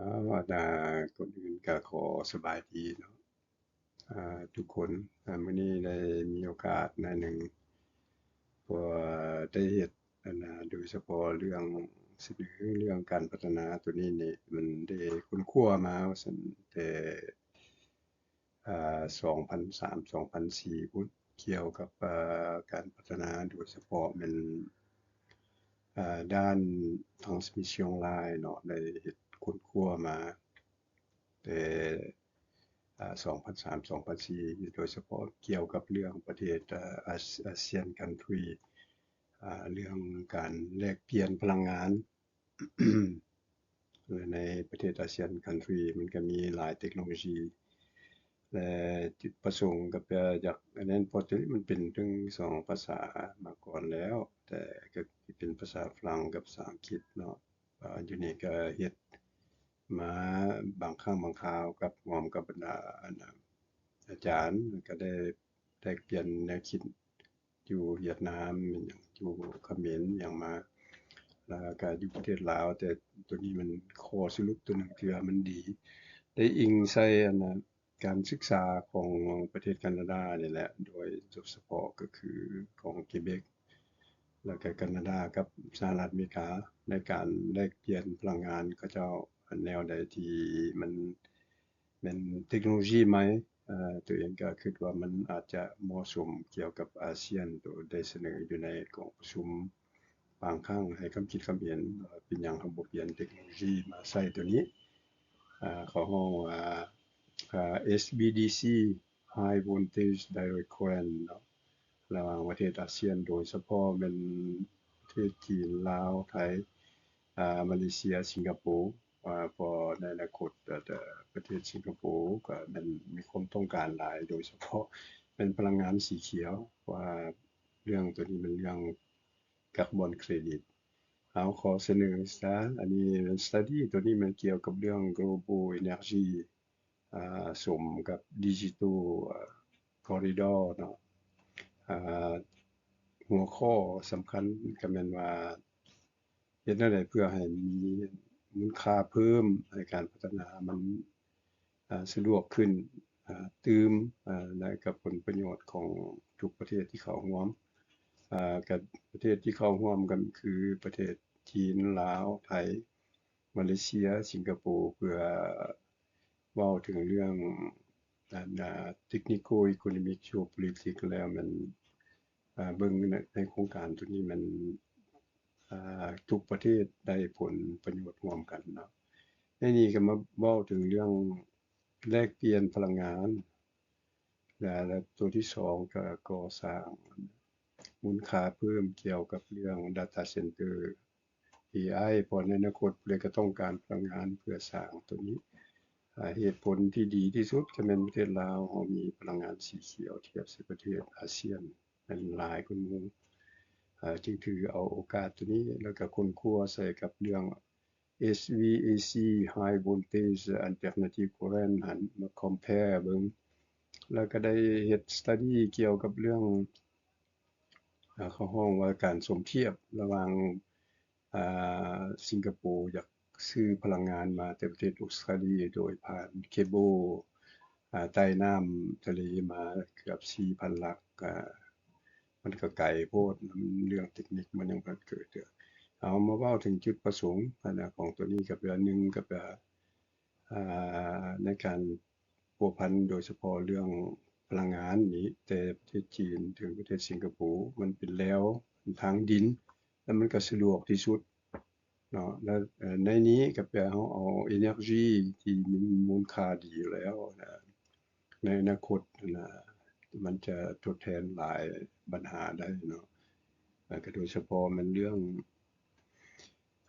ເອົາ ອັນນ່າ ກ່ອນອື່ນກໍຂໍສະບາຍດີເນາະ ອາ ທຸກຄົນ. ອາ ມື້ນີ້ໄດ້ມີໂອກາດໜ້ອຍໜຶ່ງ ເພາະວ່າໄດ້ເຮັດ ອັນນ່າ ໂດຍສະເພາະເລື່ອງ ສະເໜີເລື່ອງການພັດທະນາໂຕນີ້ນີ້ ມັນໄດ້ຄົ້ນຄວ້າມາວ່າຊັ້ນ ແຕ່ ອາ ສອງພັນສາມ ສອງພັນສີ່ພຸ້ນ ກ່ຽວກັບ ອາ ການພັດທະນາ ໂດຍສະເພາະແມ່ນ ອາ ດ້ານ transmission line ເນາະ ໄດ້ເຮັດຄົ້ນຄວ້າມາແຕ່ ອາ ສອງພັນສາມ ສອງພັນສີ່ ໂດຍສະເພາະກ່ຽວກັບເລື່ອງປະເທດ ອາ ອາ ASEAN country ອາ ເລື່ອງການແລກປ່ຽນພະລັງງານ. ແລະ ໃນປະເທດ ASEAN country ມັນກໍມີຫຼາຍເຕັກໂນໂລຢີ ແລະ ຈຸດປະສົງກໍເພື່ອຢາກອັນນັ້ນ ເພາະໂຕນີ້ມັນເປັນເຖິງສອງພາສາມາກ່ອນແລ້ວ ແຕ່ກໍຊິເປັນພາສາຝຣັ່ງກັບພາສາອັງກິດເນາະ. ອາ ຢູ່ນີ້ກໍເຮັດມາບາງຄັ້ງບາງຄາວກັບ ຮ່ວມກັບບັນດາ ອັນ ອາຈານ ກໍໄດ້ແລກປ່ຽນແນວຄິດ ຢູ່ຫວຽດນາມ ແມ່ນຫຍັງ ຢູ່ຂະເໝນຫຍັງມາ ແລ້ວກໍຢູ່ປະເທດລາວ. ແຕ່ໂຕນີ້ມັນຂໍ້ສະຫຼຸບໂຕໜຶ່ງທີ່ວ່າມັນດີ ໄດ້ອີງໃສ່ ອັນນ່າ ການສຶກສາຂອງປະເທດການາດານີ້ແຫຼະ ໂດຍສະເພາະກໍຄືຂອງເກເບັກ ແລ້ວກໍການາດາກັບສະຫະລັດອາເມລິກາ ໃນການແລກປ່ຽນພະລັງງານເຂົາເຈົ້າ ອັນແນວໃດທີ່ມັນ ແມ່ນເຕັກໂນໂລຢີໃໝ່. ເອີ ຕົວເອງກໍຄິດວ່າມັນອາດຈະເໝາະສົມກ່ຽວກັບອາຊຽນ ໂດຍໄດ້ສະເໜີຢູ່ໃນກອງປະຊຸມບາງຄັ້ງ ໃຫ້ຄຳຄິດຄຳເຫັນວ່າເປັນຫຍັງເຮົາບໍ່ປ່ຽນເຕັກໂນໂລຢີມາໃຊ້ຕົວນີ້ ເຂົາຮ້ອງວ່າ ເອັສວີດີຊີ High Voltage Direct Current ເນາະ ລະຫວ່າງປະເທດອາຊຽນ ໂດຍສະເພາະແມ່ນປະເທດຈີນ, ລາວ, ໄທ, ອາ ມາເລເຊຍ, ສິງກະໂປ ອາ ເພາະໃນອະນາຄົດ ອາ ປະເທດສິງກະໂປກໍແມ່ນມີຄວາມຕ້ອງການຫຼາຍ ໂດຍສະເພາະແມ່ນພະລັງງານສີຂຽວ ເພາະວ່າເລື່ອງໂຕນີ້ແມ່ນເລື່ອງກາບອນເຄຣດິດ. ເອົາ ຂໍສະເໜີຊະ ອັນນີ້ study ໂຕນີ້ແມ່ນກ່ຽວກັບເລື່ອງ global energy ອາ ສົມກັບ digital ອາ corridor ເນາະ. ອາ ຫົວຂໍ້ສຳຄັນກໍແມ່ນວ່າ ເຮັດແນວໃດເພື່ອໃຫ້ມີມູນຄ່າເພີ່ມໃຫ້ການພັດທະນາມັນ ອາ ສະດວກຂຶ້ນ ອາ ຕື່ມ ອາ ແລະ ກັບຜົນປະໂຫຍດຂອງທຸກປະເທດທີ່ເຂົ້າຮ່ວມ. ອາ ກັບປະເທດທີ່ເຂົ້າຮ່ວມກໍຄືປະເທດຈີນ, ລາວ, ໄທ, ມາເລເຊຍ, ສິງກະໂປ ເພື່ອເວົ້າເຖິງເລື່ອງ ອັນ ອາ technical economic geopolitics ແລ້ວແມ່ນ ອາ ເບິ່ງໃນ ໃນໂຄງການໂຕນີ້ແມ່ນ ອາ ທຸກປະເທດໄດ້ຜົນປະໂຫຍດຮ່ວມກັນເນາະ. ໃນນີ້ກໍມາເວົ້າເຖິງເລື່ອງແລກປ່ຽນພະລັງງານ ແລະ ແລະ ໂຕທີສອງກໍກໍ່ສ້າງມູນຄ່າເພີ່ມກ່ຽວກັບເລື່ອງ data center ເອໄອ ເພາະໃນອະນາຄົດຜູ້ໃດກໍຕ້ອງການພະລັງງານເພື່ອສ້າງໂຕນີ້. ອາ ເຫດຜົນທີ່ດີທີ່ສຸດກໍແມ່ນປະເທດລາວເຮົາມີພະລັງງານສີຂຽວທຽບໃສ່ປະເທດອາຊຽນ ແມ່ນຫຼາຍກວ່າໝູ່ ເອີ ຈຶ່ງຖືເອົາໂອກາດໂຕນີ້ ແລ້ວກໍຄົ້ນຄວ້າໃສ່ກັບເລື່ອງ ເອັສວີເອຊີ High Voltage Alternative Current ຫັ້ນ ມາ compare ເບິ່ງ ແລ້ວກໍໄດ້ເຮັດ study ກ່ຽວກັບເລື່ອງ ເຂົາຮ້ອງວ່າການສົມທຽບລະຫວ່າງ ອາ ສິງກະໂປຢາກຊື້ພະລັງງານມາແຕ່ປະເທດອົດສະຕາລີ ໂດຍຜ່ານເຄເບິນ ອາ ໃຕ້ນ້ຳທະເລມາເກືອບສີ່ພັນຫຼັກ ອາ ມັນກໍໄກໂພດ ເລື່ອງເຕັກນິກມັນຍັງບໍ່ເກີດເທື່ອ. ເອົາມາເວົ້າເຖິງຈຸດປະສົງ ອັນນະ ຂອງໂຕນີ້ກໍແບບ ໜຶ່ງກໍແບບ ອາ ໃນການພົວພັນໂດຍສະເພາະເລື່ອງພະລັງງານນີ້ ແຕ່ປະເທດຈີນເຖິງປະເທດສິງກະໂປ ມັນເປັນແລວທາງດິນ ແລ້ວມັນກໍສະດວກທີ່ສຸດເນາະ. ແລ້ວ ເອີ ໃນນີ້ກໍແປເຮົາເອົາ energy ທີ່ມີມູນຄ່າດີຢູ່ແລ້ວນະ ໃນອະນາຄົດນະ ມັນຈະທົດແທນຫຼາຍບັນຫາໄດ້ເນາະ. ແລ້ວກໍໂດຍສະເພາະແມ່ນເລື່ອງ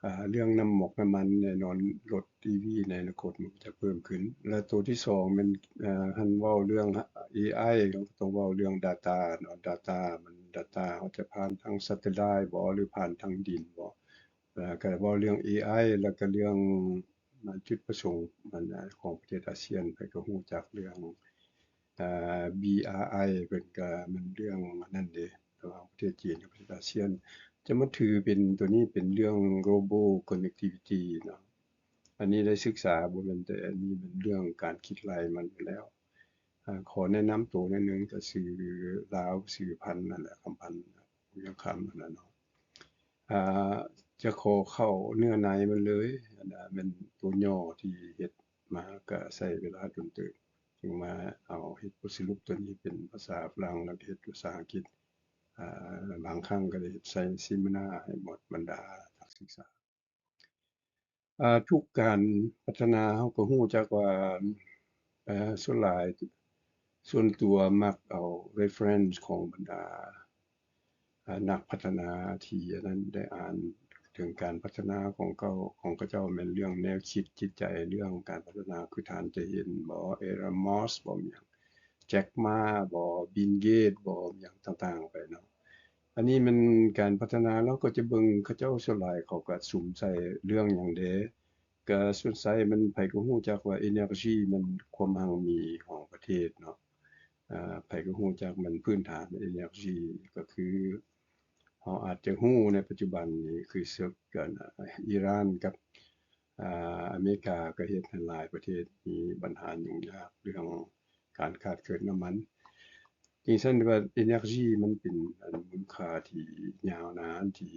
ອາ ເລື່ອງນ້ຳໝອກນ້ຳມັນ ແນ່ນອນລົດອີວີໃນອະນາຄົດມັນຈະເພີ່ມຂຶ້ນ. ແລະ ໂຕທີສອງແມ່ນ ອາ ຫັ້ນເວົ້າເລື່ອງເອໄອ ເຮົາກໍຕ້ອງເວົ້າເລື່ອງ data ເນາະ. data ມັນ data ເຮົາຈະຜ່ານທາງ satellite ບໍ ຫຼື ຜ່ານທາງດິນບໍ ແລ້ວກໍເວົ້າເລື່ອງເອໄອ ແລ້ວກໍເລື່ອງ ຈຸດປະສົງ ອັນ ຂອງປະເທດອາຊຽນ ໃຜກໍຮູ້ຈັກເລື່ອງ ອາ ບີອາໄອ ເພິ່ນກໍແມ່ນເລື່ອງອັນນັ້ນເດ້ ລະຫວ່າງປະເທດຈີນກັບປະເທດອາຊຽນ ຈະມາຖືເປັນໂຕນີ້ເປັນເລື່ອງ global connectivity ເນາະ. ອັນນີ້ໄດ້ສຶກສາ ບໍ່ແມ່ນແຕ່ອັນນີ້ ແມ່ນເລື່ອງການຄິດໄລ່ມັນຢູ່ແລ້ວ. ອາ ຂໍແນະນຳໂຕໜ້ອຍໜຶ່ງ ກໍຊື່ລາວ ຊື່ພັນນັ້ນແຫຼະ ຄຳພັນ ວຽງຄຳ ນັ້ນນະເນາະ. ອາ ຈະຂໍເຂົ້າເນື້ອໃນມັນເລີຍ ອັນນະ ແມ່ນໂຕຫຍໍ້ທີ່ເຮັດມາ ກໍໃຊ້ເວລາດົນເຕີບ ຈຶ່ງມາເອົາເຮັດບົດສະຫຼຸບໂຕນີ້ເປັນພາສາຝຣັ່ງ ແລ້ວເຮັດພາສາອັງກິດ. ອາ ບາງຄັ້ງກໍໄດ້ເຮັດໃສ່ເສມະນາໃຫ້ໝົດບັນດານັກສຶກສາ. ອາ ທຸກການພັດທະນາ ເຮົາກໍຮູ້ຈັກວ່າ ເອີ ສ່ວນຫຼາຍ ສ່ວນຕົວມັກເອົາ reference ຂອງບັນດາ ອາ ນັກພັດທະນາທີ່ອັນນັ້ນ ໄດ້ອ່ານເຖິງການພັດທະນາຂອງເຂົາ ຂອງເຂົາເຈົ້າ ແມ່ນເລື່ອງແນວຄິດຈິດໃຈ ເລື່ອງການພັດທະນາ ຄືທ່ານຈະເຫັນບໍ Elon Musk ບໍ ຫຍັງ Jack Ma ບໍ Bill Gates ບໍ ຫຍັງຕ່າງໆໄປເນາະ. ອັນນີ້ແມ່ນການພັດທະນາ ເຮົາກໍຈະເບິ່ງເຂົາເຈົ້າສ່ວນຫຼາຍເຂົາກໍສຸມໃສ່ເລື່ອງຫຍັງເດ ກໍສ່ວນໃຫຍ່ມັນ ໃຜກໍຮູ້ຈັກວ່າ energy ມັນຄວາມຮັ່ງມີຂອງປະເທດເນາະ. ອາ ໃຜກໍຮູ້ຈັກມັນພື້ນຖານ energy ກໍຄືເຮົາອາດຈະຮູ້ໃນປັດຈຸບັນນີ້ ຄືເຊິ່ງກັນ ອີຣານກັບ ອາ ອາເມລິກາ ກໍເຮັດໃຫ້ຫຼາຍປະເທດມີບັນຫາຫຍຸ້ງຍາກເລື່ອງການຂາດເຂີນນ້ຳມັນ. ຈຶ່ງຊັ້ນວ່າ energy ມັນເປັນອັນມູນຄ່າທີ່ຍາວນານ ທີ່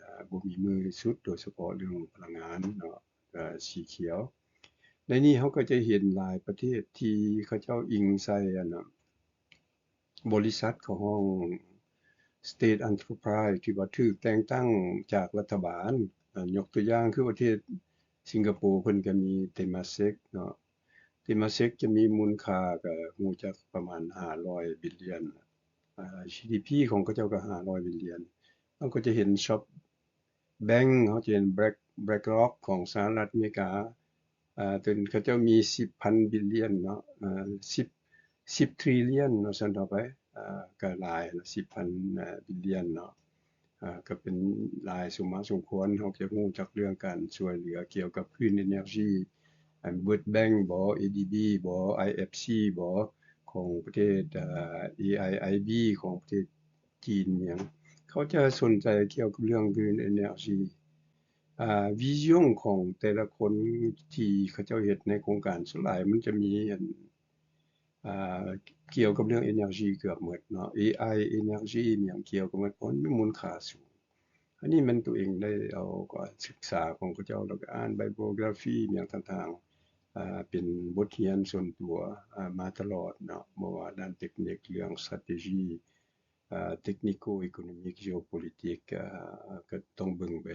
ອາ ບໍ່ມີມື້ສຸດ ໂດຍສະເພາະເລື່ອງພະລັງງານເນາະ ອາ ສີຂຽວ. ໃນນີ້ເຮົາກໍຈະເຫັນຫຼາຍປະເທດທີ່ເຂົາເຈົ້າອີງໃສ່ອັນນະ ບໍລິສັດເຂົາຮ້ອງ state enterprise ທີ່ວ່າຖືກແຕ່ງຕັ້ງຈາກລັດຖະບານ. ອາ ຍົກຕົວຢ່າງຄືປະເທດສິງກະໂປ ເພິ່ນກໍມີ Temasek ເນາະ. Temasek ຈະມີມູນຄ່າ ກໍຮູ້ຈັກປະມານຫ້າຮ້ອຍ billion ອາ GDP ຂອງເຂົາເຈົ້າກໍຫ້າຮ້ອຍ billion. ເຮົາກໍຈະເຫັນ SoftBank ເຮົາຈະເຫັນ Black BlackRock ຂອງສະຫະລັດອາເມລິກາ ອາ ຕົວເຂົາເຈົ້າມີສິບພັນ billion ເນາະ ອາ ສິບ ສິບ trillion ວ່າຊັ້ນເຖາະໄປ ອາ ກໍຫຼາຍລະ ສິບພັນ ອາ billion ເນາະ. ອາ ກໍເປັນຫຼາຍສົມມາສົມຄວນ ເຮົາຈະຮູ້ຈັກເລື່ອງການຊ່ວຍເຫຼືອກ່ຽວກັບ green energy ອັນ World Bank ບໍ ADB ບໍ IFC ບໍ ຂອງປະເທດ ອາ AIIB ຂອງປະເທດ ຈີນຫຍັງ ເຂົາຈະສົນໃຈກ່ຽວກັບເລື່ອງ green energy. ອາ vision ຂອງແຕ່ລະຄົນທີ່ເຂົາເຈົ້າເຮັດໃນໂຄງການ ສ່ວນຫຼາຍມັນຈະມີອັນ ອາ ກ່ຽວກັບເລື່ອງ energy ເກືອບໝົດເນາະ AI energy ຫຍັງກ່ຽວກັບໝົດ ເພາະມັນມີມູນຄ່າສູງ. ອັນນີ້ແມ່ນຕົວເອງໄດ້ເອົາການສຶກສາຂອງເຂົາເຈົ້າ ແລ້ວກໍອ່ານ bibliography ຫຍັງຕ່າງໆ ອາ ເປັນບົດຮຽນສ່ວນຕົວ ອາ ມາຕະຫຼອດເນາະ ບໍ່ວ່າດ້ານເຕັກນິກ ເລື່ອງ strategy ອາ technical economic geopolitics ອາ ກໍຕ້ອງເບິ່ງໄປ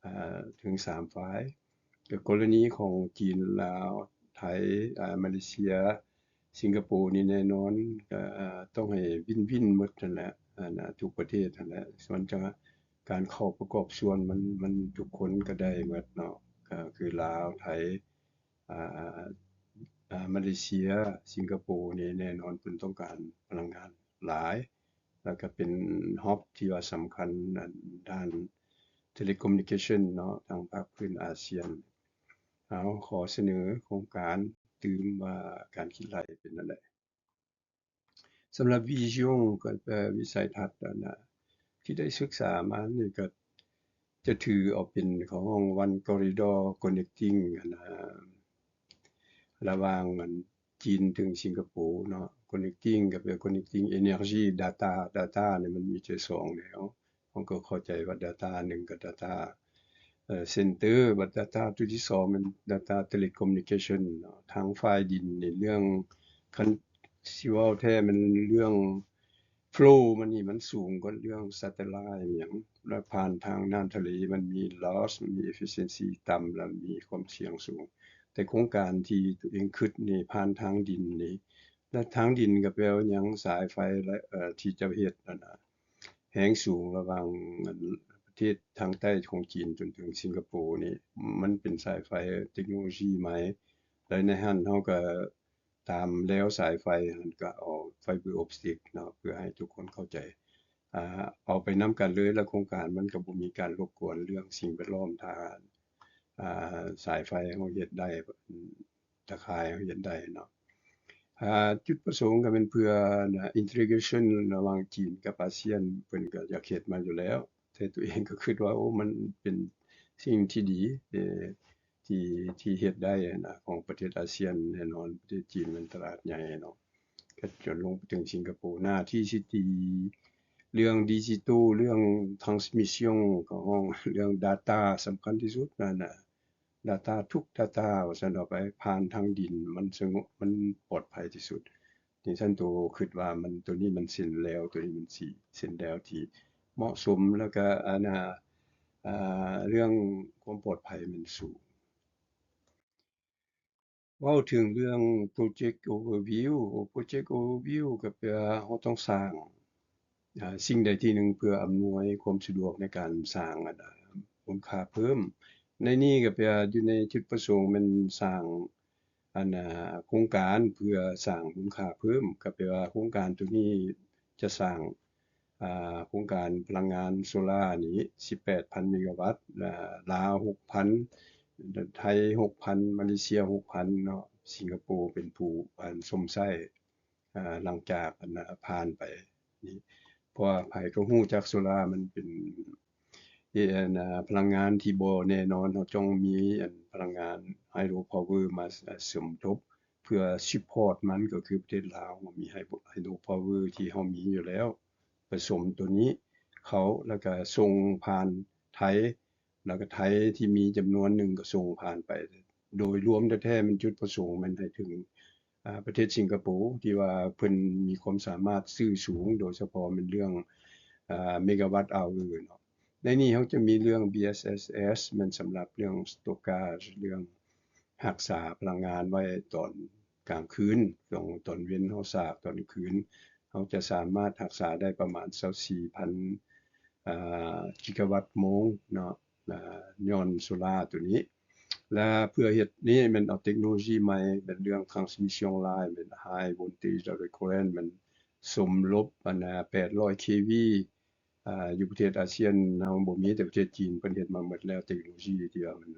ອາ ເຖິງສາມຝ່າຍ ກໍກໍລະນີຂອງຈີນ ລາວ ໄທ ອາ ມາເລເຊຍ ສິງກະໂປນີ້ແນ່ນອນ ອາ ຕ້ອງໃຫ້ວິນວິນໝົດຫັ້ນແຫຼະ ອັນນະ ທຸກປະເທດຫັ້ນແຫຼະ. ສ່ວນຈະ ການເຂົ້າປະກອບສ່ວນມັນ ມັນທຸກຄົນກໍໄດ້ໝົດເນາະ ກໍຄືລາວ ໄທ ອາ ອາ ມາເລເຊຍ ສິງກະໂປນີ້ແນ່ນອນເພິ່ນຕ້ອງການພະລັງງານຫຼາຍ ແລ້ວກໍເປັນ hub ທີ່ວ່າສຳຄັນ ອັນ ດ້ານ telecommunication ເນາະ ທາງພາກພື້ນອາຊຽນ. ເອົາ ຂໍສະເໜີໂຄງການຕື່ມວ່າການຄິດໄລ່ເປັນແນວໃດ. ສຳລັບ vision ກໍແປວິໄສທັດຫັ້ນນະ ທີ່ໄດ້ສຶກສາມານີ້ ກໍຈະຖືເອົາເປັນ ເຂົາຮ້ອງ one corridor connecting ຫັ້ນນະ ລະຫວ່າງອັນຈີນເຖິງສິງກະໂປເນາະ. connecting ກໍແປ connecting energy data data ນີ້ມັນມີແຕ່ສອງແນວ. ເຮົາກໍເຂົ້າໃຈວ່າ data ໜຶ່ງກໍ data ເອີ center ບັດ data ຕົວທີສອງແມ່ນ data telecommunication ເນາະ. ທາງຝ່າຍດິນນີ້ ເລື່ອງ ຄັນຊິເວົ້າແທ້ແມ່ນເລື່ອງ flow ມັນນີ້ມັນສູງກວ່າເລື່ອງ satellite ຫຍັງ ແລະ ຜ່ານທາງນ້ຳທະເລມັນມີ loss ມີ efficiency ຕ່ຳ ແລະ ມີຄວາມສ່ຽງສູງ. ແຕ່ໂຄງການທີ່ຕົວເອງຄິດນີ້ ຜ່ານທາງດິນນີ້ ແລະ ທາງດິນກໍແປວ່າຫຍັງ ສາຍໄຟ ແລະ ເອີ ທີ່ເຈົ້າເຮັດນັ້ນນະ ແຮງສູງລະຫວ່າງ ອັນ ປະເທດທາງໃຕ້ຂອງຈີນຈົນເຖິງສິງກະໂປນີ້ ມັນເປັນສາຍໄຟເຕັກໂນໂລຊີໃໝ່ ແລະ ໃນຫັ້ນເຮົາກໍຕາມແລວສາຍໄຟຫັ້ນ ກໍເອົາໄຟເບີອອບຕິກເນາະ ເພື່ອໃຫ້ທຸກຄົນເຂົ້າໃຈ ອາ ເອົາໄປນຳກັນເລີຍ ແລ້ວໂຄງການມັນກໍບໍ່ມີການລົບກວນເລື່ອງສິ່ງແວດລ້ອມ ຖ້າ ອາ ສາຍໄຟເຮົາເຮັດໄດ້ ຕາຂ່າຍເຮົາເຮັດໄດ້ເນາະ. ອາ ຈຸດປະສົງກໍແມ່ນເພື່ອ integration ລະຫວ່າງຈີນກັບອາຊຽນ ເພິ່ນກໍຢາກເຮັດມາຢູ່ແລ້ວ ແຕ່ຕົວເອງກໍຄິດວ່າ ໂອ້ ມັນເປັນສິ່ງທີ່ດີ ເອີ ທີ່ ທີ່ເຮັດໄດ້ນະ ຂອງປະເທດອາຊຽນ. ແນ່ນອນປະເທດຈີນແມ່ນຕະຫຼາດໃຫຍ່ເນາະ ກໍຈົນລົງໄປເຖິງສິງກະໂປ. ໜ້າທີ່ຊິຕີເລື່ອງດິຈິຕອລ ເລື່ອງ transmission ກໍຮ້ອງເລື່ອງ data ສຳຄັນທີ່ສຸດນັ້ນນະ. data ທຸກ data ວ່າຊັ້ນເຖາະ ໄປຜ່ານທາງດິນ ມັນສະຫງົບ ມັນປອດໄພທີ່ສຸດ. ຈັ່ງຊັ້ນໂຕຄິດວ່າມັນ ໂຕນີ້ມັນເສັ້ນແລວ ໂຕນີ້ມັນຊິເສັ້ນແລວທີ່ເໝາະສົມ ແລ້ວກະອັນນ່າ ອ່າ ເລື່ອງຄວາມປອດໄພມັນສູງ. ເວົ້າເຖິງເລື່ອງ project overview project overview ກໍແປວ່າເຮົາຕ້ອງສ້າງ ອ່າ ສິ່ງໃດທີ່ໜຶ່ງເພື່ອອຳນວຍຄວາມສະດວກໃນການສ້າງ ອັນ ມູນຄ່າເພີ່ມ. ໃນນີ້ກໍແປວ່າຢູ່ໃນຈຸດປະສົງແມ່ນສ້າງ ອັນ ໂຄງການເພື່ອສ້າງມູນຄ່າເພີ່ມ ກໍແປວ່າໂຄງການໂຕນີ້ຈະສ້າງ ອ່າ ໂຄງການພະລັງງານໂຊລານີ້ ສິບແປດພັນເມກາວັດ ລາວ ຫົກພັນ ໄທ ຫົກພັນ ມາເລເຊຍ ຫົກພັນ ເນາະ. ສິງກະໂປເປັນຜູ້ ອັນ ຊົມໃຊ້ ອ່າ ຫຼັງຈາກ ອັນ ຜ່ານໄປນີ້ ເພາະວ່າໃຜກໍຮູ້ຈັກໂຊລາມັນເປັນ ເອີ ອັນ ພະລັງງານທີ່ບໍ່ແນ່ນອນ. ເຮົາຕ້ອງມີ ອັນ ພະລັງງານ hydropower ມາ ອາ ສົມທົບ ເພື່ອ support ມັນ ກໍຄືປະເທດລາວ ເຮົາມີ hydropower ທີ່ເຮົາມີຢູ່ແລ້ວ ປະສົມໂຕນີ້ເຂົ້າ ແລ້ວກະສົ່ງຜ່ານໄທ ແລ້ວກະໄທທີ່ມີຈຳນວນໜຶ່ງກໍສົ່ງຜ່ານໄປ. ໂດຍລວມແທ້ໆ ມັນຈຸດປະສົງແມ່ນໃຫ້ເຖິງ ອາ ປະເທດສິງກະໂປ ທີ່ວ່າເພິ່ນມີຄວາມສາມາດຊື້ສູງ ໂດຍສະເພາະແມ່ນເລື່ອງ ອາ ເມກາວັດເອົາເນາະ. ໃນນີ້ເຮົາຈະມີເລື່ອງ BSSS ແມ່ນສຳລັບເລື່ອງ storage ເລື່ອງຮັກສາພະລັງງານໄວ້ຕອນກາງຄືນ, ຕອນ ຕອນເວັນເຮົາສາກ ຕອນກາງຄືນເຮົາຈະສາມາດຮັກສາໄດ້ປະມານຊາວສີ່ພັນ ອາ ກິກາວັດໂມງເນາະ ອາ ຍ້ອນໂຊລາໂຕນີ້. ແລະ ເພື່ອເຮັດນີ້ແມ່ນເອົາເຕັກໂນໂລຊີໃໝ່ ແມ່ນເລື່ອງ transmission line ແມ່ນ high voltage direct current ແມ່ນສົມລົບ ອັນ ແປດຮ້ອຍ kV ອາ ຢູ່ປະເທດອາຊຽນເຮົາບໍ່ມີ ແຕ່ປະເທດຈີນເພິ່ນເຮັດມາໝົດແລ້ວ ເຕັກໂນໂລຊີທີ່ວ່າມັນ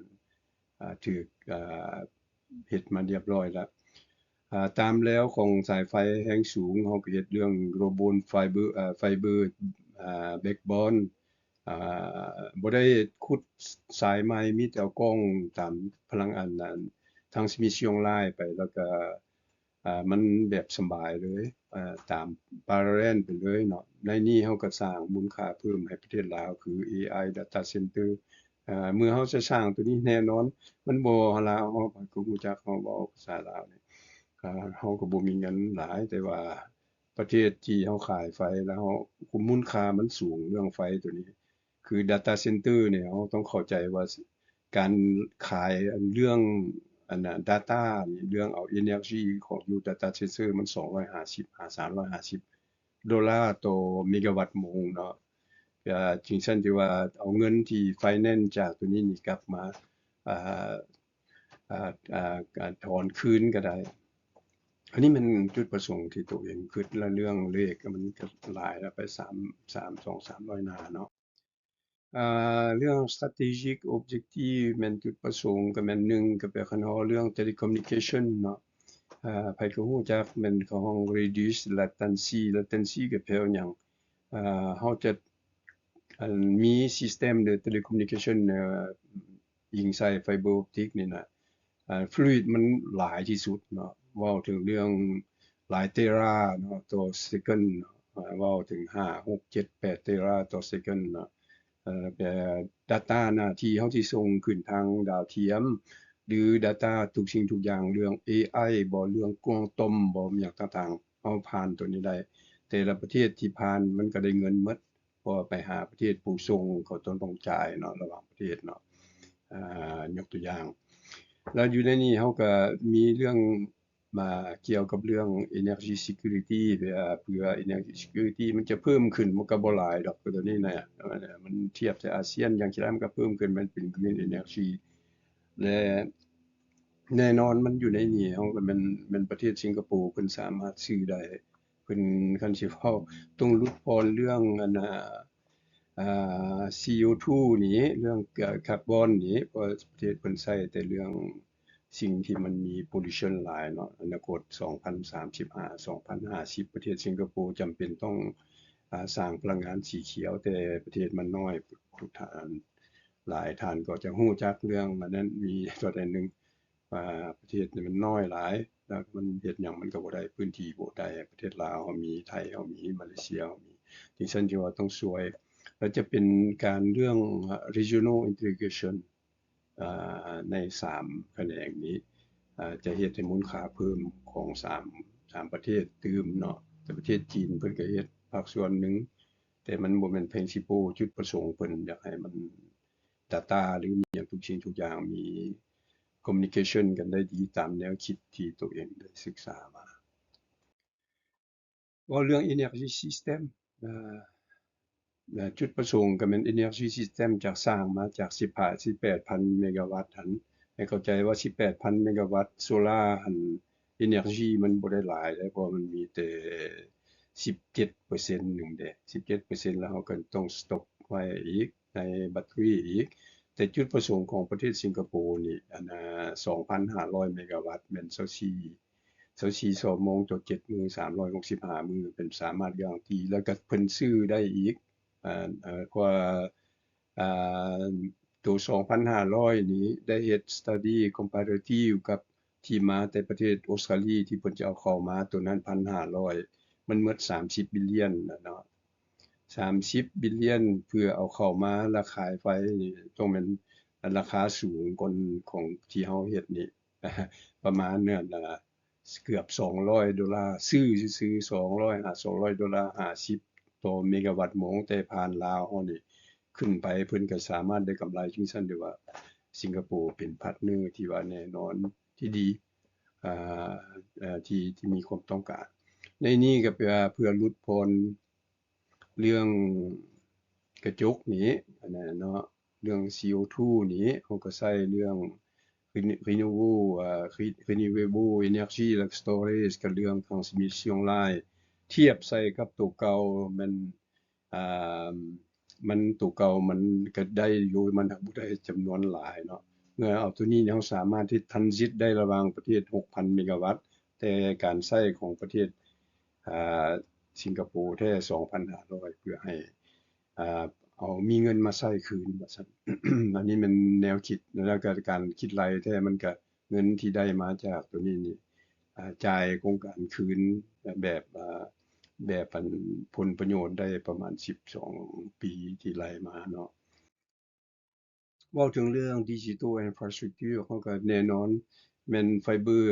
ອາ ຖືກ ອາ ເຮັດມາຮຽບຮ້ອຍແລ້ວ. ອາ ຕາມແລວຂອງສາຍໄຟແຮງສູງ ເຮົາກໍເຮັດເລື່ອງ global fiber ອາ fiber ອາ backbone ອາ ບໍ່ໄດ້ຂຸດສາຍໃໝ່ ມີແຕ່ເອົາກ້ອງຕາມພະລັງ ອັນ ອັນ transmission line ໄປ ແລ້ວກໍ ອາ ມັນແບບສະບາຍເລີຍ ອາ ຕາມ parallel ໄປເລີຍເນາະ. ໃນນີ້ເຮົາກໍສ້າງມູນຄ່າເພີ່ມໃຫ້ປະເທດລາວ ຄື ເອໄອ data center. ອາ ເມື່ອເຮົາຈະສ້າງໂຕນີ້ ແນ່ນອນມັນບໍ່ ລາວເຮົາກໍຮູ້ຈັກ ເຮົາເວົ້າພາສາລາວນີ້ ອາ ເຮົາກໍບໍ່ມີເງິນຫຼາຍ ແຕ່ວ່າປະເທດທີ່ເຮົາຂາຍໄຟແລ້ວ ເຮົາ ມູນຄ່າມັນສູງເລື່ອງໄຟໂຕນີ້ ຄື data center ນີ້ ເຮົາຕ້ອງເຂົ້າໃຈວ່າ ການຂາຍເລື່ອງ ອັນ data ນີ້ ເລື່ອງເອົາ energy ຂອງຢູ່ data center ມັນສອງຮ້ອຍຫ້າສິບຫາສາມຮ້ອຍຫ້າສິບໂດລາຕໍ່ເມກາວັດໂມງເນາະ. ອາ ຈຶ່ງຊັ້ນທີ່ວ່າເອົາເງິນທີ່ finance ຈາກໂຕນີ້ນີ້ກັບມາ ອາ ອາ ອາ ອາ ຖອນຄືນກໍໄດ້. ອັນນີ້ແມ່ນຈຸດປະສົງທີ່ໂຕເອງຄິດ ແລະ ເລື່ອງເລກມັນກໍຫຼາຍແລ້ວ ໄປສາມ ສາມ ສອງສາມຮ້ອຍໜ້າເນາະ. ອາ ເລື່ອງ strategic objective ແມ່ນຈຸດປະສົງ ກໍແມ່ນ ໜຶ່ງ ກໍແປຄັນເຮົາເວົ້າເລື່ອງ telecommunication ເນາະ. ອາ ໃຜກໍຮູ້ຈັກ ແມ່ນເຂົາຮ້ອງ reduce latency. latency ກໍແປວ່າຫຍັງ? ອາ ເຮົາຈະ ອັນ ມີ system ເດີ telecommunication ເອີ ອີງໃສ່ fiber optic ນີ້ນະ ອ່າ fluid ມັນຫຼາຍທີ່ສຸດເນາະ ເວົ້າເຖິງເລື່ອງຫຼາຍເຕຣາເນາະ ຕໍ່ second ເນາະ ເວົ້າເຖິງຫ້າ ຫົກ ເຈັດ ແປດ ເຕຣາຕໍ່ second ເນາະ. ແຕ່ data ນະທີ່ເຮົາຊິສົ່ງຂຶ້ນທາງດາວທຽມ ຫຼື data ທຸກສິ່ງທຸກຢ່າງ ເລື່ອງ ເອໄອ ບໍ່ ເລື່ອງ quantum ບໍ່ ຫຍັງຕ່າງໆ ເຮົາຜ່ານໂຕນີ້ໄດ້ ແຕ່ລະປະເທດທີ່ຜ່ານມັນກໍໄດ້ເງິນໝົດ ເພາະວ່າໄປຫາປະເທດຜູ້ສົ່ງ ເຂົາຕ້ອງ ຕ້ອງຈ່າຍເນາະ ລະຫວ່າງປະເທດເນາະ. ອາ ຍົກຕົວຢ່າງ ແລ້ວຢູ່ໃນນີ້ເຮົາກໍມີເລື່ອງມາກ່ຽວກັບເລື່ອງ energy security ເພື່ອ ເພື່ອ energy security ມັນຈະເພີ່ມຂຶ້ນ ມັນກໍບໍ່ຫຼາຍດອກ ຕົວນີ້ນະ ມັນທຽບໃສ່ອາຊຽນ ຢ່າງທີ່ຫຼາຍມັນກໍເພີ່ມຂຶ້ນ ມັນເປັນ green energy ແລະ ແນ່ນອນມັນຢູ່ໃນນີ້ ເຮົາກໍແມ່ນ ແມ່ນປະເທດສິງກະໂປເພິ່ນສາມາດຊື້ໄດ້ ເພິ່ນ ຄັນຊິເວົ້າ ຕ້ອງຫຼຸດຜ່ອນເລື່ອງ ອັນ ອາ ອາ ຊີໂອທູນີ້ ເລື່ອງ ອາ ຄາບອນນີ້ ເພາະປະເທດເພິ່ນໃຊ້ແຕ່ເລື່ອງສິ່ງທີ່ມັນມີ pollution ຫຼາຍເນາະ. ອະນາຄົດສອງພັນສາມສິບຫ້າ ສອງພັນຫ້າສິບ ປະເທດສິງກະໂປຈຳເປັນຕ້ອງ ອາ ສ້າງພະລັງງານສີຂຽວ ແຕ່ປະເທດມັນນ້ອຍ ທຸກທ່ານ ຫຼາຍທ່ານກໍຈະຮູ້ຈັກເລື່ອງອັນນັ້ນ ມີຕົວໃດໜຶ່ງ ວ່າປະເທດນີ້ມັນນ້ອຍຫຼາຍ ແລ້ວມັນເຮັດຫຍັງມັນກໍບໍ່ໄດ້ ພື້ນທີ່ບໍ່ໄດ້. ປະເທດລາວເຮົາມີ ໄທເຮົາມີ ມາເລເຊຍເຮົາມີ ຈັ່ງຊັ້ນຈຶ່ງວ່າຕ້ອງຊ່ວຍ ແລ້ວຈະເປັນການເລື່ອງ regional integration ອາ ໃນສາມຂະແໜງນີ້ ອາ ຈະເຮັດໃຫ້ມູນຄ່າເພີ່ມຂອງສາມ ສາມປະເທດຕື່ມເນາະ. ແຕ່ປະເທດຈີນເພິ່ນກໍເຮັດພາກສ່ວນໜຶ່ງ ແຕ່ມັນບໍ່ແມ່ນ principle ຈຸດປະສົງເພິ່ນຢາກໃຫ້ມັນ data ຫຼືມີຫຍັງທຸກສິ່ງທຸກຢ່າງ ມີ communication ກັນໄດ້ດີຕາມແນວຄິດທີ່ຕົວເອງໄດ້ສຶກສາມາ. ເວົ້າເລື່ອງ energy system ເອີ ແລະ ຈຸດປະສົງກໍແມ່ນ energy system ຈະສ້າງມາຈາກສິບຫ້າ ສິບແປດພັນເມກາວັດຫັ້ນ ໃຫ້ເຂົ້າໃຈວ່າສິບແປດພັນເມກາວັດໂຊລາຫັ້ນ energy ມັນບໍ່ໄດ້ຫຼາຍເດ້ ເພາະວ່າມັນມີແຕ່ສິບເຈັດເປີເຊັນໜຶ່ງເດ້ ສິບເຈັດເປີເຊັນ ແລ້ວເຮົາກໍຕ້ອງສະຕັອກໄວ້ອີກໃນແບັດເຕີຣີອີກ. ແຕ່ຈຸດປະສົງຂອງປະເທດສິງກະໂປນີ້ ອັນນາ ສອງພັນຫ້າຮ້ອຍເມກາວັດ ແມ່ນຊາວສີ່ ຊາວສີ່ຊົ່ວໂມງຕໍ່ເຈັດມື້ ສາມຮ້ອຍຫົກສິບຫ້າມື້ ເປັນສາມາດກາຣັນຕີ ແລ້ວກໍເພິ່ນຊື້ໄດ້ອີກ ເອີ ເອີ ກວ່າ ອາ ໂຕສອງພັນຫ້າຮ້ອຍນີ້ໄດ້ເຮັດ study comparative ກັບທີ່ມາແຕ່ປະເທດອົດສະຕາລີ ທີ່ເພິ່ນຈະເອົາເຂົ້າມາ ໂຕນັ້ນພັນຫ້າຮ້ອຍ ມັນໝົດສາມສິບບິລລຽນແລ້ວເນາະ ສາມສິບບິລລຽນ ເພື່ອເອົາເຂົ້າມາລະຂາຍໄຟນີ້ ຕ້ອງແມ່ນລາຄາສູງກວ່າຂອງທີ່ເຮົາເຮັດນີ້ ປະມານນັ້ນລະ ເກືອບສອງຮ້ອຍໂດລາ ຊື້ຊື່ໆ ສອງຮ້ອຍຫາສອງຮ້ອຍໂດລາ ຫ້າສິບຕໍ່ເມກາວັດໂມງ ແຕ່ຜ່ານລາວເຮົານີ້ຂຶ້ນໄປ ເພິ່ນກໍສາມາດໄດ້ກຳໄລຈັ່ງຊັ້ນ ຖືວ່າສິງກະໂປເປັນພາດເນີທີ່ວ່າແນ່ນອນທີ່ດີ ອາ ອາ ທີ່ ທີ່ມີຄວາມຕ້ອງການ. ໃນນີ້ກໍເພື່ອ ເພື່ອຫຼຸດຜ່ອນ ເລື່ອງກະຈົກນີ້ ອັນນັ້ນເນາະ ເລື່ອງ ຊີໂອທູ ນີ້ ເຮົາກໍໃຊ້ເລື່ອງ Rene- Renewable ເອີ Re- Renewable Energy ແລ້ວ Storage ກັບເລື່ອງ Transmission Line ທຽບໃສ່ກັບໂຕເກົ່າ ແມ່ນ ອາ ມັນ ໂຕເກົ່າມັນກໍໄດ້ຢູ່ ມັນຫາກບໍ່ໄດ້ຈຳນວນຫຼາຍເນາະ. ເມື່ອເອົາໂຕນີ້ ເຮົາສາມາດເຮັດ transit ໄດ້ລະຫວ່າງປະເທດຫົກພັນເມກາວັດ ແຕ່ການໃຊ້ຂອງປະເທດ ອາ ສິງກະໂປແທ້ ສອງພັນຫ້າຮ້ອຍ ເພື່ອໃຫ້ ອາ ເອົາ ມີເງິນມາໃຊ້ຄືນວ່າຊັ້ນ. ອັນນີ້ແມ່ນແນວຄິດ ແລ້ວກໍການຄິດໄລ່ແທ້ ມັນກໍເງິນທີ່ໄດ້ມາຈາກໂຕນີ້ນີ້ ອາ ຈ່າຍໂຄງການຄືນແບບ ອາ ແບບອັນຜົນປະໂຫຍດໄດ້ປະມານສິບສອງປີທີ່ໄລ່ມາເນາະ. ເວົ້າເຖິງເລື່ອງ digital infrastructure ເຮົາກໍແນ່ນອນແມ່ນ fiber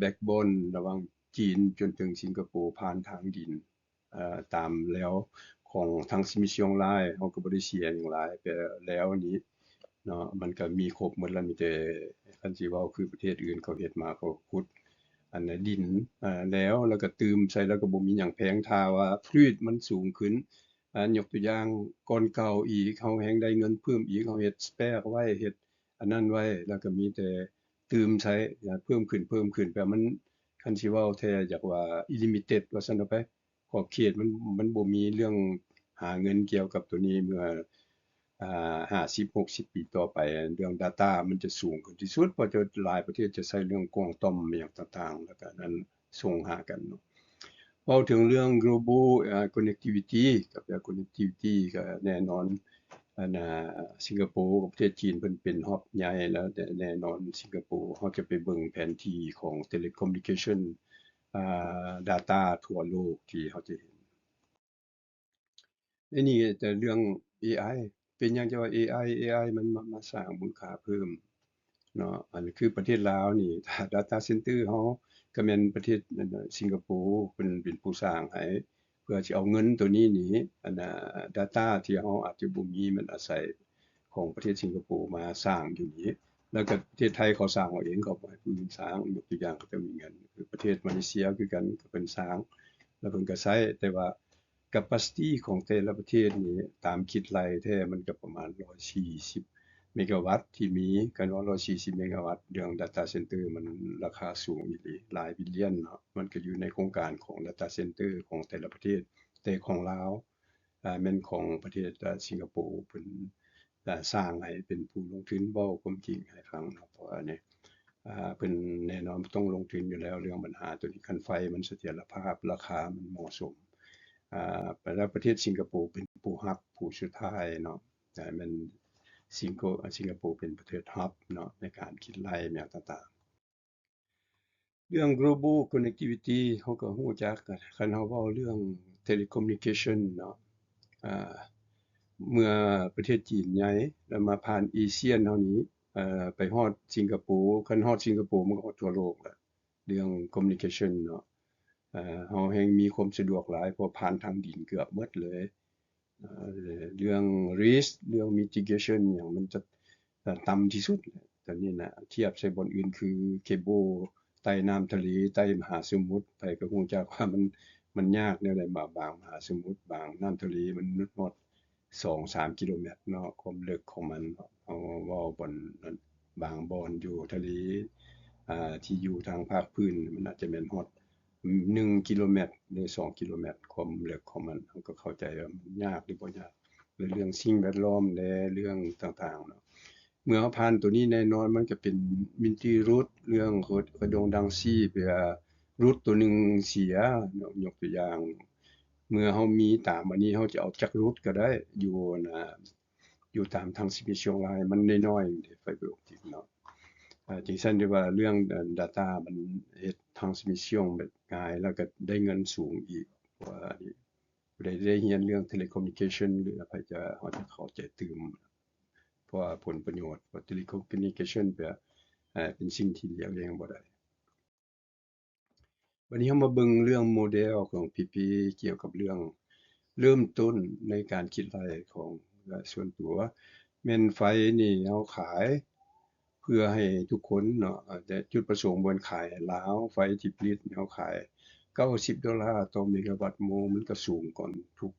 backbone ລະຫວ່າງຈີນຈົນເຖິງສິງກະໂປ ຜ່ານທາງດິນ ເອີ ຕາມແລວຂອງ transmission line ເຮົາກໍບໍ່ໄດ້ເສຍຫຍັງຫຼາຍ ແຕ່ແລວນີ້ເນາະ ມັນກໍມີຄົບໝົດລະ ມີແຕ່ ຄັນຊິເວົ້າຄືປະເທດອື່ນເຂົາເຮັດມາ ເຂົາຂຸດອັນດິນ ເອີ ແລ້ວ ແລ້ວກໍຕື່ມໃສ່ ແລ້ວກໍບໍ່ມີຫຍັງແພງ ຖ້າວ່າຟລູດມັນສູງຂຶ້ນ ອາ ຍົກຕົວຢ່າງ ກ່ອນເກົ່າອີກ ເຮົາແຮ່ງໄດ້ເງິນເພີ່ມອີກ ເຮົາເຮັດ spare ໄວ້ ເຮັດອັນນັ້ນໄວ້ ແລ້ວກໍມີແຕ່ຕື່ມໃຊ້ ເພີ່ມຂຶ້ນ ເພີ່ມຂຶ້ນ ແປວ່າມັນ ຄັນຊິເວົ້າແທ້ຢາກວ່າ unlimited ວ່າຊັ້ນເຖາະໄປ ຂອບເຂດມັນ ມັນບໍ່ມີເລື່ອງຫາເງິນກ່ຽວກັບໂຕນີ້ ເມື່ອ ອາ ຫ້າສິບ ຫົກສິບປີຕໍ່ໄປ ເລື່ອງ data ມັນຈະສູງຂຶ້ນທີ່ສຸດ ເພາະຈະ ຫຼາຍປະເທດຈະໃຊ້ເລື່ອງ quantum ອີ່ຫຍັງຕ່າງໆ ແລ້ວກໍນັ້ນ ສົ່ງຫາກັນເນາະ. ເວົ້າເຖິງເລື່ອງ global ອາ connectivity ກັບ connectivity ກໍແນ່ນອນ ອັນ ອາ ສິງກະໂປກັບປະເທດຈີນເພິ່ນເປັນ hub ໃຫຍ່ແລ້ວ ແນ່ນອນສິງກະໂປ ເຮົາຈະໄປເບິ່ງແຜນທີ່ຂອງ telecommunication ອາ data ທົ່ວໂລກທີ່ເຮົາຈະເຫັນ. ອັນນີ້ແຕ່ເລື່ອງ ເອໄອ ເປັນຫຍັງຈະວ່າ ເອໄອ ເອໄອ ມັນມາ ມາສ້າງມູນຄ່າເພີ່ມເນາະ ອັນຄືປະເທດລາວນີ້ data center ເຮົາກໍແມ່ນປະເທດ ອັນ ສິງກະໂປ ເພິ່ນເປັນຜູ້ສ້າງໃຫ້ ເພື່ອຊິເອົາເງິນໂຕນີ້ນີ້ ອັນ data ທີ່ເຮົາອາດຈະບໍ່ມີ ມັນອາໄສຂອງປະເທດສິງກະໂປມາສ້າງຢູ່ນີ້ ແລ້ວກໍປະເທດໄທເຂົາສ້າງເອົາເອງ ເຂົາບໍ່ໃຫ້ຜູ້ອື່ນສ້າງ ຍົກຕົວຢ່າງ ເຂົາເຈົ້າມີເງິນ ຄືປະເທດມາເລເຊຍຄືກັນ ກໍເພິ່ນສ້າງ ແລ້ວເພິ່ນກໍໃຊ້ ແຕ່ວ່າ capacity ຂອງແຕ່ລະປະເທດນີ້ ຕາມຄິດໄລ່ແທ້ມັນກໍປະມານຮ້ອຍສີ່ສິບເມກາວັດທີ່ມີ ຄັນວ່າຮ້ອຍສີ່ສິບເມກາວັດ ເລື່ອງ data center ມັນລາຄາສູງອີ່ຫຼີ ຫຼາຍບິລລຽນເນາະ ມັນກໍຢູ່ໃນໂຄງການຂອງ data center ຂອງແຕ່ລະປະເທດ ແຕ່ຂອງລາວ ອາ ແມ່ນຂອງປະເທດ ອາ ສິງກະໂປ ເພິ່ນ ອາ ສ້າງໃຫ້ເປັນຜູ້ລົງທຶນ ເວົ້າຄວາມຈິງໃຫ້ຟັງເນາະ ເພາະວ່ານີ້ ອາ ເພິ່ນແນ່ນອນຕ້ອງລົງທຶນຢູ່ແລ້ວ ເລື່ອງບັນຫາໂຕນີ້ ຄັນໄຟມັນສະຖຽນລະພາບ ລາຄາມັນເໝາະສົມ ອາ ແລ້ວປະເທດສິງກະໂປເປັນຜູ້ຮັບຜູ້ສຸດທ້າຍເນາະ ແມ່ນ ສິງໂກ ສິງກະໂປເປັນປະເທດຮັບເນາະ ໃນການຄິດໄລ່ແມ່ນຫຍັງຕ່າງໆ. ເລື່ອງ global connectivity ເຮົາກໍຮູ້ຈັກ ຄັນເຮົາເວົ້າເລື່ອງ telecommunication ເນາະ ອາ ເມື່ອປະເທດຈີນໃຫຍ່ ແລ້ວມາຜ່ານ ASEAN ເຮົານີ້ ເອີ ໄປຮອດສິງກະໂປ ຄັນຮອດສິງກະໂປ ມັນກໍຮອດທົ່ວໂລກລະ ເລື່ອງ communication ເນາະ ເອີ ເຮົາແຮ່ງມີຄວາມສະດວກຫຼາຍ ເພາະຜ່ານທາງດິນເກືອບໝົດເລີຍ. ເອີ ເລື່ອງ risk ເລື່ອງ mitigation ຫຍັງ ມັນຈະ ເອີ ຕ່ຳທີ່ສຸດແຫຼະ ຕອນນີ້ນະ ທຽບໃສ່ບ່ອນອື່ນຄືເຄເບິ້ນໃຕ້ນ້ຳທະເລ ໃຕ້ມະຫາສະໝຸດ ໃຜກໍຮູ້ຈັກວ່າມັນ ມັນຍາກແນວໃດ ບາງ ບາງມະຫາສະໝຸດ ບາງນ້ຳທະເລ ມັນຮອດສອງສາມກິໂລແມັດເນາະ ຄວາມເລິກຂອງມັນເນາະ. ເຮົາເວົ້າບ່ອນນັ້ນ ບາງບ່ອນຢູ່ທະເລ ອາ ທີ່ຢູ່ທາງພາກພື້ນ ມັນອາດຈະແມ່ນຮອດ ໜຶ່ງກິໂລແມັດ ຫຼື ສອງກິໂລແມັດ ຄວາມເລິກຂອງມັນ ເຮົາກໍເຂົ້າໃຈວ່າມັນຍາກຫຼືບໍ່ຍາກ ແລະ ເລື່ອງສິ່ງແວດລ້ອມ ແລະ ເລື່ອງຕ່າງໆເນາະ. ເມື່ອເຮົາຜ່ານໂຕນີ້ແນ່ນອນ ມັນກໍເປັນ multi route ເລື່ອງ ກະດົງດັງຊີ ເວລາ route ໂຕໜຶ່ງເສຍເນາະ ຍົກຕົວຢ່າງ ເມື່ອເຮົາມີຕາມອັນນີ້ ເຮົາຈະເອົາຈັກ route ກໍໄດ້ ຢູ່ ອັນນ່າ ຢູ່ຕາມ transmission line ມັນນ້ອຍໆເດ້ ໄຟເບີອອບຕິກເນາະ. ອາ ຈັ່ງຊັ້ນ ທີ່ວ່າເລື່ອງ data ມັນເຮັດ transmission ແບບງ່າຍ ແລ້ວກໍໄດ້ເງິນສູງອີກ ເພາະວ່າ ຜູ້ໃດໄດ້ຮຽນເລື່ອງ telecommunication ຫຼື ໃຜຈະ ເຮົາຈະເຂົ້າໃຈຕື່ມ ເພາະວ່າຜົນປະໂຫຍດ telecommunication ເປັນ ເປັນສິ່ງທີ່ຫຼີກລ້ຽງບໍ່ໄດ້. ບັດນີ້ເຮົາມາເບິ່ງເລື່ອງໂມເດວຂອງ PPA ກ່ຽວກັບເລື່ອງເລີ່ມຕົ້ນໃນການຄິດໄລ່ຂອງສ່ວນຕົວ ແມ່ນໄຟນີ້ເຮົາຂາຍເພື່ອໃຫ້ທຸກຄົນເນາະ ແຕ່ຈຸດປະສົງບໍ່ແມ່ນຂາຍໃຫ້ລາວ ໄຟທີ່ຜະລິດເຮົາຂາຍເກົ້າສິບໂດລາຕໍ່ເມກາວັດໂມງ ມັນກໍສູງກວ່າທຸກ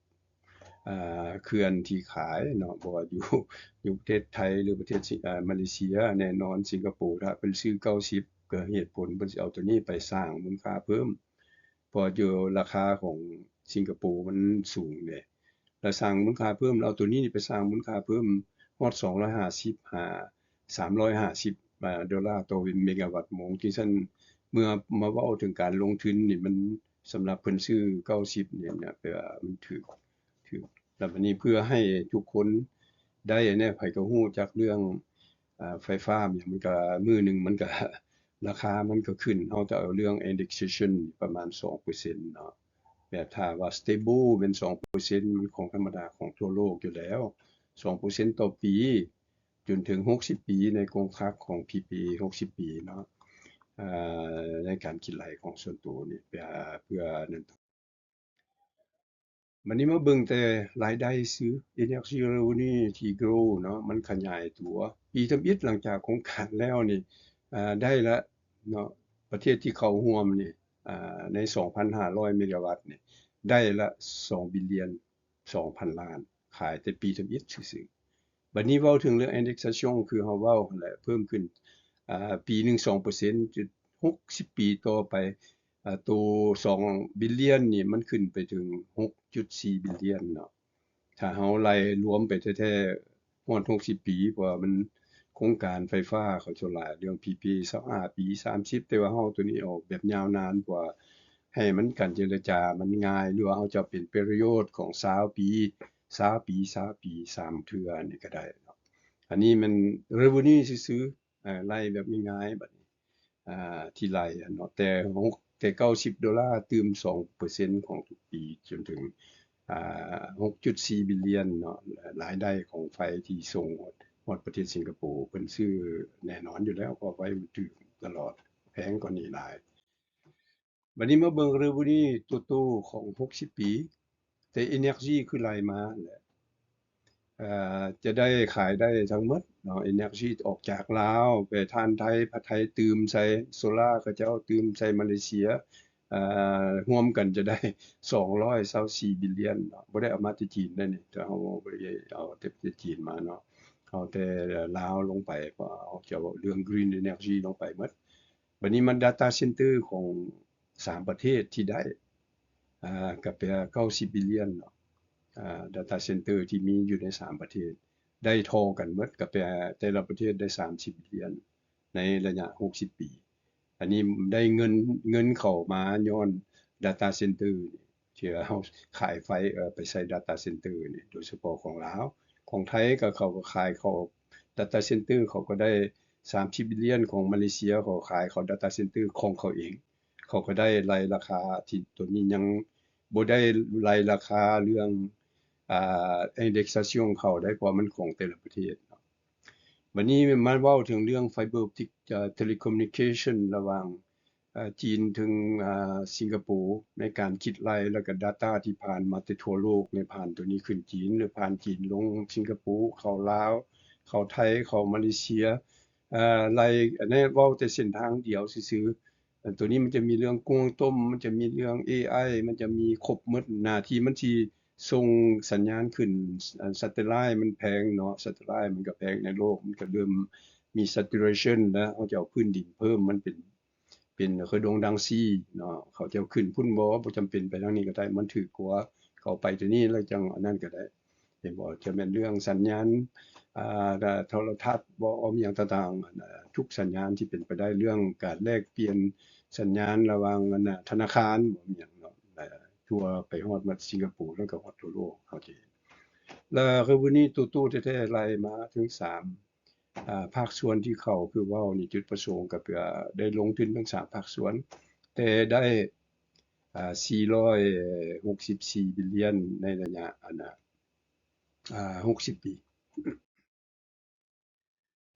ອ່າ ເຂື່ອນທີ່ຂາຍເນາະ ບໍ່ວ່າຢູ່ ຢູ່ປະເທດໄທ ຫຼື ປະເທດ ອາ ມາເລເຊຍ ແນ່ນອນສິງກະໂປ ຖ້າເພິ່ນຊື້ເກົ້າສິບ ກໍເຫດຜົນເພິ່ນຊິເອົາໂຕນີ້ໄປສ້າງມູນຄ່າເພີ່ມ ເພາະຢູ່ລາຄາຂອງສິງກະໂປມັນສູງເດ້ ແລ້ວສ້າງມູນຄ່າເພີ່ມ ແລ້ວເອົາໂຕນີ້ໄປສ້າງມູນຄ່າເພີ່ມຮອດສອງຮ້ອຍຫ້າສິບຫາສາມຮ້ອຍຫ້າສິບໂດລາຕໍ່ເມກາວັດໂມງ ຈັ່ງຊັ້ນ ເມື່ອມາເວົ້າເຖິງການລົງທຶນນີ້ ມັນ ສຳລັບເພິ່ນຊື້ເກົ້າສິບນີ້ນະ ແປວ່າມັນຖືກ ຖືກ ແລ້ວບັດນີ້ເພື່ອໃຫ້ທຸກຄົນໄດ້ແນ່ ໃຜກໍຮູ້ຈັກເລື່ອງ ອາ ໄຟຟ້າ ມັນກໍ ມື້ໜຶ່ງມັນກໍ ລາຄາມັນກໍຂຶ້ນ ເຮົາຈະເອົາເລື່ອງ indexation ປະມານສອງເປີເຊັນເນາະ ແບບຖ້າວ່າ stable ແມ່ນສອງເປີເຊັນ ມັນຂອງທຳມະດາຂອງທົ່ວໂລກຢູ່ແລ້ວ ສອງເປີເຊັນຕໍ່ປີ ຈົນເຖິງຫົກສິບປີ ໃນກົງທັກຂອງ PPA ຫົກສິບປີເນາະ ອາ ໃນການຄິດໄລ່ຂອງສ່ວນໂຕນີ້ ເພື່ອ ເພື່ອນັ້ນ ບັດນີ້ມາເບິ່ງແຕ່ລາຍໄດ້ຊື່ Energy Revenue ທີ່ grow ເນາະ ມັນຂະຫຍາຍຕົວ ປີທຳອິດຫຼັງຈາກໂຄງການແລ້ວນີ້ ອາ ໄດ້ລະເນາະ ປະເທດທີ່ເຂົ້າຮ່ວມນີ້ ອາ ໃນສອງພັນຫ້າຮ້ອຍເມກາວັດນີ້ ໄດ້ລະສອງບິລຽນສອງພັນລ້ານ ຂາຍແຕ່ປີທຳອິດຊື່ໆ. ບັດນີ້ເວົ້າເຖິງເລື່ອງ indexation ຄືເຮົາເວົ້າຫັ້ນແຫຼະ ເພີ່ມຂຶ້ນ ອາ ປີໜຶ່ງສອງເປີເຊັນ ຈຸດຫົກສິບປີຕໍ່ໄປ ອາ ໂຕສອງບິລຽນນີ້ ມັນຂຶ້ນໄປເຖິງຫົກຈຸດສີ່ບິລຽນເນາະ ຖ້າເຮົາໄລ່ລວມໄປແທ້ໆ ຮອດຫົກສິບປີ ເພາະວ່າມັນ ໂຄງການໄຟຟ້າເຂົາສ່ວນຫຼາຍເລື່ອງ PPA ຊາວຫ້າປີ ສາມສິບ ແຕ່ວ່າເຮົາເອົາໂຕນີ້ອອກແບບຍາວນານ ເພື່ອໃຫ້ມັນ ການເຈລະຈາມັນງ່າຍ ຫຼືວ່າເຮົາຈະເປັນ period ຂອງຊາວປີ ຊາວປີ ຊາວປີ ສາມເທື່ອນີ້ກໍໄດ້ເນາະ ອັນນີ້ມັນ revenue ຊື່ໆ ເອີ ໄລ່ແບບງ່າຍໆ ບັດນີ້ ອາ ທີ່ໄລ່ເນາະ ແຕ່ຫົກ ແຕ່ເກົ້າສິບໂດລາ ຕື່ມສອງເປີເຊັນຂອງທຸກປີ ຈົນເຖິງ ອາ ຫົກຈຸດສີ່ບິລຽນເນາະ ລາຍໄດ້ຂອງໄຟທີ່ສົ່ງຮອດປະເທດສິງກະໂປ ເພິ່ນຊື້ແນ່ນອນຢູ່ແລ້ວ ເພາະໄຟມັນຖືກຕະຫຼອດ ແພງກວ່ານີ້ຫຼາຍ. ບັດນີ້ມາເບິ່ງ revenue total ຂອງຫົກສິບປີ ແຕ່ energy ຄືໄລ່ມາຫັ້ນແຫຼະ ເອີ ຈະໄດ້ຂາຍໄດ້ທັງໝົດເນາະ energy ອອກຈາກລາວ ແປຖ່ານໄທ ພາໄທຕື່ມໃສ່ ໂຊລາເຂົາເຈົ້າຕື່ມໃສ່ມາເລເຊຍ ເອີ ຮວມກັນຈະໄດ້ສອງຮ້ອຍຊາວສີ່ບິລຽນເນາະ ບໍ່ໄດ້ເອົາມາແຕ່ຈີນເດ້ນີ້ ເຮົາບໍ່ໄດ້ເອົາແຕ່ຈີນມາເນາະ ເອົາແຕ່ລາວລົງໄປ ເພາະເຮົາຈະເວົ້າເລື່ອງ green energy ລົງໄປໝົດ. ບັດນີ້ມັນ data center ຂອງສາມປະເທດທີ່ໄດ້ ອາ ກະແປເກົ້າສິບບິລຽນເນາະ ອາ data center ທີ່ມີຢູ່ໃນສາມປະເທດ ໄດ້ທໍ່ກັນໝົດ ກະແປແຕ່ລະປະເທດໄດ້ສາມສິບບິລຽນ ໃນໄລຍະຫົກສິບປີ ອັນນີ້ໄດ້ເງິນ ເງິນເຂົ້າມາຍ້ອນ data center ທີ່ວ່າເຮົາຂາຍໄຟ ເອີ ໄປໃສ່ data center ນີ້ ໂດຍສະເພາະຂອງລາວ ຂອງໄທກໍເຂົາກໍຂາຍເຂົ້າ data center ເຂົາກໍໄດ້ສາມສິບບິລລຽນ ຂອງມາເລເຊຍ ເຂົາຂາຍເຂົາ data center ຂອງເຂົາເອງ ເຂົາກໍໄດ້ໄລ່ລາຄາທີ່ ໂຕນີ້ຍັງບໍ່ໄດ້ໄລ່ລາຄາເລື່ອງ ອ່າ indexation ເຂົາໄດ້ ເພາະວ່າມັນຂອງແຕ່ລະປະເທດເນາະ. ບັດນີ້ມາເວົ້າເຖິງເລື່ອງ fiber optic ເອີ telecommunication ລະຫວ່າງ ເອີ ຈີນເຖິງ ເອີ ສິງກະໂປ ໃນການຄິດໄລ່ ແລ້ວກໍ data ທີ່ຜ່ານມາແຕ່ທົ່ວໂລກ ໃນຜ່ານໂຕນີ້ຂຶ້ນຈີນ ຫຼືຜ່ານຈີນລົງສິງກະໂປ ເຂົ້າລາວ ເຂົ້າໄທ ເຂົ້າມາເລເຊຍ ເອີ ໄລ່ ອັນນີ້ເວົ້າແຕ່ເສັ້ນທາງດຽວຊື່ໆ. ອັນໂຕນີ້ມັນຈະມີເລື່ອງກວາງຕົມ ມັນຈະມີເລື່ອງ ເອໄອ ມັນຈະມີຄົບໝົດ ໜ້າທີ່ມັນຊິສົ່ງສັນຍານຂຶ້ນ ອັນ satellite ມັນແພງເນາະ satellite ມັນກໍແພງໃນໂລກ ມັນກໍເລີ່ມມີ saturation ແລ້ວ ເຮົາຈະເອົາພື້ນດິນເພີ່ມ ມັນເປັນ ເປັນເຂດດົງດັງຊີເນາະ ເຂົາຈະຂຶ້ນພຸ້ນບໍ່ ບໍ່ຈຳເປັນໄປທາງນີ້ກໍໄດ້ ມັນຖືກກວ່າ ເຂົາໄປໂຕນີ້ແລ້ວຈັ່ງອັນນັ້ນກໍໄດ້ ເຫັນບໍ່? ຈະແມ່ນເລື່ອງສັນຍານ ອ່າ ໂທລະທັດບໍ່ ອີ່ຫຍັງຕ່າງໆ ທຸກສັນຍານທີ່ເປັນໄປໄດ້ ເລື່ອງການແລກປ່ຽນສັນຍານລະຫວ່າງ ອັນ ທະນາຄານບໍ່ ອີ່ຫຍັງເນາະ ທົ່ວໄປຮອດມາສິງກະໂປ ແລ້ວກໍຮອດທົ່ວໂລກ ເຮົາຈະເຫັນ ແລ້ວຄືມື້ນີ້ຕູ້ໆແທ້ໆ ໄລ່ມາເຖິງສາມ ອ່າ ພາກສ່ວນທີ່ເຂົ້າ ຄືເວົ້ານີ້ ຈຸດປະສົງກໍເພື່ອໄດ້ລົງທຶນທັງສາມພາກສ່ວນ ແຕ່ໄດ້ ອ່າ ສີ່ຮ້ອຍຫົກສິບສີ່ບິລລຽນ ໃນໄລຍະ ອັນນ່າ ອ່າ ຫົກສິບປີ.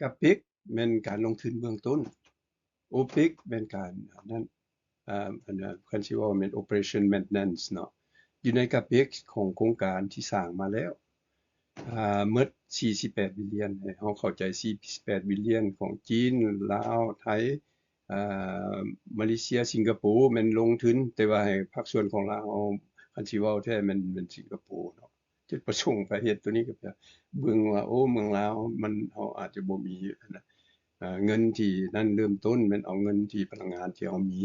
CAPEX ແມ່ນການລົງທຶນເບື້ອງຕົ້ນ, OPEX ແມ່ນການ ອັນນັ້ນ ອ່າ ອັນນັ້ນ ຄັນຊິເວົ້າແມ່ນ operation maintenance ເນາະ ຢູ່ໃນ CAPEX ຂອງໂຄງການທີ່ສ້າງມາແລ້ວ ອ່າ ໝົດສີ່ສິບແປດບິລລຽນ ໃຫ້ເຮົາເຂົ້າໃຈ ສີ່ສິບແປດບິລລຽນ ຂອງຈີນ ລາວ ໄທ ອ່າ ມາເລເຊຍ ສິງກະໂປ ແມ່ນລົງທຶນ ແຕ່ວ່າໃຫ້ພາກສ່ວນຂອງລາວ ເຮົາ ຄັນຊິເວົ້າແທ້ແມ່ນ ແມ່ນສິງກະໂປເນາະ ຈຸດປະສົງໄປເຮັດໂຕນີ້ກໍເພື່ອເບິ່ງວ່າ ໂອ້ ເມືອງລາວມັນ ເຮົາອາດຈະບໍ່ມີ ອັນນັ້ນ ເງິນທີ່ນັ້ນ ເລີ່ມຕົ້ນແມ່ນເອົາເງິນທີ່ພະລັງງານທີ່ເຮົາມີ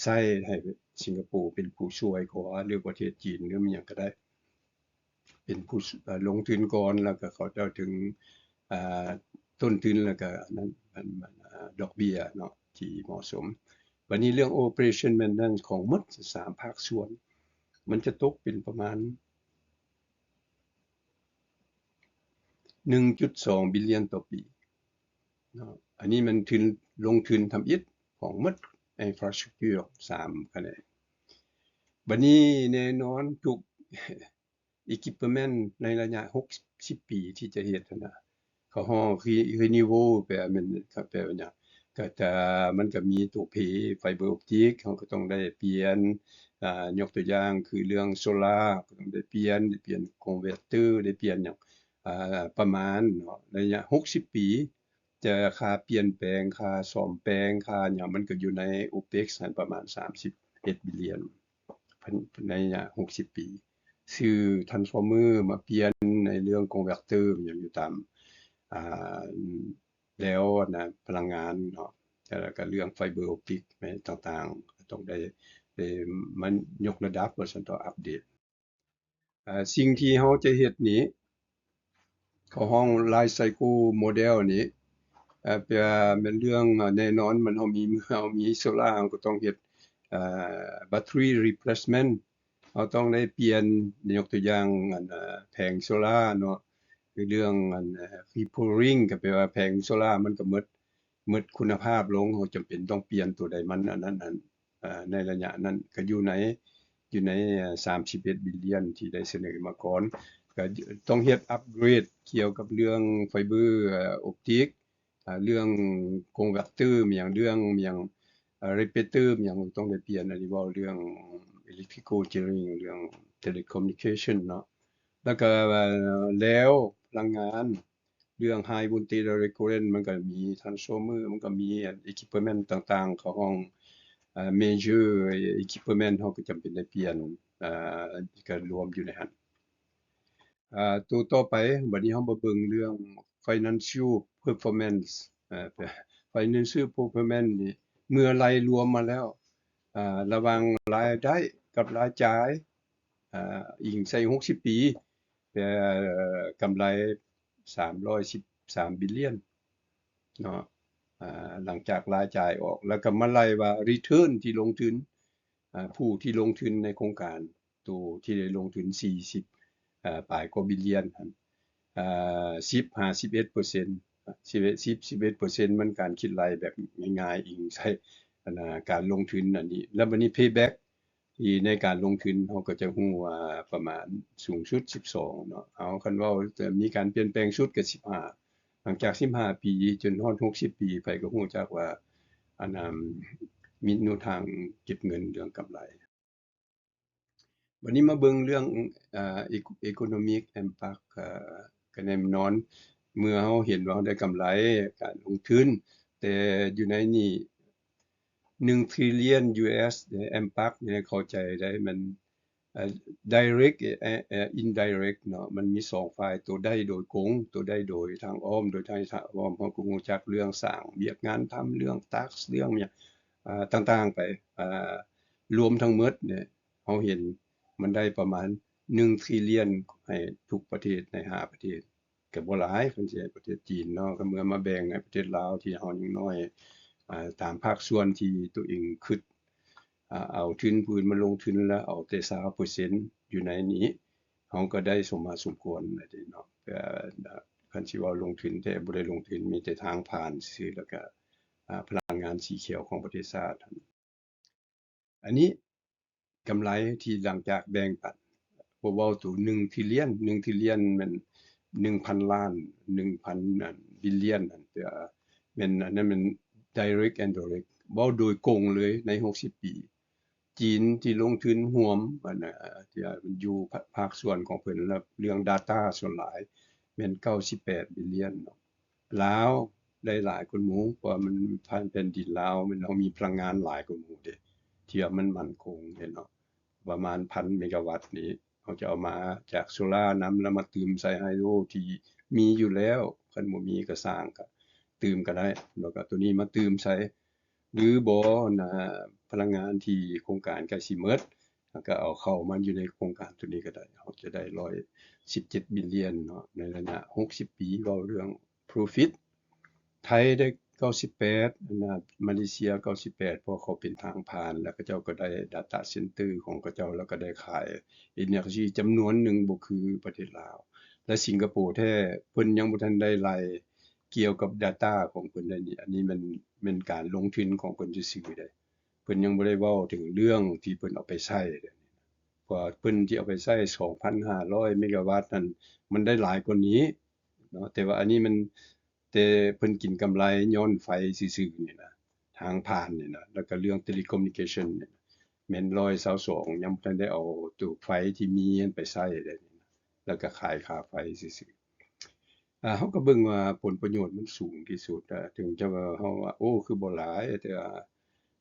ໃຊ້ໃຫ້ສິງກະໂປເປັນຜູ້ຊ່ວຍກວ່າ ຫຼືປະເທດຈີນ ຫຼືຫຍັງກໍໄດ້ ເປັນຜູ້ ເອີ ລົງທຶນກ່ອນ ແລ້ວກໍເຂົາເຈົ້າເຖິງ ອ່າ ຕົ້ນທຶນ ແລ້ວກໍອັນນັ້ນ ອັນ ອັນ ອ່າ ດອກເບ້ຍເນາະ ທີ່ເໝາະສົມ. ບັດນີ້ເລື່ອງ operation maintenance ຂອງໝົດສາມພາກສ່ວນ ມັນຈະຕົກເປັນປະມານ ໜຶ່ງຈຸດສອງບິລລຽນຕໍ່ປີເນາະ ອັນນີ້ມັນທຶນ ລົງທຶນທຳອິດຂອງໝົດ infrastructure ສາມຂະແໜງ. ບັດນີ້ແນ່ນອນທຸກ equipment ໃນໄລຍະຫົກສິບປີທີ່ຈະເຮັດຫັ້ນນະ ເຂົາຮ້ອງ re- renewal ແປແມ່ນ ແປວ່າຫຍັງ ກໍຈະ ມັນກໍມີຕົວ P fiber optic ເຮົາກໍຕ້ອງໄດ້ປ່ຽນ ອ່າ ຍົກຕົວຢ່າງຄືເລື່ອງໂຊລາ ກໍຕ້ອງໄດ້ປ່ຽນ ໄດ້ປ່ຽນ converter ໄດ້ປ່ຽນຫຍັງ ອ່າ ປະມານເນາະ ໄລຍະຫົກສິບປີ ຈະຄ່າປ່ຽນແປງ ຄ່າສ້ອມແປງ ຄ່າຫຍັງ ມັນກໍຢູ່ໃນ OPEX ຫັ້ນປະມານສາມສິບເອັດບິລລຽນ ໃນໄລຍະຫົກສິບປີ ຊື້ transformer ມາປ່ຽນ ໃນເລື່ອງ converter ຫຍັງຢູ່ຕາມ ອ່າ ແລວອັນນະ ພະລັງງານເນາະ ແລ້ວກໍເລື່ອງ fiber optic ແມ່ນຕ່າງໆ ຕ້ອງໄດ້ ໄດ້ມາຍົກລະດັບ ວ່າຊັ້ນເຖາະ ອັບເດດ. ເອີ ສິ່ງທີ່ເຮົາຈະເຮັດນີ້ ເຂົາຮ້ອງ life cycle model ນີ້ ເອີ ແປວ່າແມ່ນເລື່ອງ ເອີ ແນ່ນອນ ມັນ ເຮົາມີ ເຮົາມີໂຊລາ ເຮົາກໍຕ້ອງເຮັດ ເອີ battery replacement ເຮົາຕ້ອງໄດ້ປ່ຽນ ຍົກຕົວຢ່າງ ອັນ ເອີ ແຜງໂຊລາເນາະ ຫຼືເລື່ອງ ອັນ ເອີ repowering ກໍແປວ່າແຜງໂຊລາມັນກໍໝົດ ໝົດຄຸນນະພາບລົງ ເຮົາຈຳເປັນຕ້ອງປ່ຽນຕົວໃດມັນ ອັນນັ້ນ ອັນ ເອີ ໃນໄລຍະນັ້ນ ກໍຢູ່ໃນ ຢູ່ໃນ ເອີ ສາມສິບເອັດບິລລຽນ ທີ່ໄດ້ສະເໜີມາກ່ອນ ກໍຕ້ອງເຮັດ upgrade ກ່ຽວກັບເລື່ອງ fiber ເອີ optic ເອີ ເລື່ອງ converter ມີຫຍັງ ເລື່ອງມີຫຍັງ ເອີ repeater ມີຫຍັງ ຕ້ອງໄດ້ປ່ຽນ ອັນນີ້ເວົ້າເລື່ອງ electrical engineering ເລື່ອງ telecommunication ເນາະ ແລ້ວກໍ ເອີ ແລ້ວພະລັງງານ ເລື່ອງ high voltage direct current ມັນກໍມີ transformer ມັນກໍມີ equipment ຕ່າງໆ ເຂົາຫ້ອງ ເອີ major equipment ເຮົາກໍຈຳເປັນໄດ້ປ່ຽນ ເອີ ກໍລວມຢູ່ໃນຫັ້ນ. ເອີ ໂຕຕໍ່ໄປ ບັດນີ້ເຮົາມາເບິ່ງເລື່ອງ financial performance ເອີ financial performance ນີ້ ເມື່ອໄລ່ລວມມາແລ້ວ ເອີ ລະຫວ່າງລາຍໄດ້ກັບລາຍຈ່າຍ ເອີ ອີງໃສ່ຫົກສິບປີ ແຕ່ ເອີ ກຳໄລສາມຮ້ອຍສິບສາມບິລລຽນເນາະ ອາ ຫຼັງຈາກລາຍຈ່າຍອອກ ແລ້ວກໍມາໄລ່ວ່າ return ທີ່ລົງທຶນ ອາ ຜູ້ທີ່ລົງທຶນໃນໂຄງການ ໂຕທີ່ໄດ້ລົງທຶນສີ່ສິບ ອາ ປາຍກວ່າບິລລຽນຫັ້ນ ອາ ສິບຫາສິບເອັດເປີເຊັນ ສິບເອັດ ສິບ ສິບເອັດເປີເຊັນ ມັນການຄິດໄລ່ແບບງ່າຍໆ ອີງໃສ່ ອັນນ່າ ການລົງທຶນອັນນີ້ ແລ້ວບັດນີ້ payback ທີ່ໃນການລົງທຶນ ເຮົາກໍຈະຮູ້ວ່າປະມານສູງສຸດສິບສອງເນາະ ເອົາ ຄັນເວົ້າຈະມີການປ່ຽນແປງສຸດກໍສິບຫ້າ ຫຼັງຈາກສິບຫ້າປີຈົນຮອດຫົກສິບປີ ໃຜກໍຮູ້ຈັກວ່າ ອັນນັ້ນ ມີແນວທາງເກັບເງິນເລື່ອງກຳໄລ. ບັດນີ້ມາເບິ່ງເລື່ອງ ເອີ economic impact ເອີ ກໍແນ່ນອນ ເມື່ອເຮົາເຫັນວ່າເຮົາໄດ້ກຳໄລ ການລົງທຶນ ແຕ່ຢູ່ໃນນີ້ ໜຶ່ງ trillion US impact ນີ້ເຂົ້າໃຈໄດ້ ມັນ ເອີ direct ເອີ indirect ເນາະ ມັນມີສອງຝ່າຍ ຕົວໄດ້ໂດຍກົງ ຕົວໄດ້ໂດຍທາງອ້ອມ ໂດຍທາງອ້ອມ ເຮົາກໍຮູ້ຈັກເລື່ອງສ້າງວຽກງານທຳ ເລື່ອງ tax ເລື່ອງຫຍັງ ອ່າ ຕ່າງໆໄປ ອ່າ ລວມທັງໝົດນີ້ ເຮົາເຫັນມັນໄດ້ປະມານໜຶ່ງ trillion ໃຫ້ທຸກປະເທດ ໃນຫ້າປະເທດ ກໍບໍ່ຫຼາຍ ຄັນຊິໃຫ້ປະເທດຈີນເນາະ ກໍເມື່ອມາແບ່ງໃຫ້ປະເທດລາວທີ່ເຮົາຍັງນ້ອຍ ອ່າ ຕາມພາກສ່ວນທີ່ຕົວເອງຄິດ ອ່າ ເອົາທຶນຜູ້ອື່ນມາລົງທຶນ ແລ້ວເອົາແຕ່ຊາວເປີເຊັນ ຢູ່ໃນນີ້ ເຮົາກໍໄດ້ສົມມາສົມຄວນແລ້ວເດເນາະ ແຕ່ຄັນຊິເວົ້າລົງທຶນແທ້ ບໍ່ໄດ້ລົງທຶນ ມີແຕ່ທາງຜ່ານຊື່ໆ ແລ້ວກໍ ອ່າ ພະລັງງານສີຂຽວຂອງປະເທດຊາດ ອັນນີ້ກຳໄລທີ່ຫຼັງຈາກແບ່ງປັນ ບໍ່ເວົ້າໂຕໜຶ່ງ trillion ໜຶ່ງ trillion ແມ່ນໜຶ່ງພັນລ້ານ ໜຶ່ງພັນ billion ອັນ ແມ່ນ ອັນນັ້ນແມ່ນ direct and indirect ເວົ້າໂດຍກົງເລີຍໃນຫົກສິບປີ ຈີນທີ່ລົງທຶນຮ່ວມ ອັນ ທີ່ວ່າມັນຢູ່ພາ ພາກສ່ວນຂອງເພິ່ນ ແລ້ວເລື່ອງ data ສ່ວນຫຼາຍແມ່ນເກົ້າສິບແປດ billion ເນາະ ລາວໄດ້ຫຼາຍກວ່າໝູ່ ເພາະວ່າມັນຜ່ານແຜ່ນດິນລາວ ແມ່ນເຮົາມີພະລັງງານຫຼາຍກວ່າໝູ່ເດ້ ທີ່ວ່າມັນໝັ້ນຄົງເດ້ເນາະ ປະມານພັນເມກາວັດນີ້ ເຮົາຈະເອົາມາຈາກໂຊລານຳ ແລ້ວມາຕື່ມໃສ່ໄຮໂດຣທີ່ມີຢູ່ແລ້ວ ຄັນບໍ່ມີກໍສ້າງ ກໍຕື່ມກໍໄດ້ ແລ້ວກໍໂຕນີ້ມາຕື່ມໃສ່ ຫຼືບໍ່ນະ ພະລັງງານທີ່ໂຄງການໃກ້ຊິໝົດ ແລ້ວກໍເອົາເຂົ້າມາຢູ່ໃນໂຄງການໂຕນີ້ກໍໄດ້ ເຮົາຈະໄດ້ຮ້ອຍສິບເຈັດ billion ເນາະ ໃນໄລຍະຫົກສິບປີ ເວົ້າເລື່ອງ profit ໄທໄດ້ເກົ້າສິບແປດ ອັນນ່າ ມາເລເຊຍເກົ້າສິບແປດ ເພາະເຂົາເປັນທາງຜ່ານ ແລ້ວເຂົາເຈົ້າກໍໄດ້ data center ຂອງເຂົາເຈົ້າ ແລ້ວກໍໄດ້ຂາຍ energy ຈຳນວນໜຶ່ງ ບໍ່ຄືປະເທດລາວ ແລະ ສິງກະໂປແທ້ ເພິ່ນຍັງບໍ່ທັນໄດ້ໄລ່ກ່ຽວກັບ data ຂອງເພິ່ນໄດ້ນີ້ ອັນນີ້ແມ່ນ ແມ່ນການລົງທຶນຂອງເພິ່ນຊື່ໆເດ້ ເພິ່ນຍັງບໍ່ໄດ້ເວົ້າເຖິງເລື່ອງທີ່ເພິ່ນເອົາໄປໃຊ້ເດ້ ເພາະວ່າເພິ່ນທີ່ເອົາໄປໃຊ້ສອງພັນຫ້າຮ້ອຍເມກາວັດນັ້ນ ມັນໄດ້ຫຼາຍກວ່ານີ້ເນາະ ແຕ່ວ່າອັນນີ້ມັນ ແຕ່ເພິ່ນກິນກຳໄລຍ້ອນໄຟຊື່ໆນີ້ນະ ທາງຜ່ານນີ້ນະ ແລ້ວກໍເລື່ອງ telecommunication ນີ້ນະ ແມ່ນຮ້ອຍຊາວສອງ ຍັງບໍ່ທັນໄດ້ເອົາໂຕໄຟທີ່ມີຫັ້ນໄປໃຊ້ເດ້ ແລ້ວກໍຂາຍຄ່າໄຟຊື່ໆ ອ່າ ເຮົາກໍເບິ່ງວ່າຜົນປະໂຫຍດມັນສູງທີ່ສຸດ ເຖິງຈະວ່າເຮົາວ່າ ໂອ້ ຄືບໍ່ຫຼາຍ ແຕ່ວ່າ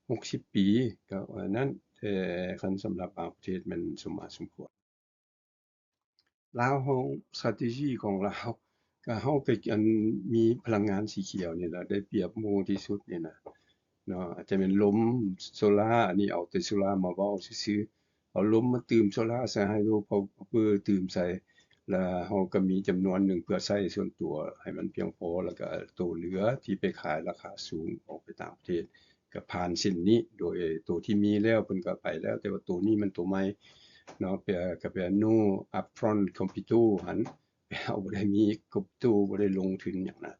ຫົກສິບປີ ກໍວ່ານັ້ນ ແຕ່ຄັນສຳລັບບາງປະເທດແມ່ນສົມມາສົມຄວນ. ລາວເຮົາ strategy ຂອງລາວ ກໍເຮົາກໍ ອັນ ມີພະລັງງານສີຂຽວນີ້ລະ ໄດ້ປຽບໝູ່ທີ່ສຸດນີ້ນະ ເນາະ ອາດຈະແມ່ນລົມ ໂຊລາ ອັນນີ້ເອົາແຕ່ໂຊລາມາເວົ້າຊື່ໆ ເອົາລົມມາຕື່ມໂຊລາໃສ່ໄຮໂດຣ ເອົາ power ຕື່ມໃສ່ ແລ້ວເຮົາກໍມີຈຳນວນໜຶ່ງເພື່ອໃຊ້ສ່ວນຕົວໃຫ້ມັນພຽງພໍ ແລ້ວກໍໂຕເຫຼືອທີ່ໄປຂາຍລາຄາສູງອອກໄປຕ່າງປະເທດ ກໍຜ່ານເສັ້ນນີ້ ໂດຍໂຕທີ່ມີແລ້ວເພິ່ນກໍໄປແລ້ວ ແຕ່ວ່າໂຕນີ້ມັນໂຕໃໝ່ເນາະ ກໍແປວ່າ no upfront capital ຫັ້ນ ເຮົາບໍ່ໄດ້ມີ capital ບໍ່ໄດ້ລົງທຶນຫຍັງນະ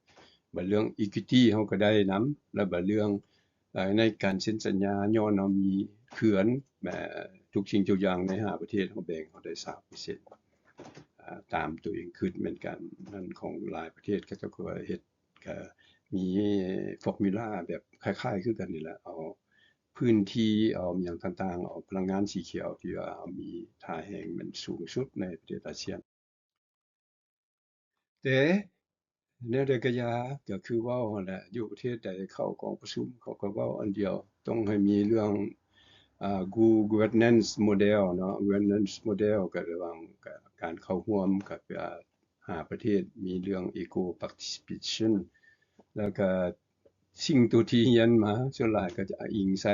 ບັດເລື່ອງ equity ເຮົາກໍໄດ້ນຳ ແລ້ວບັດເລື່ອງ ເອີ ໃນການເຊັນສັນຍາ ຍ້ອນເຮົາມີເຂື່ອນ ເອີ ທຸກສິ່ງທຸກຢ່າງໃນຫ້າປະເທດ ເຮົາແບ່ງເຮົາໄດ້ຊາວເປີເຊັນ ເອີ ຕາມໂຕເອງຄິດແມ່ນການນັ້ນຂອງຫຼາຍປະເທດ ເຂົາເຈົ້າກໍເຮັດ ກໍມີ formula ແບບຄ້າຍໆຄືກັນນີ້ແຫຼະ ເອົາພື້ນທີ່ ເອົາຫຍັງຕ່າງໆ ເອົາພະລັງງານສີຂຽວທີ່ວ່າເຮົາມີທ່າແຮງແມ່ນສູງສຸດໃນປະເທດອາຊຽນ. ແຕ່ແນວໃດກໍຢ່າ ກໍຄືເວົ້າຫັ້ນແຫຼະ ຢູ່ປະເທດໃດເຂົ້າກອງປະຊຸມ ເຂົາກໍເວົ້າອັນດຽວ ຕ້ອງໃຫ້ມີເລື່ອງ ອ່າ governance model ເນາະ governance model ກໍລະຫວ່າງການເຂົ້າຮ່ວມກັບ ອ່າ ຫ້າປະເທດ ມີເລື່ອງ equal participation ແລ້ວກໍ ສິ່ງຕົວທີ່ຮຽນມາສ່ວນຫຼາຍກໍຈະອີງໃສ່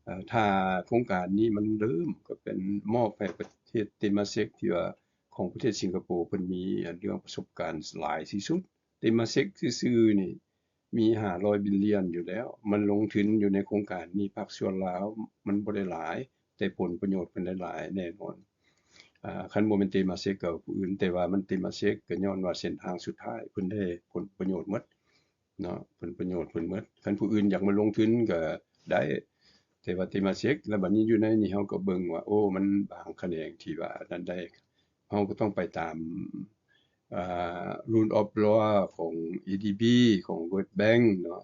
ເອີ ຖ້າໂຄງການນີ້ມັນເລີ່ມ ກໍເປັນມອບໃຫ້ປະເທດເຕມາເຊັກ ທີ່ວ່າຂອງປະເທດສິງກະໂປ ເພິ່ນມີເລື່ອງປະສົບການຫຼາຍທີ່ສຸດ. ເຕມາເຊັກຊື່ໆນີ້ມີຫ້າຮ້ອຍບິລລຽນຢູ່ແລ້ວ ມັນລົງທຶນຢູ່ໃນໂຄງການນີ້ ພາກສ່ວນລາວມັນບໍ່ໄດ້ຫຼາຍ ແຕ່ຜົນປະໂຫຍດເພິ່ນໄດ້ຫຼາຍແນ່ນອນ. ອ່າ ຄັນບໍ່ແມ່ນເຕມາເຊັກກໍຜູ້ອື່ນ ແຕ່ວ່າມັນເຕມາເຊັກ ກໍຍ້ອນວ່າເສັ້ນທາງສຸດທ້າຍເພິ່ນໄດ້ຜົນປະໂຫຍດໝົດ. ເນາະ ຜົນປະໂຫຍດເພິ່ນໝົດ. ຄັນຜູ້ອື່ນຢາກມາລົງທຶນກໍໄດ້ ແຕ່ວ່າ Temasek ແລ້ວບັດນີ້ຢູ່ໃນນີ້ເຮົາກໍເບິ່ງວ່າ ໂອ້ ມັນບາງຂະແໜງທີ່ວ່ານັ້ນໄດ້ ເຮົາກໍຕ້ອງໄປຕາມ ອ່າ Rule of Law ຂອງ ADB ຂອງ World Bank ເນາະ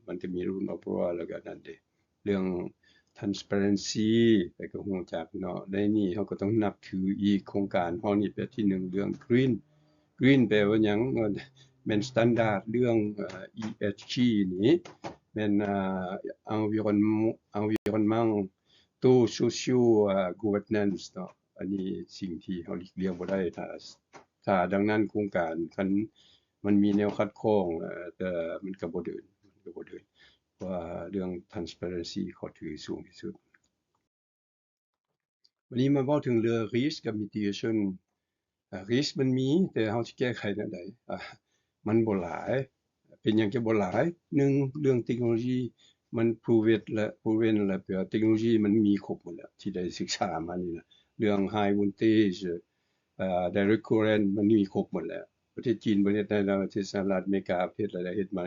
ມັນຈະມີ Rule of Law ແລ້ວກໍນັ້ນເດ້ ເລື່ອງ transparency ໃຜກໍຮູ້ຈັກເນາະ. ໃນນີ້ເຮົາກໍຕ້ອງນັບຖືອີກ ໂຄງການເຮົານີ້ແບບທີໜຶ່ງ ເລື່ອງ green. Green ແປວ່າຫຍັງ? ແມ່ນ standard ເລື່ອງ ເອີ ESG ນີ້ ແມ່ນ ອ່າ environ- environmental social ອ່າ governance ເນາະ. ອັນນີ້ສິ່ງທີ່ເຮົາຫຼີກລ່ຽງບໍ່ໄດ້ ຖ້າ ຖ້າ ດັ່ງນັ້ນໂຄງການຄັນມັນມີແນວຂັດຂ້ອງ ເອີ ແຕ່ມັນກໍບໍ່ເດີນ ມັນກໍບໍ່ເດີນ ເພາະວ່າເລື່ອງ transparency ເຂົາຖືສູງທີ່ສຸດ. ບັດນີ້ມາເວົ້າເຖິງເລື່ອງ risk ກັບ mitigation. ອາ risk ມັນມີ ແຕ່ເຮົາຊິແກ້ໄຂແນວໃດ? ອາ ມັນບໍ່ຫຼາຍ. ເປັນຫຍັງຈະບໍ່ຫຼາຍ? ໜຶ່ງ ເລື່ອງເຕັກໂນໂລຢີມັນ proven ແລະ proven ແລະ ແປວ່າເຕັກໂນໂລຢີມັນມີຄົບໝົດແລ້ວ ທີ່ໄດ້ສຶກສາມານີ້ນະ ເລື່ອງ high voltage ເອີ direct current ມັນມີຄົບໝົດແລ້ວ. ປະເທດຈີນບໍ່ເຮັດໄດ້ແລ້ວ ປະເທດສະຫະລັດອາເມລິກາ ປະເທດໃດໆເຮັດມາ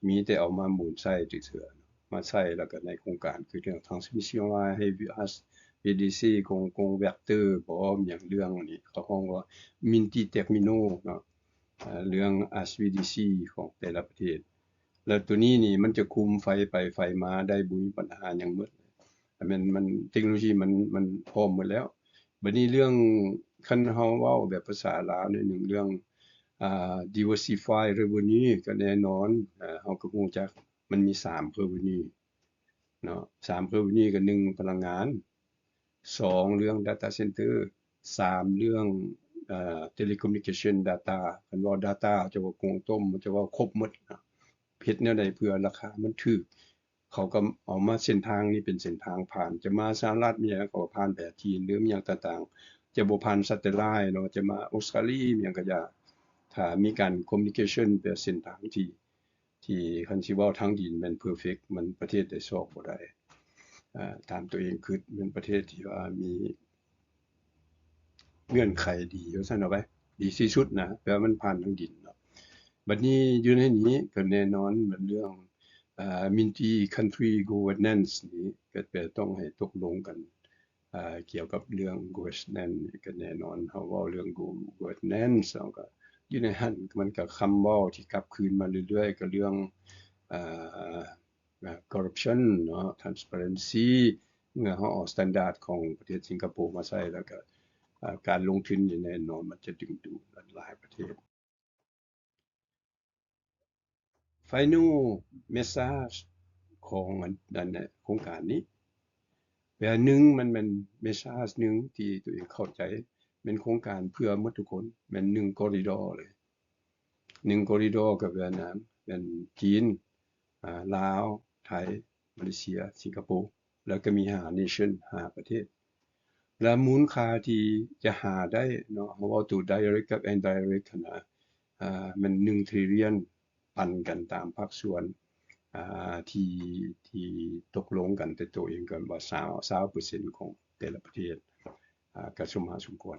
ມີແຕ່ເອົາມາໝູນໃຊ້ຊື່ໆ ມາໃຊ້ ແລ້ວກໍໃນໂຄງການຄືເລື່ອງ transmission line ໃຫ້ HVDC ກົງ ກົງ reactor ບໍ່ ຫຍັງ ເລື່ອງນີ້ເຂົາຮ້ອງວ່າ multi terminal ເນາະ ເອີ ເລື່ອງ HVDC ຂອງແຕ່ລະປະເທດ ແລ້ວໂຕນີ້ນີ້ມັນຈະຄຸມໄຟໄປໄຟມາໄດ້ ບໍ່ມີບັນຫາຫຍັງໝົດ ແມ່ນ ມັນ ເຕັກໂນໂລຢີມັນ ມັນພ້ອມໝົດແລ້ວ. ບັດນີ້ເລື່ອງ ຄັນເຮົາເວົ້າແບບພາສາລາວໜ້ອຍໜຶ່ງ ເລື່ອງ ອ່າ diversify revenue ກໍແນ່ນອນ ເຮົາກໍຮູ້ຈັກ ມັນມີສາມ revenue ເນາະ ສາມ revenue ກໍໜຶ່ງ ພະລັງງານ, ສອງ ເລື່ອງ data center, ສາມ ເລື່ອງ ເອີ telecommunication data. ຄັນເວົ້າ data ຈະເວົ້າກົງຕົ້ມ ຈະເວົ້າຄົບໝົດ ເຮັດແນວໃດເພື່ອລາຄາມັນຖືກ ເຂົາກໍເອົາມາເສັ້ນທາງນີ້ເປັນເສັ້ນທາງຜ່ານ ຈະມາສະຫະລັດ ມີຫຍັງ ເຂົາກໍຜ່ານໄປຫາຈີນ ຫຼື ມີຫຍັງຕ່າງໆ ຈະບໍ່ຜ່ານ satellite ເນາະ ຈະມາອົດສະຕາລີ ມີຫຍັງກໍຢ່າ ຖ້າມີການ communication ແບບເສັ້ນທາງທີ່ ທີ່ຄັນຊິເວົ້າທາງດິນແມ່ນ perfect ມັນປະເທດໃດຊອກບໍ່ໄດ້ ເອີ ຕາມຕົວເອງຄິດ ແມ່ນປະເທດທີ່ວ່າມີ ເງື່ອນໄຂດີວ່າຊັ້ນເອົາໄວ້ ດີທີ່ສຸດນະ ແປວ່າມັນຜ່ານທາງດິນເນາະ. ບັດນີ້ຢູ່ໃນນີ້ກໍແນ່ນອນ ແມ່ນເລື່ອງ ເອີ multi country governance ນີ້ ກໍແປຕ້ອງໃຫ້ຕົກລົງກັນ ເອີ ກ່ຽວກັບເລື່ອງ governance ນີ້ ກໍແນ່ນອນ ເຮົາເວົ້າເລື່ອງ go- governance ເຮົາກໍຢູ່ໃນຫັ້ນ ມັນກໍຄຳເວົ້າທີ່ກັບຄືນມາເລື້ອຍໆ ກໍເລື່ອງ ເອີ ອ່າ corruption ເນາະ transparency ເມື່ອເຮົາເອົາ standard ຂອງປະເທດສິງກະໂປມາໃຊ້ ແລ້ວກໍ ອ່າ ການລົງທຶນນີ້ແນ່ນອນ ມັນຈະດຶງດູດຫຼາຍປະເທດ. Final message ຂອງອັນ ອັນ ໂຄງການນີ້ ແປໜຶ່ງ ມັນແມ່ນ message ໜຶ່ງທີ່ຕົວເອງເຂົ້າໃຈ ແມ່ນໂຄງການເພື່ອໝົດທຸກຄົນ ແມ່ນໜຶ່ງ corridor ເລີຍ. ໜຶ່ງ corridor ກັບຫວຽດນາມ ແມ່ນຈີນ ອາ ລາວ ໄທ ມາເລເຊຍ ສິງກະໂປ ແລ້ວກໍມີຫ້າ nation ຫ້າປະເທດ ແລະ ມູນຄ່າທີ່ຈະຫາໄດ້ເນາະ ເຮົາເວົ້າໂຕ direct ກັບ indirect ຫັ້ນນະ ອາ ແມ່ນໜຶ່ງ trillion ປັນກັນຕາມພາກສ່ວນ ອາ ທີ່ ທີ່ຕົກລົງກັນ ແຕ່ໂຕເອງກໍວ່າ ຊາວ ຊາວເປີເຊັນຂອງແຕ່ລະປະເທດ ອາ ກໍສົມຫາສົມຄວນ.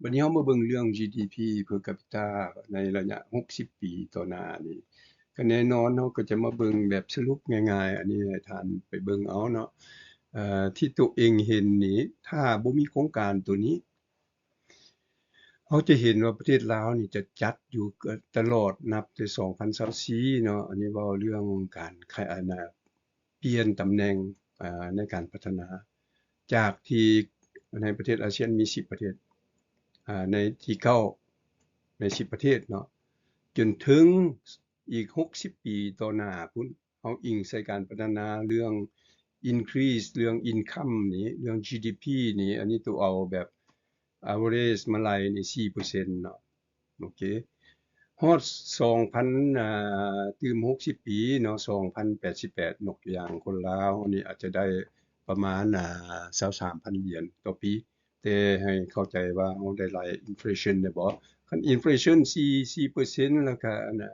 ບັດນີ້ເຮົາມາເບິ່ງເລື່ອງ GDP per capita ໃນໄລຍະຫົກສິບປີຕໍ່ໜ້ານີ້ ກໍແນ່ນອນເຮົາກໍຈະມາເບິ່ງແບບສະຫຼຸບງ່າຍໆ ອັນນີ້ໃຫ້ທ່ານໄປເບິ່ງເອົາເນາະ ເອີ ທີ່ໂຕເອງເຫັນນີ້ ຖ້າບໍ່ມີໂຄງການໂຕນີ້ ເຮົາຈະເຫັນວ່າປະເທດລາວນີ້ຈະຈັດຢູ່ຕະຫຼອດ ນັບແຕ່ສອງພັນຊາວສີ່ເນາະ ອັນນີ້ເວົ້າເລື່ອງການຂະ ອັນນະ ປ່ຽນຕຳແໜ່ງ ອາ ໃນການພັດທະນາ ຈາກທີ່ໃນປະເທດອາຊຽນມີສິບປະເທດ ອາ ໃນທີເກົ້າ ໃນສິບປະເທດເນາະ ຈົນເຖິງອີກຫົກສິບປີຕໍ່ໜ້າພຸ້ນ ເຮົາອີງໃສ່ການພັດທະນາເລື່ອງ increase ເລື່ອງ income ນີ້ ເລື່ອງ GDP ນີ້ ອັນນີ້ໂຕເອົາແບບ average ມາໄລ່ນີ້ ສີ່ເປີເຊັນເນາະ ໂອເຄ ຮອດສອງພັນ ອ່າ ຕື່ມຫົກສິບປີເນາະ ສອງພັນແປດສິບແປດ ຍົກຕົວຢ່າງຄົນລາວນີ້ອາດຈະໄດ້ປະມານ ອ່າ ຊາວສາມພັນຫຼຽນຕໍ່ປີ ແຕ່ໃຫ້ເຂົ້າໃຈວ່າເຮົາໄດ້ໄລ່ inflation ໄດ້ບໍ່? ຄັນ inflation ສີ່ ສີ່ເປີເຊັນ ແລ້ວກະ ອັນນະ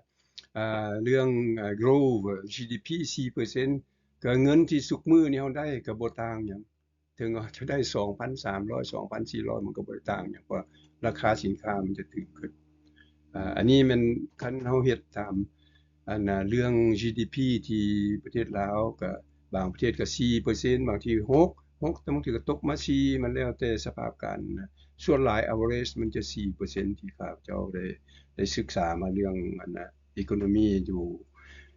ອ່າ ເລື່ອງ ອ່າ growth GDP ສີ່ເປີເຊັນ ກະເງິນທີ່ຊຸກມື້ນີ້ເຮົາໄດ້ກະບໍ່ຕ່າງຫຍັງ ເຖິງວ່າຈະໄດ້ສອງພັນສາມຮ້ອຍ ສອງພັນສີ່ຮ້ອຍ ມັນກໍບໍ່ໄດ້ຕ່າງຫຍັງ ເພາະວ່າລາຄາສິນຄ້າມັນຈະຖືກຂຶ້ນ. ອາ ອັນນີ້ແມ່ນຄັນເຮົາເຮັດຕາມ ອັນນ່າ ເລື່ອງ ຈີດີພີ ທີ່ປະເທດລາວ ກໍບາງປະເທດກໍສີ່ເປີເຊັນ ບາງທີຫົກ ຫົກ ແຕ່ບາງທີກໍຕົກມາສີ່ ມັນແລ້ວແຕ່ສະພາບການນະ. ສ່ວນຫຼາຍ average ມັນຈະສີ່ເປີເຊັນ ທີ່ຂ້າພະເຈົ້າໄດ້ ໄດ້ສຶກສາມາເລື່ອງ ອັນນ່າ economy ຢູ່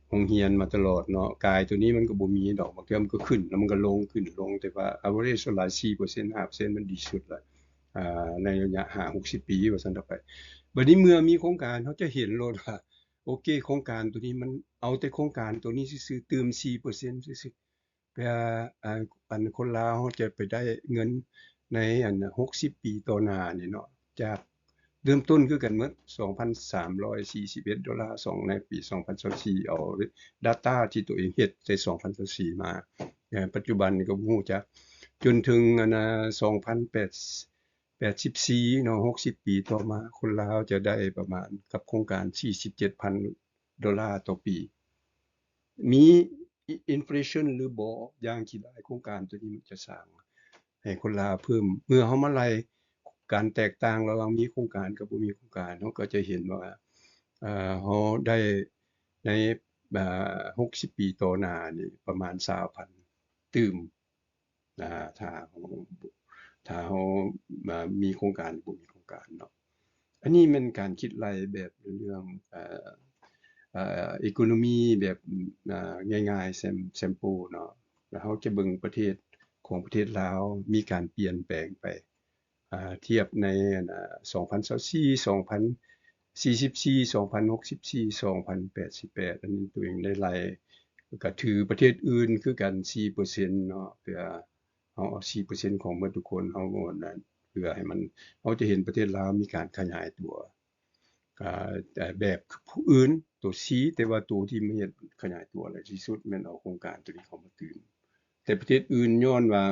ໂຮງຮຽນມາຕະຫຼອດເນາະ. ກາຍໂຕນີ້ມັນກໍບໍ່ມີດອກ ບາງເທື່ອມັນກໍຂຶ້ນ ແລ້ວມັນກໍລົງ ຂຶ້ນລົງ ແຕ່ວ່າ average ສ່ວນຫຼາຍສີ່ເປີເຊັນ ຫ້າເປີເຊັນ ມັນດີສຸດລະ ອ່າ ໃນໄລຍະຫ້າຫົກສິບປີ ວ່າຊັ້ນເຖາະໄປ. ບັດນີ້ເມື່ອມີໂຄງການ ເຮົາຈະເຫັນໂລດວ່າ ໂອເຄ ໂຄງການໂຕນີ້ມັນເອົາແຕ່ໂຄງການໂຕນີ້ຊື່ໆ ຕື່ມສີ່ເປີເຊັນຊື່ໆ ເພື່ອ ອ່າ ອັນຄົນລາວເຮົາຈະໄປໄດ້ເງິນໃນອັນຫົກສິບປີຕໍ່ໜ້ານີ້ເນາະ ຈາກເລີ່ມຕົ້ນຄືກັນໝົດ ສອງພັນສາມຮ້ອຍສີ່ສິບເອັດໂດລາ ສອງ ໃນປີສອງພັນຊາວສີ່ ເອົາ data ທີ່ຕົວເອງເຮັດໃນສອງພັນຊາວສີ່ມາ ເອີ ປັດຈຸບັນນີ້ກໍບໍ່ຮູ້ຈັກ ຈົນເຖິງອັນນ່າ ສອງພັນແປດ ແປດສິບສີ່ເນາະ ຫົກສິບປີຕໍ່ມາ ຄົນລາວຈະໄດ້ປະມານກັບໂຄງການສີ່ສິບເຈັດພັນໂດລາຕໍ່ປີ. ມີ inflation ຫຼືບໍ່ ຢ່າງທີ່ຫຼາຍໂຄງການໂຕນີ້ມັນຈະສ້າງໃຫ້ຄົນລາວເພີ່ມ. ເມື່ອເຮົາມາໄລ່ການແຕກຕ່າງລະຫວ່າງມີໂຄງການກັບບໍ່ມີໂຄງການ ເຮົາກໍຈະເຫັນວ່າ ເອີ ເຮົາໄດ້ໃນ ເອີ ຫົກສິບປີຕໍ່ໜ້ານີ້ປະມານຊາວພັນຕື່ມ ນະ ຖ້າເຮົາ ຖ້າເຮົາ ເອີ ມີໂຄງການ ຫຼື ບໍ່ມີໂຄງການເນາະ. ອັນນີ້ແມ່ນການຄິດໄລ່ແບບເລື່ອງ ເອີ ເອີ economy ແບບ ເອີ ງ່າຍໆ ແຊມ sample ເນາະ. ແລ້ວເຮົາຈະເບິ່ງປະເທດ ຂອງປະເທດລາວມີການປ່ຽນແປງໄປ ອາ ທຽບໃນ ອັນ ອາ ສອງພັນຊາວສີ່ ສອງພັນສີ່ສິບສີ່ ສອງພັນຫົກສິບສີ່ ສອງພັນແປດສິບແປດ ອັນນີ້ຕົວເອງໄດ້ໄລ່ ກໍຖືປະເທດອື່ນຄືກັນສີ່ເປີເຊັນເນາະ ເພື່ອເຮົາເອົາສີ່ເປີເຊັນຂອງໝົດທຸກຄົນ ເຮົາ ອັນນັ້ນ ເພື່ອໃຫ້ມັນ ເຮົາຈະເຫັນປະເທດລາວມີການຂະຫຍາຍຕົວ ກະ ແບບຜູ້ອື່ນ ຕົວ C ແຕ່ວ່າຕົວທີ່ມັນເຮັດຂະຫຍາຍຕົວຫຼາຍທີ່ສຸດແມ່ນເອົາໂຄງການຕົວນີ້ເຂົ້າມາຕື່ມ. ແຕ່ປະເທດອື່ນຍ້ອນວ່າ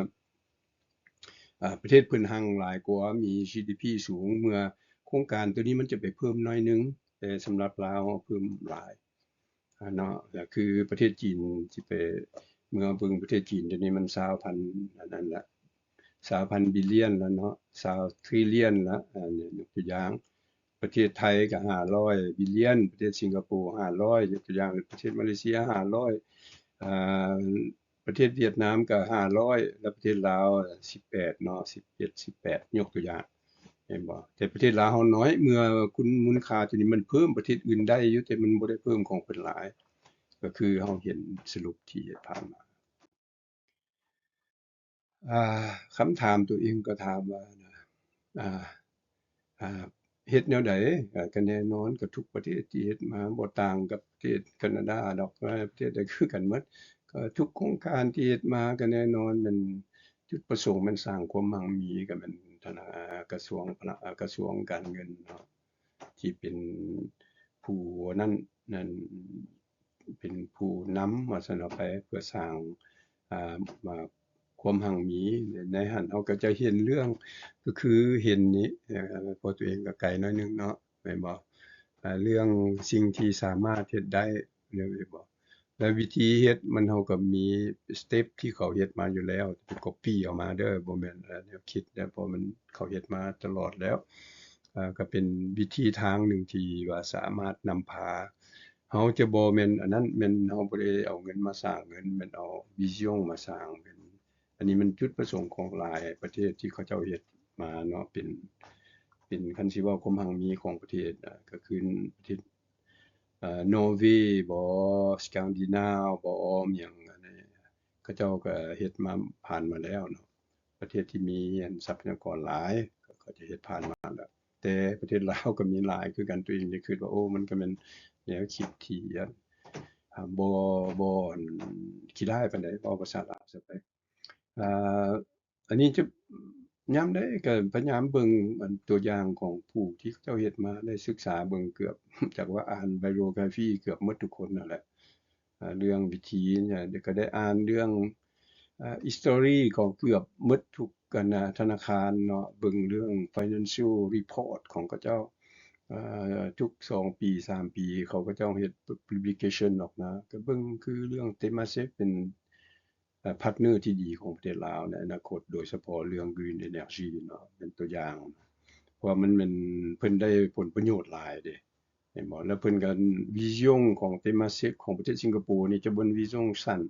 ອາ ປະເທດເພິ່ນຮັ່ງຫຼາຍກວ່າ ມີ GDP ສູງ ເມື່ອໂຄງການຕົວນີ້ມັນຈະໄປເພີ່ມໜ້ອຍໜຶ່ງ ແຕ່ສຳລັບລາວເຮົາເພີ່ມຫຼາຍ ອາ ເນາະ. ກໍຄືປະເທດຈີນ ຊິໄປ ເມື່ອເບິ່ງປະເທດຈີນ ດຽວນີ້ມັນຊາວພັນ ອັນນັ້ນລະ ຊາວພັນ billion ລະເນາະ ຊາວ trillion ລະ ອາ ຍົກຕົວຢ່າງ ປະເທດໄທກໍຫ້າຮ້ອຍ billion ປະເທດສິງກະໂປຫ້າຮ້ອຍ ຍົກຕົວຢ່າງ ປະເທດມາເລເຊຍຫ້າຮ້ອຍ ອາ ປະເທດຫວຽດນາມກໍຫ້າຮ້ອຍ ແລະ ປະເທດລາວສິບແປດເນາະ ສິບເຈັດ ສິບແປດ ຍົກຕົວຢ່າງ ເຫັນບໍ່? ແຕ່ປະເທດລາວເຮົານ້ອຍ ເມື່ອຄຸນມູນຄ່າຕົວນີ້ມັນເພີ່ມ ປະເທດອື່ນໄດ້ຢູ່ ແຕ່ມັນບໍ່ໄດ້ເພີ່ມຂອງເພິ່ນຫຼາຍ ກໍຄືເຮົາເຫັນສະຫຼຸບທີ່ເຮັດຜ່ານມາ. ອ່າ ຄຳຖາມຕົວເອງກໍຖາມວ່າ ອ່າ ອ່າ ເຮັດແນວໃດ? ກໍ ກໍແນ່ນອນ ກໍທຸກປະເທດທີ່ເຮັດມາ ບໍ່ຕ່າງກັບປະເທດການາດາດອກ ປະເທດໃດຄືກັນໝົດ. ກໍທຸກໂຄງການທີ່ເຮັດມາ ກໍແນ່ນອນແມ່ນຈຸດປະສົງແມ່ນສ້າງຄວາມຮັ່ງມີ ກໍແມ່ນທະນາ ກະຊວງພະ ກະຊວງການເງິນເນາະ ທີ່ເປັນຜູ້ນັ້ນ ນັ້ນ ເປັນຜູ້ນຳວ່າຊັ້ນເອົາໄປ ເພື່ອສ້າງ ອ່າ ມາ ຄວາມຮັ່ງມີ. ໃນຫັ້ນເຮົາກໍຈະເຫັນເລື່ອງ ກໍຄືເຫັນນີ້ ເອີ ເພາະຕົວເອງກໍໄກໜ້ອຍໜຶ່ງເນາະ ແມ່ນບໍ່? ເລື່ອງສິ່ງທີ່ສາມາດເຮັດໄດ້ ແມ່ນບໍ່? ແລະ ວິທີເຮັດມັນ ເຮົາກໍມີ step ທີ່ເຂົາເຮັດມາຢູ່ແລ້ວ ໄປ copy ເອົາມາເດີ ບໍ່ແມ່ນແນວຄິດເດີ ເພາະມັນ ເຂົາເຮັດມາຕະຫຼອດແລ້ວ ກໍເປັນວິທີທາງໜຶ່ງທີ່ວ່າສາມາດນຳພາ ເຮົາຈະບໍ່ແມ່ນອັນນັ້ນ ແມ່ນເຮົາບໍ່ໄດ້ເອົາເງິນມາສ້າງເງິນ ແມ່ນເອົາ vision ມາສ້າງເງິນ. ອັນນີ້ມັນຈຸດປະສົງຂອງຫຼາຍປະເທດທີ່ເຂົາເຈົ້າເຮັດມາເນາະ ເປັນ ເປັນ ຄັນຊິເວົ້າຄວາມຮັ່ງມີຂອງປະເທດ ກໍຄືປະເທດ ເອີ ນໍເວບໍ ສະການດີນາວບໍ ຫຍັງອັນນີ້ ເຂົາເຈົ້າກໍເຮັດມາ ຜ່ານມາແລ້ວເນາະ. ປະເທດທີ່ມີ ອັນ ຊັບພະຍາກອນຫຼາຍ ເຂົາຈະເຮັດຜ່ານມາແລ້ວ ແຕ່ປະເທດລາວກໍມີຫຼາຍຄືກັນ. ຕົວເອງຈະຄິດວ່າ ໂອ້ ມັນກໍແມ່ນແນວຄິດທີ່ ອັນ ບໍ່ ບໍ່ ອັນ ຂີ້ຮ້າຍປານໃດ ເວົ້າພາສາລາວຊະໄປ. ອ່າ ອັນນີ້ຈະ ຍາມໃດກໍພະຍາຍາມເບິ່ງ ອັນ ຕົວຢ່າງຂອງຜູ້ທີ່ເຂົາເຈົ້າເຮັດມາ ໄດ້ສຶກສາເບິ່ງເກືອບ ຈັກວ່າອ່ານ biography ເກືອບໝົດທຸກຄົນນັ້ນແຫຼະ. ອ່າ ເລື່ອງວິທີນີ້ ກໍໄດ້ອ່ານເລື່ອງ ອ່າ history ຂອງເກືອບໝົດທຸກ ອັນ ທະນາຄານເນາະ ເບິ່ງເລື່ອງ financial report ຂອງເຂົາເຈົ້າ ເອີ ທຸກສອງປີ ສາມປີ ເຂົາ ເຂົາເຈົ້າເຮັດ publication ອອກມາ ກໍເບິ່ງ ຄືເລື່ອງ Temasek ເປັນ ເອີ partner ທີ່ດີຂອງປະເທດລາວໃນອະນາຄົດ ໂດຍສະເພາະເລື່ອງ green energy ເນາະ ເປັນຕົວຢ່າງ ເພາະວ່າມັນແມ່ນ ເພິ່ນໄດ້ຜົນປະໂຫຍດຫຼາຍເດ້. ເຫັນບໍ່? ແລ້ວເພິ່ນກໍ vision ຂອງ Temasek ຂອງປະເທດສິງກະໂປນີ້ຈະເປັນ vision ສັ້ນ,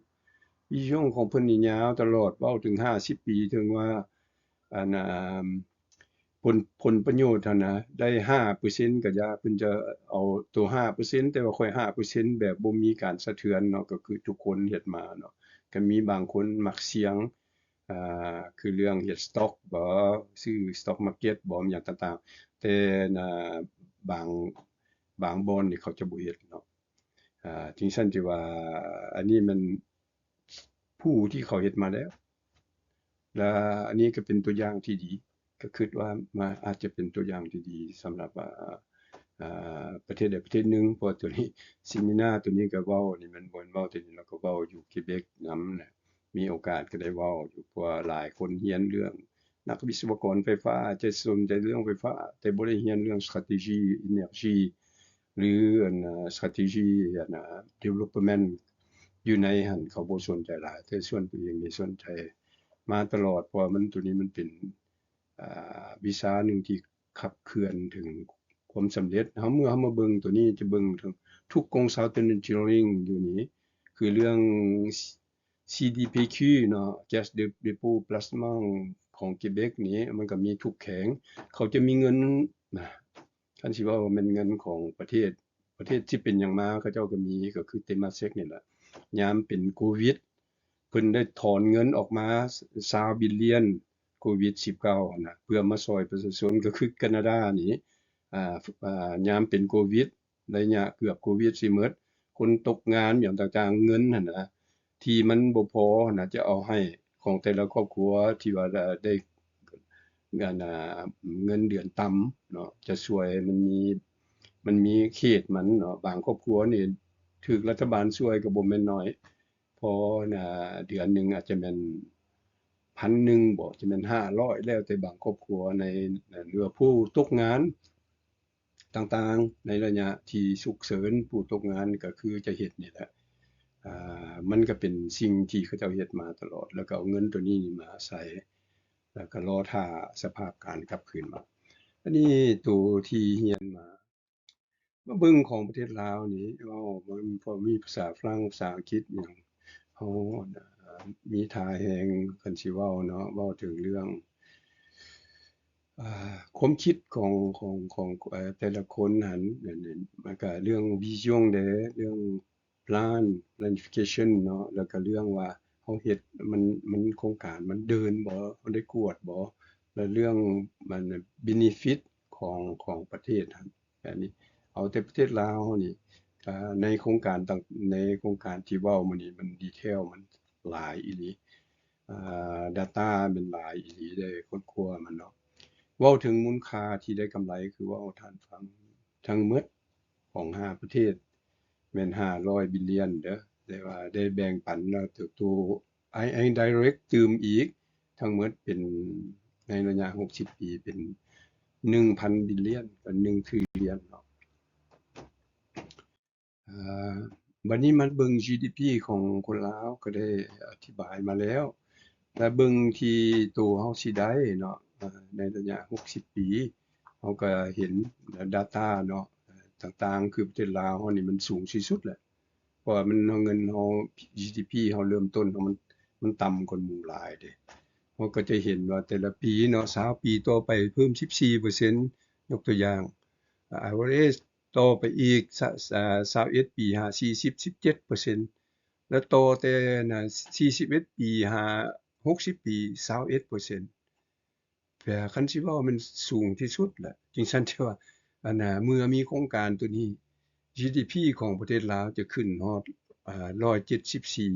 vision ຂອງເພິ່ນນີ້ຍາວຕະຫຼອດ, ເວົ້າເຖິງຫ້າສິບປີ ເຖິງວ່າ ອັນ ອາ ຜົນ ຜົນປະໂຫຍດຫັ້ນນະ ໄດ້ຫ້າເປີເຊັນກໍຢ່າ, ເພິ່ນຈະເອົາໂຕຫ້າເປີເຊັນ ແຕ່ວ່າຂ້ອຍຫ້າເປີເຊັນແບບບໍ່ມີການສະເທືອນເນາະ, ກໍຄືທຸກຄົນເຮັດມາເນາະ. ກໍມີບາງຄົນມັກສ່ຽງ ອ່າ ຄືເລື່ອງເຮັດ stock ບໍ ຊື້ stock market ບໍ ຫຍັງຕ່າງໆ, ແຕ່ ອ່າ ບາງ ບາງບ່ອນນີ້ເຂົາຈະບໍ່ເຮັດເນາະ. ອ່າ ຈຶ່ງຊັ້ນທີ່ວ່າ ອັນນີ້ມັນຜູ້ທີ່ເຂົາເຮັດມາແລ້ວ ແລະ ອັນນີ້ກໍເປັນຕົວຢ່າງທີ່ດີ, ກໍຄິດວ່າມັນອາດຈະເປັນຕົວຢ່າງທີ່ດີສຳລັບ ອ່າ ອ່າ ປະເທດໃດປະເທດໜຶ່ງ, ເພາະວ່າໂຕນີ້ seminar ໂຕນີ້ກໍເວົ້າ ນີ້ແມ່ນບໍ່ແມ່ນເວົ້າແຕ່ນີ້ ແລ້ວກໍເວົ້າຢູ່ Quebec ນຳນະ, ມີໂອກາດກໍໄດ້ເວົ້າຢູ່ ເພາະວ່າຫຼາຍຄົນຮຽນເລື່ອງ ນັກວິສະວະກອນໄຟຟ້າ ຈະສົນໃຈເລື່ອງໄຟຟ້າ ແຕ່ບໍ່ໄດ້ຮຽນເລື່ອງ strategy energy ຫຼື ອັນ strategy ອັນ development ຢູ່ໃນຫັ້ນ ເຂົາບໍ່ສົນໃຈຫຼາຍ, ແຕ່ສ່ວນຕົວເອງນີ້ສົນໃຈມາຕະຫຼອດ, ເພາະວ່າມັນ ໂຕນີ້ມັນເປັນ ອ່າ ວິຊາໜຶ່ງທີ່ຂັບເຄື່ອນເຖິງຄວາມສຳເລັດ. ເຮົາ ເມື່ອເຮົາມາເບິ່ງໂຕນີ້ ຈະເບິ່ງເຖິງທຸກຂອງ Southern Engineering ຢູ່ນີ້ ຄືເລື່ອງ CDPQ ເນາະ Caisse de dépôt placement ຂອງ Quebec ນີ້ ມັນກໍມີທຸກແຂວງ ເຂົາຈະມີເງິນນະ, ຄັນຊິເວົ້າວ່າແມ່ນເງິນຂອງປະເທດ, ປະເທດຊິເປັນຫຍັງມາ ເຂົາເຈົ້າກໍມີ ກໍຄື Temasek ນີ້ແຫຼະ. ຍາມເປັນໂຄວິດ ເພິ່ນໄດ້ຖອນເງິນອອກມາຊາວບິລລຽນ ໂຄວິດສິບເກົ້າຫັ້ນນະ ເພື່ອມາຊ່ອຍປະຊາຊົນ ກໍຄືການາດານີ້ ອ່າ ອ່າ ຍາມເປັນໂຄວິດ ໄລຍະເກືອບໂຄວິດຊິໝົດ ຄົນຕົກງານຫຍັງຕ່າງໆ ເງິນຫັ້ນນະ ທີ່ມັນບໍ່ພໍຫັ້ນນະ ຈະເອົາໃຫ້ຂອງແຕ່ລະຄອບຄົວທີ່ວ່າໄດ້ ອັນ ເງິນເດືອນຕ່ຳເນາະ ຈະຊ່ວຍ ມັນມີ ມັນມີເຂດມັນເນາະ. ບາງຄອບຄົວນີ້ຖືກລັດຖະບານຊ່ວຍກໍບໍ່ແມ່ນໜ້ອຍ ພໍນະ ເດືອນໜຶ່ງອາດຈະແມ່ນພັນໜຶ່ງບໍ ຈະແມ່ນຫ້າຮ້ອຍ ແລ້ວແຕ່ບາງຄອບຄົວໃນ ຫຼືວ່າຜູ້ຕົກງານຕ່າງໆ ໃນໄລຍະທີ່ສຸກເສີນ ຜູ້ຕົກງານກໍຄືຈະເຮັດນີ້ແຫຼະ. ອ່າ ມັນກໍເປັນສິ່ງທີ່ເຂົາເຈົ້າເຮັດມາຕະຫຼອດ ແລ້ວກໍເອົາເງິນໂຕນີ້ມາໃຊ້ ແລ້ວກໍລໍຖ້າສະພາບການກັບຄືນມາ. ອັນນີ້ໂຕທີ່ຮຽນມາ ມາເບິ່ງຂອງປະເທດລາວນີ້ ເວົ້າ ເພາະມີພາສາຝຣັ່ງ ພາສາອັງກິດຫຍັງ ເຮົາ ອ່າ ມີທ່າແຮງ ຄັນຊິເວົ້າເນາະ ເວົ້າເຖິງເລື່ອງ ອ່າ ຄວາມຄິດຂອງ ຂອງ ຂອງ ເອີ ແຕ່ລະຄົນຫັ້ນ ແລ້ວກໍເລື່ອງ vision ແດ່ ເລື່ອງ plan planification ເນາະ ແລ້ວກໍເລື່ອງວ່າເຮົາເຮັດມັນ ມັນ ໂຄງການມັນເດີນບໍ່ ເຮົາໄດ້ກວດບໍ່ ແລ້ວເລື່ອງ benefit ຂອງ ຂອງປະເທດຫັ້ນ ອັນນີ້ເອົາແຕ່ປະເທດລາວເຮົານີ້ ໃນໂຄງການຕ່າງ ໃນໂຄງການທີ່ເວົ້າມານີ້ ມັນ detail ມັນຫຼາຍອີ່ຫຼີ data ມັນຫຼາຍອີ່ຫຼີເດ້ ຄົ້ນຄວ້າມັນເນາະ. ເວົ້າເຖິງມູນຄ່າທີ່ໄດ້ກຳໄລ ຄືເວົ້າທ່ານຟັງ ທັງໝົດຂອງຫ້າປະເທດ ແມ່ນຫ້າຮ້ອຍບິລລຽນເດີ້ ແຕ່ວ່າໄດ້ແບ່ງປັນແລ້ວໂຕ indirect ຕື່ມອີກ ທັງໝົດເປັນ ໃນໄລຍະຫົກສິບປີ ເປັນໜຶ່ງພັນບິລລຽນ ເປັນໜຶ່ງທຣິລຽນເນາະ. ເອີ ບັດນີ້ມາເບິ່ງ GDP ຂອງຄົນລາວ ກໍໄດ້ອະທິບາຍມາແລ້ວ ແລະ ເບິ່ງທີ່ໂຕເຮົາຊິໄດ້ເນາະ ເອີ ໃນໄລຍະຫົກສິບປີ ເຮົາກໍເຫັນ data ເນາະ ຕ່າງໆ ຄືປະເທດລາວເຮົານີ້ມັນສູງທີ່ສຸດແຫຼະ ເພາະວ່າມັນ ເງິນເຮົາ GDP ເຮົາເລີ່ມຕົ້ນ ເຮົາມັນ ມັນຕ່ຳກວ່າໝູ່ຫຼາຍເດ້. ເຮົາກໍຈະເຫັນວ່າແຕ່ລະປີເນາະ ຊາວປີຕໍ່ໄປເພີ່ມສິບສີ່ເປີເຊັນ ຍົກຕົວຢ່າງ average ຕໍ່ໄປອີກ ຊາ ຊາ ຊາວເອັດປີຫາສີ່ສິບ ສິບເຈັດເປີເຊັນ ແລະ ຕໍ່ແຕ່ນະ ສີ່ສິບເອັດປີຫາຫົກສິບປີ ຊາວເອັດເປີເຊັນ ແປວ່າຄັນຊິເວົ້າແມ່ນສູງທີ່ສຸດລະ ຈຶ່ງຊັ້ນທີ່ວ່າ ອັນນະ ເມື່ອມີໂຄງການໂຕນີ້ GDP ຂອງປະເທດລາວຈະຂຶ້ນຮອດ ອາ ຮ້ອຍເຈັດສິບສີ່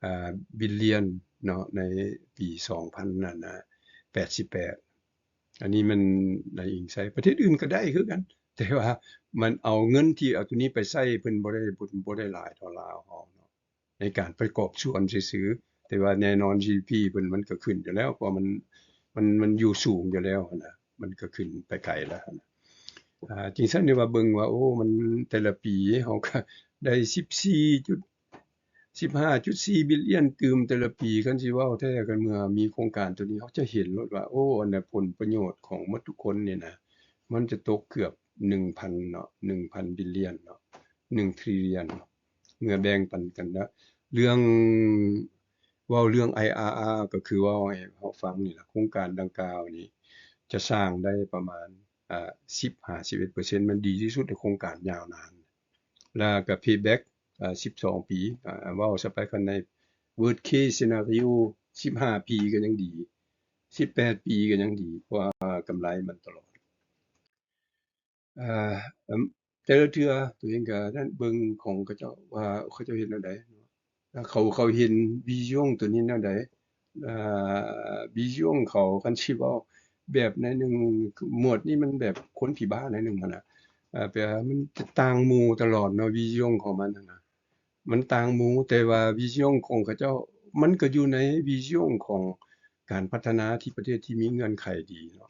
ອາ ບິລລຽນເນາະ ໃນປີສອງພັນ ອັນນະ ແປດສິບແປດ ອັນນີ້ມັນໄດ້ອີງໃສ່ ປະເທດອື່ນກໍໄດ້ຄືກັນ ແຕ່ວ່າມັນເອົາເງິນທີ່ເອົາໂຕນີ້ໄປໃຊ້ ເພິ່ນບໍ່ໄດ້ ບໍ່ ບໍ່ໄດ້ຫຼາຍເທົ່າລາວເຮົາເນາະ ໃນການປະກອບສ່ວນຊື່ໆ ແຕ່ວ່າແນ່ນອນ GDP ເພິ່ນມັນກໍຂຶ້ນຢູ່ແລ້ວ ເພາະວ່າມັນ ມັນ ມັນຢູ່ສູງຢູ່ແລ້ວຫັ້ນນະ ມັນກໍຂຶ້ນໄປໄກແລ້ວຫັ້ນນະ. ອາ ຈຶ່ງຊັ້ນນີ້ວ່າເບິ່ງວ່າ ໂອ້ ມັນແຕ່ລະປີເຮົາກໍໄດ້ສິບສີ່ຈຸດ ສິບຫ້າຈຸດສີ່ບິລລຽນຕື່ມແຕ່ລະປີ ຄັນຊິເວົ້າແທ້ ຄັນເມື່ອມີໂຄງການໂຕນີ້ ເຮົາຈະເຫັນໂລດວ່າ ໂອ້ ອັນໃດຜົນປະໂຫຍດຂອງໝົດທຸກຄົນນີ້ນະ ມັນຈະຕົກເກືອບ ໜຶ່ງພັນເນາະ ໜຶ່ງພັນບິລລຽນເນາະ ໜຶ່ງທຣິລຽນ ເມື່ອແບ່ງປັນກັນແລ້ວ ເລື່ອງ ເວົ້າເລື່ອງ ໄອອາອາ ກໍຄືເວົ້າໃຫ້ເຮົາຟັງນີ້ລະ ໂຄງການດັ່ງກ່າວນີ້ຈະສ້າງໄດ້ປະມານ ອາ ສິບຫາສິບເອັດເປີເຊັນ ມັນດີທີ່ສຸດໃນໂຄງການຍາວນານ ແລ້ວກໍ payback ອາ ສິບສອງປີ ອາ ເວົ້າຊະໄປ ຄັນໃນ worst case scenario ສິບຫ້າປີກໍຍັງດີ ສິບແປດປີກໍຍັງດີ ເພາະວ່າກຳໄລມັນຕະຫຼອດ. ອາ ເອີ່ມ ແຕ່ລະເທື່ອໂຕເອງກໍນັ້ນ ເບິ່ງຂອງເຂົາເຈົ້າວ່າເຂົາເຈົ້າເຮັດແນວໃດ ແລ້ວເຂົາ ເຂົາເຫັນ vision ໂຕນີ້ແນວໃດ ອາ vision ເຂົາ ຄັນຊິເວົ້າແບບໃນໜຶ່ງ ໝວດນີ້ມັນແບບຄົນຜີບ້າໃນໜຶ່ງຫັ້ນນະ ອາ ແປວ່າມັນຈະຕ່າງໝູ່ຕະຫຼອດເນາະ vision ຂອງມັນຫັ້ນນະ ມັນຕ່າງໝູ່ ແຕ່ວ່າ vision ຂອງເຂົາເຈົ້າ ມັນກໍຢູ່ໃນ vision ຂອງການພັດທະນາທີ່ປະເທດທີ່ມີເງື່ອນໄຂດີເນາະ.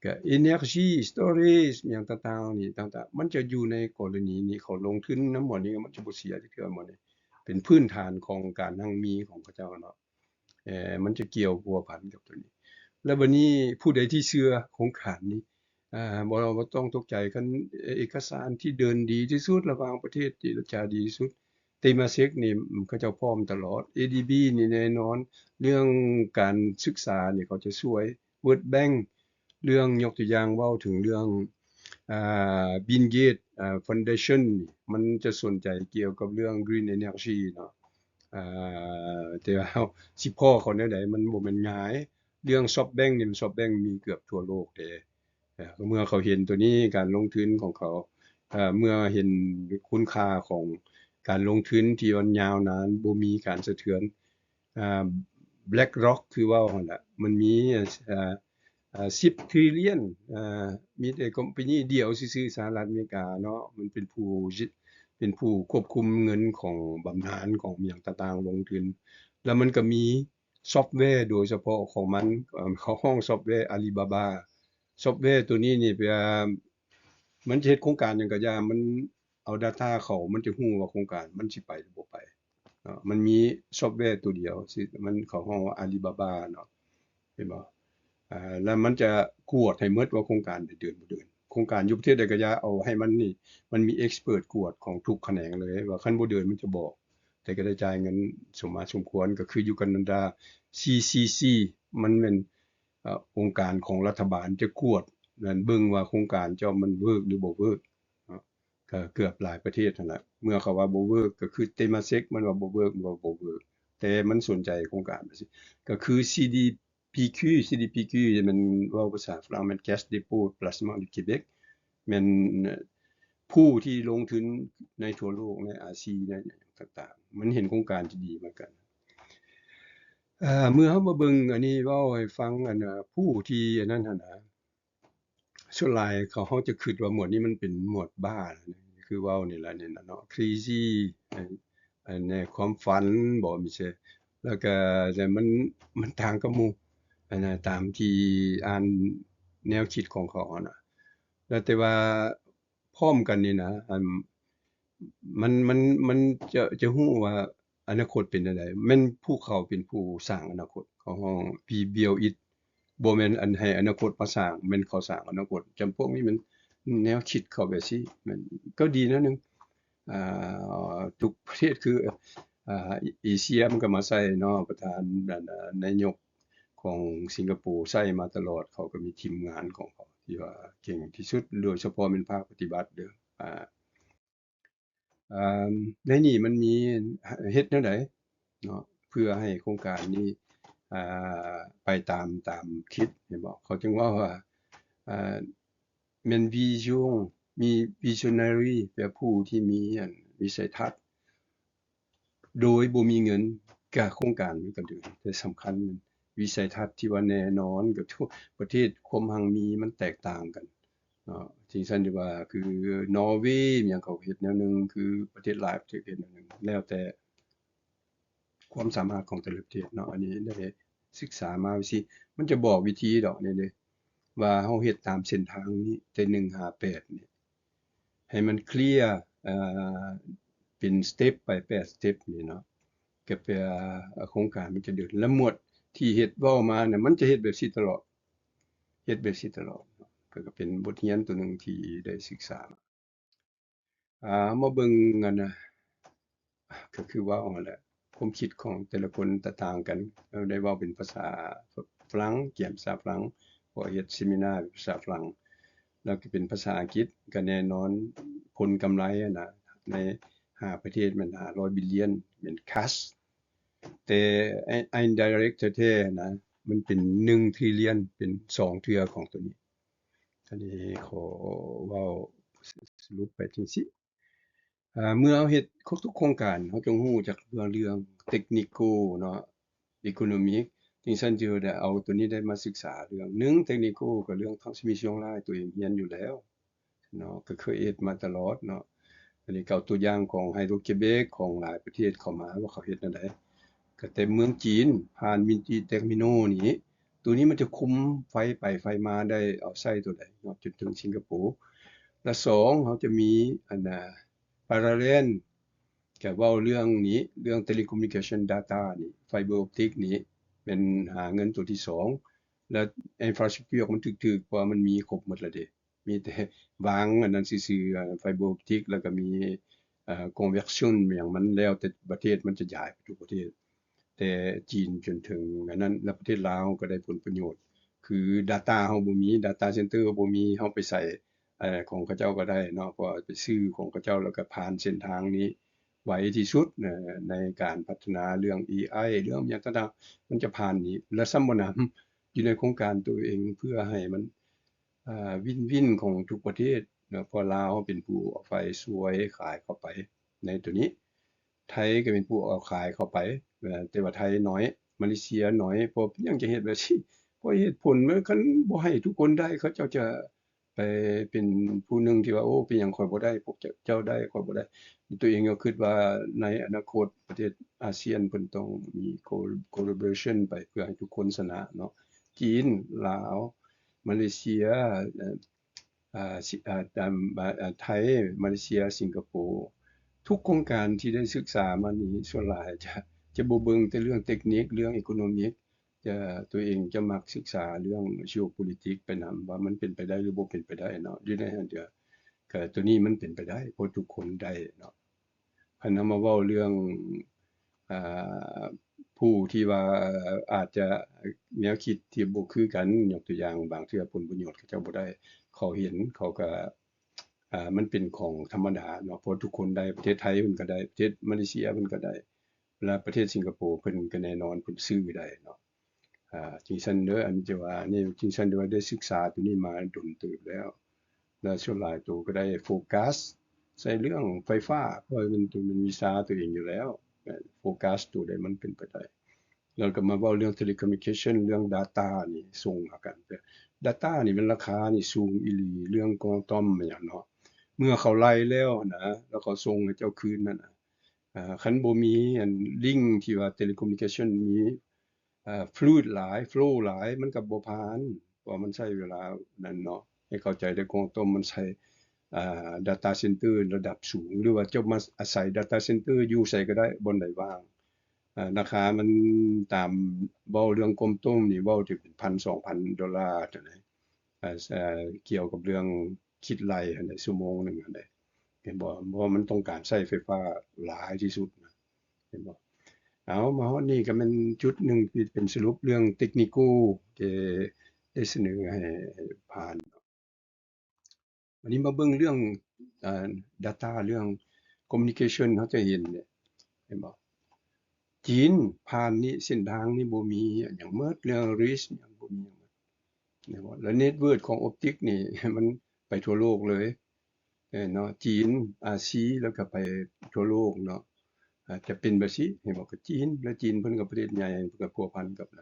ກະ energy storage ຫຍັງຕ່າງໆນີ້ ຕ່າງໆ ມັນຈະຢູ່ໃນກໍລະນີນີ້ ເຂົາລົງທຶນນຳໝົດນີ້ ມັນຈະບໍ່ເສຍຈັກເທື່ອໝົດນີ້ ເປັນພື້ນຖານຂອງການຮັ່ງມີຂອງເຂົາເຈົ້າເນາະ ເອີ ມັນຈະກ່ຽວພົວພັນກັບໂຕນີ້ ແລ້ວບັດນີ້ຜູ້ໃດທີ່ເຊື່ອໂຄງການນີ້ ອາ ບໍ່ ບໍ່ຕ້ອງຕົກໃຈ ຄັນເອກະສານທີ່ເດີນດີທີ່ສຸດ ລະຫວ່າງປະເທດເຈລະຈາດີທີ່ສຸດ Temasek ນີ້ ເຂົາເຈົ້າພ້ອມຕະຫຼອດ ADB ນີ້ແນ່ນອນ ເລື່ອງການສຶກສານີ້ເຂົາຈະຊ່ວຍ World Bank ເລື່ອງ ຍົກຕົວຢ່າງເວົ້າເຖິງເລື່ອງ ອາ Bill Gates ອາ Foundation ນີ້ ມັນຈະສົນໃຈກ່ຽວກັບເລື່ອງ Green Energy ເນາະ ອາ ແຕ່ວ່າເຮົາຊິພໍ້ເຂົາແນວໃດ ມັນບໍ່ແມ່ນງ່າຍ ເລື່ອງ SoftBank ນີ້ SoftBank ມີເກືອບທົ່ວໂລກເດ້ ເມື່ອເຂົາເຫັນໂຕນີ້ ການລົງທຶນຂອງເຂົາ ເມື່ອເຫັນຄຸນຄ່າຂອງການລົງທຶນທີ່ມັນຍາວນານ ບໍ່ມີການສະເທືອນ ອາ BlackRock ຄືເວົ້າຫັ້ນລະ ມັນມີ ອາ ອາ ສິບທຣິລຽນ ອາ ມີແຕ່ຄອມພານີດຽວຊື່ໆ ສະຫະລັດອາເມລິກາເນາະ ມັນເປັນຜູ້ ເປັນຜູ້ຄວບຄຸມເງິນຂອງບຳນານຂອງຫຍັງຕ່າງໆ ລົງທຶນ ແລ້ວມັນກໍມີ ຊອບແວໂດຍສະເພາະຂອງມັນ ເຂົາຮ້ອງຊອບແວອາລີບາບາ ຊອບແວໂຕນີ້ນີ້ ເວລາມັນຈະເຮັດໂຄງການຫຍັງກໍຢ່າ ມັນເອົາດາຕ້າເຂົ້າ ມັນຈະຮູ້ວ່າໂຄງການມັນຊິໄປຫຼືບໍ່ໄປເນາະ ມັນມີຊອບແວໂຕດຽວ ທີ່ມັນ ເຂົາຮ້ອງວ່າອາລີບາບາເນາະ ເຫັນບໍ່? ອາ ແລ້ວມັນຈະກວດໃຫ້ໝົດວ່າໂຄງການໄດ້ເດີນບໍ່ເດີນ ໂຄງການຢູ່ປະເທດໃດກໍຢ່າ ເອົາໃຫ້ມັນນີ້ ມັນມີເອັກສເປີດກວດຂອງທຸກຂະແໜງເລີຍ ວ່າຄັນບໍ່ເດີນມັນຈະບອກ ແຕ່ກໍໄດ້ຈ່າຍເງິນສົມມາສົມຄວນ ກໍຄືຢູ່ການາດາ CCC ມັນແມ່ນ ອາ ອົງການຂອງລັດຖະບານຈະກວດ ແມ່ນເບິ່ງວ່າໂຄງການເຈົ້າມັນເວີກຫຼືບໍ່ເວີກເນາະ ກໍເກືອບຫຼາຍປະເທດຫັ້ນລະ ເມື່ອເຂົາວ່າບໍ່ເວີກ ກໍຄື Temasek ມັນວ່າບໍ່ເວີກ ມັນວ່າບໍ່ເວີກ ແຕ່ມັນສົນໃຈໂຄງການ ກໍຄື CDPQ CDPQ ແມ່ນເວົ້າພາສາຝຣັ່ງແມ່ນ Caisse de dépôt et placement du Québec ແມ່ນຜູ້ທີ່ລົງທຶນໃນທົ່ວໂລກ ໃນອາຊີ ໃນຫຍັງຕ່າງໆ ມັນເຫັນໂຄງການທີ່ດີເໝືອນກັນ ເອີ ເມື່ອເຮົາມາເບິ່ງອັນນີ້ ເວົ້າໃຫ້ຟັງ ອັນ ຜູ້ທີ່ອັນນັ້ນຫັ້ນນະ ສ່ວນຫຼາຍເຂົາ ເຮົາຈະຄິດວ່າໝວດນີ້ມັນເປັນໝວດບ້າ ຄືເວົ້ານີ້ລະ ນີ້ນະເນາະ crazy ໃນຄວາມຝັນບໍ ມີເສ ແລ້ວກະ ແຕ່ມັນ ມັນຕ່າງກັບໝູ່ ອັນນະ ຕາມທີ່ອ່ານແນວຄິດຂອງເຂົາຫັ້ນນະ ແລ້ວແຕ່ວ່າ ພ້ອມກັນນີ້ນະ ອັນ ມັນ ມັນ ມັນຈະ ຈະຮູ້ວ່າອະນາຄົດເປັນແນວໃດ ແມ່ນພວກເຂົາເປັນຜູ້ສ້າງອະນາຄົດ ເຂົາຮ້ອງ we build it ບໍ່ແມ່ນອັນໃຫ້ອະນາຄົດມາສ້າງ ແມ່ນເຂົາສ້າງອະນາຄົດ ຈຳພວກນີ້ແມ່ນແນວຄິດເຂົາແບບຊີ້ ແມ່ນກໍດີແນວໜຶ່ງ ອ່າ ທຸກປະເທດຄື ອ່າ ເອເຊຍມັນກໍມາໃຊ້ເນາະ ປະທານ ອັນ ນາຍົກຂອງສິງກະໂປໃຊ້ມາຕະຫຼອດ ເຂົາກໍມີທີມງານຂອງເຂົາທີ່ວ່າເກັ່ງທີ່ສຸດ ໂດຍສະເພາະແມ່ນພາກປະຕິບັດເດີ ອ່າ ອ່າ ໃນນີ້ມັນມີເຮັດແນວໃດເນາະ ເພື່ອໃຫ້ໂຄງການນີ້ ອ່າ ໄປຕາມ ຕາມຄິດ ເຫັນບໍ່? ເຂົາຈຶ່ງເວົ້າວ່າ ອ່າ ແມ່ນ vision ມີ visionary ແປຜູ້ທີ່ມີ ອັນ ວິໄສທັດ ໂດຍບໍ່ມີເງິນ ກະໂຄງການມັນກະເດີນ ແຕ່ສຳຄັນແມ່ນວິໄສທັດທີ່ວ່າແນ່ນອນ ກະທຸກປະເທດຄວາມຮັ່ງມີມັນແຕກຕ່າງກັນເນາະ ຈັ່ງຊັ້ນທີ່ວ່າ ຄືນໍເວຫຍັງເຂົາເຮັດແນວໜຶ່ງ ຄືປະເທດຫຼາຍປະເທດເຮັດແນວໜຶ່ງ ແລ້ວແຕ່ຄວາມສາມາດຂອງແຕ່ລະປະເທດເນາະ ອັນນີ້ໄດ້ສຶກສາມາວ່າຊີ້ ມັນຈະບອກວິທີດອກນີ້ເດ້ ວ່າເຮົາເຮັດຕາມເສັ້ນທາງນີ້ ແຕ່ໜຶ່ງຫາແປດນີ້ ໃຫ້ມັນເຄລຍ ເອີ ເປັນສະເຕັບໄປ ແປດສະເຕັບນີ້ເນາະ ກໍແປວ່າໂຄງການມັນຈະເດີນ ແລະ ໝວດທີ່ເຮັດເວົ້າມານະ ມັນຈະເຮັດແບບຊີ້ຕະຫຼອດ ເຮັດແບບຊີ້ຕະຫຼອດ ກໍ ກໍເປັນບົດຮຽນຕົວໜຶ່ງທີ່ໄດ້ສຶກສາມາ. ອ່າ ມາເບິ່ງ ອັນນະ ກໍຄືເວົ້າຫັ້ນແຫຼະ ຄວາມຄິດຂອງແຕ່ລະຄົນຕະຕ່າງກັນ. ເຮົາໄດ້ເວົ້າເປັນພາສາຝຣັ່ງ, ກຽມພາສາຝຣັ່ງ, ເພາະເຮັດເຊມິນາເປັນພາສາຝຣັ່ງ, ແລ້ວກໍເປັນພາສາອັງກິດ, ກໍແນ່ນອນຜົນກຳໄລຫັ້ນນະ ໃນຫ້າປະເທດແມ່ນຫ້າຮ້ອຍບິລລຽນ ແມ່ນ cash, ແຕ່ indirect ແທ້ໆນະ ມັນເປັນໜຶ່ງ trillion ເປັນສອງເທື່ອຂອງໂຕນີ້. ອັນນີ້ຂໍເວົ້າສະຫຼຸບໄປຈັ່ງຊີ້. ເມື່ອເຮົາເຮັດທຸກໂຄງການ ເຮົາຕ້ອງຮູ້ຈັກເລື່ອງ technical ເນາະ economic, ຈັ່ງຊັ້ນຈຶ່ງໄດ້ເອົາໂຕນີ້ໄດ້ມາສຶກສາເລື່ອງ ໜຶ່ງ technical ກໍເລື່ອງ transmission line ຕົວເອງຮຽນຢູ່ແລ້ວເນາະ ກໍເຄີຍເຮັດມາຕະຫຼອດເນາະ. ອັນນີ້ກໍເອົາຕົວຢ່າງຂອງ Hydro-Québec ຂອງຫຼາຍປະເທດເຂົ້າມາວ່າເຂົາເຮັດແນວໃດ. ກໍແຕ່ເມືອງຈີນ ຜ່ານ Minty Terminal ນີ້ ໂຕນີ້ມັນຈະຄຸມໄຟໄປໄຟມາໄດ້ ເອົາໃຊ້ໂຕໃດເນາະ ຈົນເຖິງສິງກະໂປ. ແລະ ສອງ ເຮົາຈະມີ ອັນນະ parallel ກະເວົ້າເລື່ອງນີ້ ເລື່ອງ telecommunication data ນີ້ fiber optic ນີ້ ແມ່ນຫາເງິນໂຕທີສອງ ແລະ infrastructure ມັນຖືກໆ ເພາະວ່າມັນມີຄົບໝົດແລ້ວເດ້. ມີແຕ່ວາງອັນນັ້ນຊື່ໆ fiber optic ແລ້ວກໍມີ ເອີ conversion ຫຍັງ ມັນແລ້ວແຕ່ປະເທດ ມັນຈະຢາຍໄປທຸກປະເທດ ແຕ່ຈີນຈົນເຖິງອັນນັ້ນ ແລະ ປະເທດລາວກໍໄດ້ຜົນປະໂຫຍດ ຄື data ເຮົາບໍ່ມີ data center ເຮົາບໍ່ມີ ເຮົາໄປໃສ່ ເອີ ຂອງເຂົາເຈົ້າກໍໄດ້ເນາະ ເພາະວ່າໄປຊື້ຂອງເຂົາເຈົ້າ ແລ້ວກໍຜ່ານເສັ້ນທາງນີ້ໄວທີ່ສຸດ ເອີ ໃນການພັດທະນາເລື່ອງ ເອໄອ ເລື່ອງຫຍັງຕ່າງໆ ມັນຈະຜ່ານນີ້ ແລະ ຊ້ຳບໍ່ໜຳ ຢູ່ໃນໂຄງການໂຕເອງ ເພື່ອໃຫ້ມັນ ອ່າ ວິນວິນຂອງທຸກປະເທດເນາະ ເພາະລາວເປັນຜູ້ເອົາໄຟຊ່ວຍຂາຍເຂົ້າໄປໃນໂຕນີ້ ໄທກໍເປັນຜູ້ເອົາຂາຍເຂົ້າໄປ ເອີ ແຕ່ວ່າໄທໜ້ອຍ ມາເລເຊຍໜ້ອຍ ເພາະເປັນຫຍັງຈະເຮັດແບບນີ້ ເພາະເຫດຜົນ ຄັນບໍ່ໃຫ້ທຸກຄົນໄດ້ ເຂົາເຈົ້າຈະໄປເປັນຜູ້ໜຶ່ງທີ່ວ່າ ໂອ້ ເປັນຫຍັງຂ້ອຍບໍ່ໄດ້ ພວກເຈົ້າໄດ້ ຂ້ອຍບໍ່ໄດ້. ໂຕເອງກໍຄິດວ່າໃນອະນາຄົດປະເທດອາຊຽນເພິ່ນຕ້ອງມີ co- collaboration ໄປ ເພື່ອໃຫ້ທຸກຄົນຊະນະເນາະ ຈີນ ລາວ ມາເລເຊຍ ເອີ ອາ ຊິ ອາ ອາ ອາ ໄທ ມາເລເຊຍ ສິງກະໂປ ທຸກໂຄງການທີ່ໄດ້ສຶກສາມານີ້ ສ່ວນຫຼາຍຈະ ຈະບໍ່ເບິ່ງແຕ່ເລື່ອງເຕັກນິກ ເລື່ອງ economic ຈະ ຕົວເອງຈະມັກສຶກສາເລື່ອງ geopolitics ໄປນຳ ວ່າມັນເປັນໄປໄດ້ ຫຼື ບໍ່ເປັນໄປໄດ້ເນາະ ຢູ່ໃນຫັ້ນ ກະ ກະໂຕນີ້ມັນເປັນໄປໄດ້ ເພາະທຸກຄົນໄດ້ເນາະ. ຄັນເຮົາມາເວົ້າເລື່ອງ ອ່າ ຜູ້ທີ່ວ່າອາດຈະແນວຄິດທີ່ບໍ່ຄືກັນ ຍົກຕົວຢ່າງ ບາງເທື່ອຜົນປະໂຫຍດເຂົາເຈົ້າບໍ່ໄດ້ ເຂົາເຫັນ ເຂົາກະ ອ່າ ມັນເປັນຂອງທຳມະດາເນາະ ເພາະທຸກຄົນໄດ້ ປະເທດໄທເພິ່ນກະໄດ້ ປະເທດມາເລເຊຍເພິ່ນກະໄດ້ ແລະ ປະເທດສິງກະໂປເພິ່ນກະແນ່ນອນເພິ່ນຊື້ໄດ້ເນາະ. ອ່າ ຈິງຊັ້ນເດີ ອັນທີ່ວ່າ ນີ້ ຈິງຊັ້ນເດີ ໄດ້ສຶກສາໂຕນີ້ມາດົນເຕີບແລ້ວ ແລະ ສ່ວນຫຼາຍໂຕກໍໄດ້ໂຟກັສໃສ່ເລື່ອງໄຟຟ້າ ເພາະວ່າມັນ ມັນວິຊາໂຕເອງຢູ່ແລ້ວ ໂຟກັສໂຕໃດມັນເປັນໄປໄດ້ ແລ້ວກໍມາເວົ້າເລື່ອງ telecommunication ເລື່ອງ data ນີ້ສົ່ງຫາກັນ data ນີ້ມັນລາຄານີ້ສູງອີ່ຫຼີ ເລື່ອງ quantum ຫຍັງເນາະ ເມື່ອເຂົາໄລ່ແລ້ວນະ ແລ້ວເຂົາສົ່ງໃຫ້ເຈົ້າຄືນນັ້ນນະ ອ່າ ຄັນບໍ່ມີອັນ link ທີ່ວ່າ telecommunication ມີ ອ່າ fluid ຫຼາຍ flow ຫຼາຍ ມັນກໍບໍ່ຜ່ານ ເພາະວ່າມັນໃຊ້ເວລານັ້ນເນາະ ໃຫ້ເຂົ້າໃຈໄດ້ quantum ມັນໃຊ້ ອ່າ data center ລະດັບສູງ ຫຼືວ່າເຈົ້າມາອາໄສ data center ຢູ່ໃສກໍໄດ້ ບ່ອນໃດວ່າງ ອ່າ ລາຄາມັນຕາມ ເວົ້າເລື່ອງ quantum ນີ້ ເວົ້າຖືກເປັນພັນ ສອງພັນໂດລາ ຈັ່ງໃດ ອ່າ ກ່ຽວກັບເລື່ອງຄິດໄລ່ຫັ້ນແຫຼະ ຊົ່ວໂມງໜຶ່ງຫັ້ນແຫຼະ ເຫັນບໍ່? ເພາະວ່າມັນຕ້ອງການໃຊ້ໄຟຟ້າຫຼາຍທີ່ສຸດນະ ເຫັນບໍ່? ເອົາ ມາຮອດນີ້ກໍແມ່ນຈຸດໜຶ່ງທີ່ເປັນສະຫຼຸບເລື່ອງ technical ທີ່ໄດ້ສະເໜີໃຫ້ ໃຫ້ຜ່ານ. ບາດນີ້ມາເບິ່ງເລື່ອງ ເອີ data ເລື່ອງ communication ເຮົາຈະເຫັນເດ ເຫັນບໍ່? ຈີນຜ່ານນີ້ ເສັ້ນທາງນີ້ບໍ່ມີຫຍັງໝົດ ເລື່ອງ reach ຫຍັງບໍ່ມີຫຍັງໝົດ ເຫັນບໍ່? ແລ້ວ network ຂອງ optic ນີ້ ມັນໄປທົ່ວໂລກເລີຍ ເອີ ເນາະ ຈີນ ອາຊີ ແລ້ວກໍໄປທົ່ວໂລກເນາະ ອາດຈະເປັນແບບຊີ້ ເຫັນບໍ່? ກໍຈີນ ແລະ ຈີນເພິ່ນກໍປະເທດໃຫຍ່ ເພິ່ນກໍພົວພັນກັບ ເ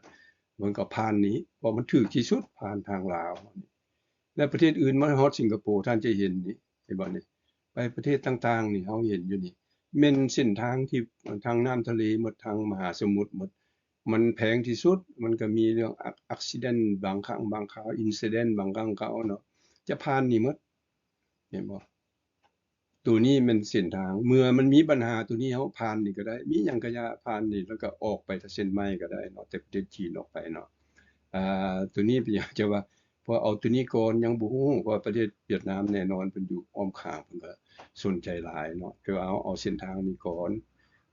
ພິ່ນກໍຜ່ານນີ້ ເພາະມັນຖືກທີ່ສຸດ ຜ່ານທາງລາວ. ແລະ ປະເທດອື່ນມາຮອດສິງກະໂປ ທ່ານຈະເຫັນນີ້ ເຫັນບໍ່ນີ້? ໄປປະເທດຕ່າງໆນີ້ ເຮົາເຫັນຢູ່ນີ້ ແມ່ນເສັ້ນທາງທີ່ທາງນ້ຳທະເລໝົດ ທາງມະຫາສະໝຸດໝົດ ມັນແພງທີ່ສຸດ ມັນກໍມີເລື່ອງ acc- accident ບາງຄັ້ງບາງຄາວ incident ບາງຄັ້ງຄາວເນາະ ຈະຜ່ານນີ້ໝົດ ເຫັນບໍ່? ໂຕນີ້ແມ່ນເສັ້ນທາງ ເມື່ອມັນມີບັນຫາໂຕນີ້ ເຮົາຜ່ານນີ້ກໍໄດ້ ມີຫຍັງກະຢ່າ ຜ່ານນີ້ ແລ້ວກໍອອກໄປທາງເສັ້ນໃໝ່ກໍໄດ້ເນາະ ແຕ່ປະເທດຈີນອອກໄປເນາະ. ອ່າ ໂຕນີ້ເປັນຫຍັງຈະວ່າ ວ່າເອົາໂຕນີ້ກ່ອນ ຍັງບໍ່ຮູ້ ເພາະວ່າປະເທດຫວຽດນາມແນ່ນອນເພິ່ນຢູ່ອ້ອມຂ້າງ ເພິ່ນກໍສົນໃຈຫຼາຍເນາະ ແຕ່ວ່າເຮົາເອົາເສັ້ນທາງນີ້ກ່ອນ.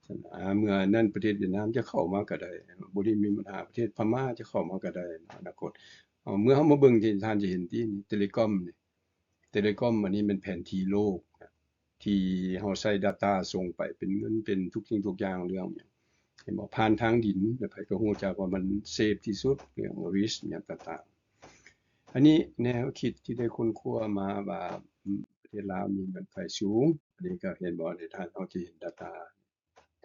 ຊັ້ນ ອາ ເມື່ອນັ້ນປະເທດຫວຽດນາມຈະເຂົ້າມາກໍໄດ້ ບໍ່ໄດ້ມີບັນຫາ ປະເທດພະມ້າຈະເຂົ້າມາກໍໄດ້ໃນອະນາຄົດ. ເອົາ ເມື່ອເຮົາມາເບິ່ງທີ່ທ່ານຈະເຫັນທີ່ Telecom ນີ້ Telecom ອັນນີ້ແມ່ນແຜນທີ່ໂລກ ທີ່ເຮົາໃຊ້ data ສົ່ງໄປເປັນເງິນ ເປັນທຸກສິ່ງທຸກຢ່າງ ເລື່ອງຫຍັງ ເຫັນບໍ່ ຜ່ານທາງດິນ ແລ້ວໃຜກໍຮູ້ຈັກວ່າມັນ safe ທີ່ສຸດ ເລື່ອງ risk ຫຍັງຕ່າງໆ. ອັນນີ້ແນວຄິດທີ່ໄດ້ຄົ້ນຄວ້າມາວ່າ ອາ ປະເທດລາວມີເງື່ອນໄຂສູງ ອັນນີ້ກໍເຫັນບໍ່ ໃນທ່ານເຮົາຈະເຫັນ data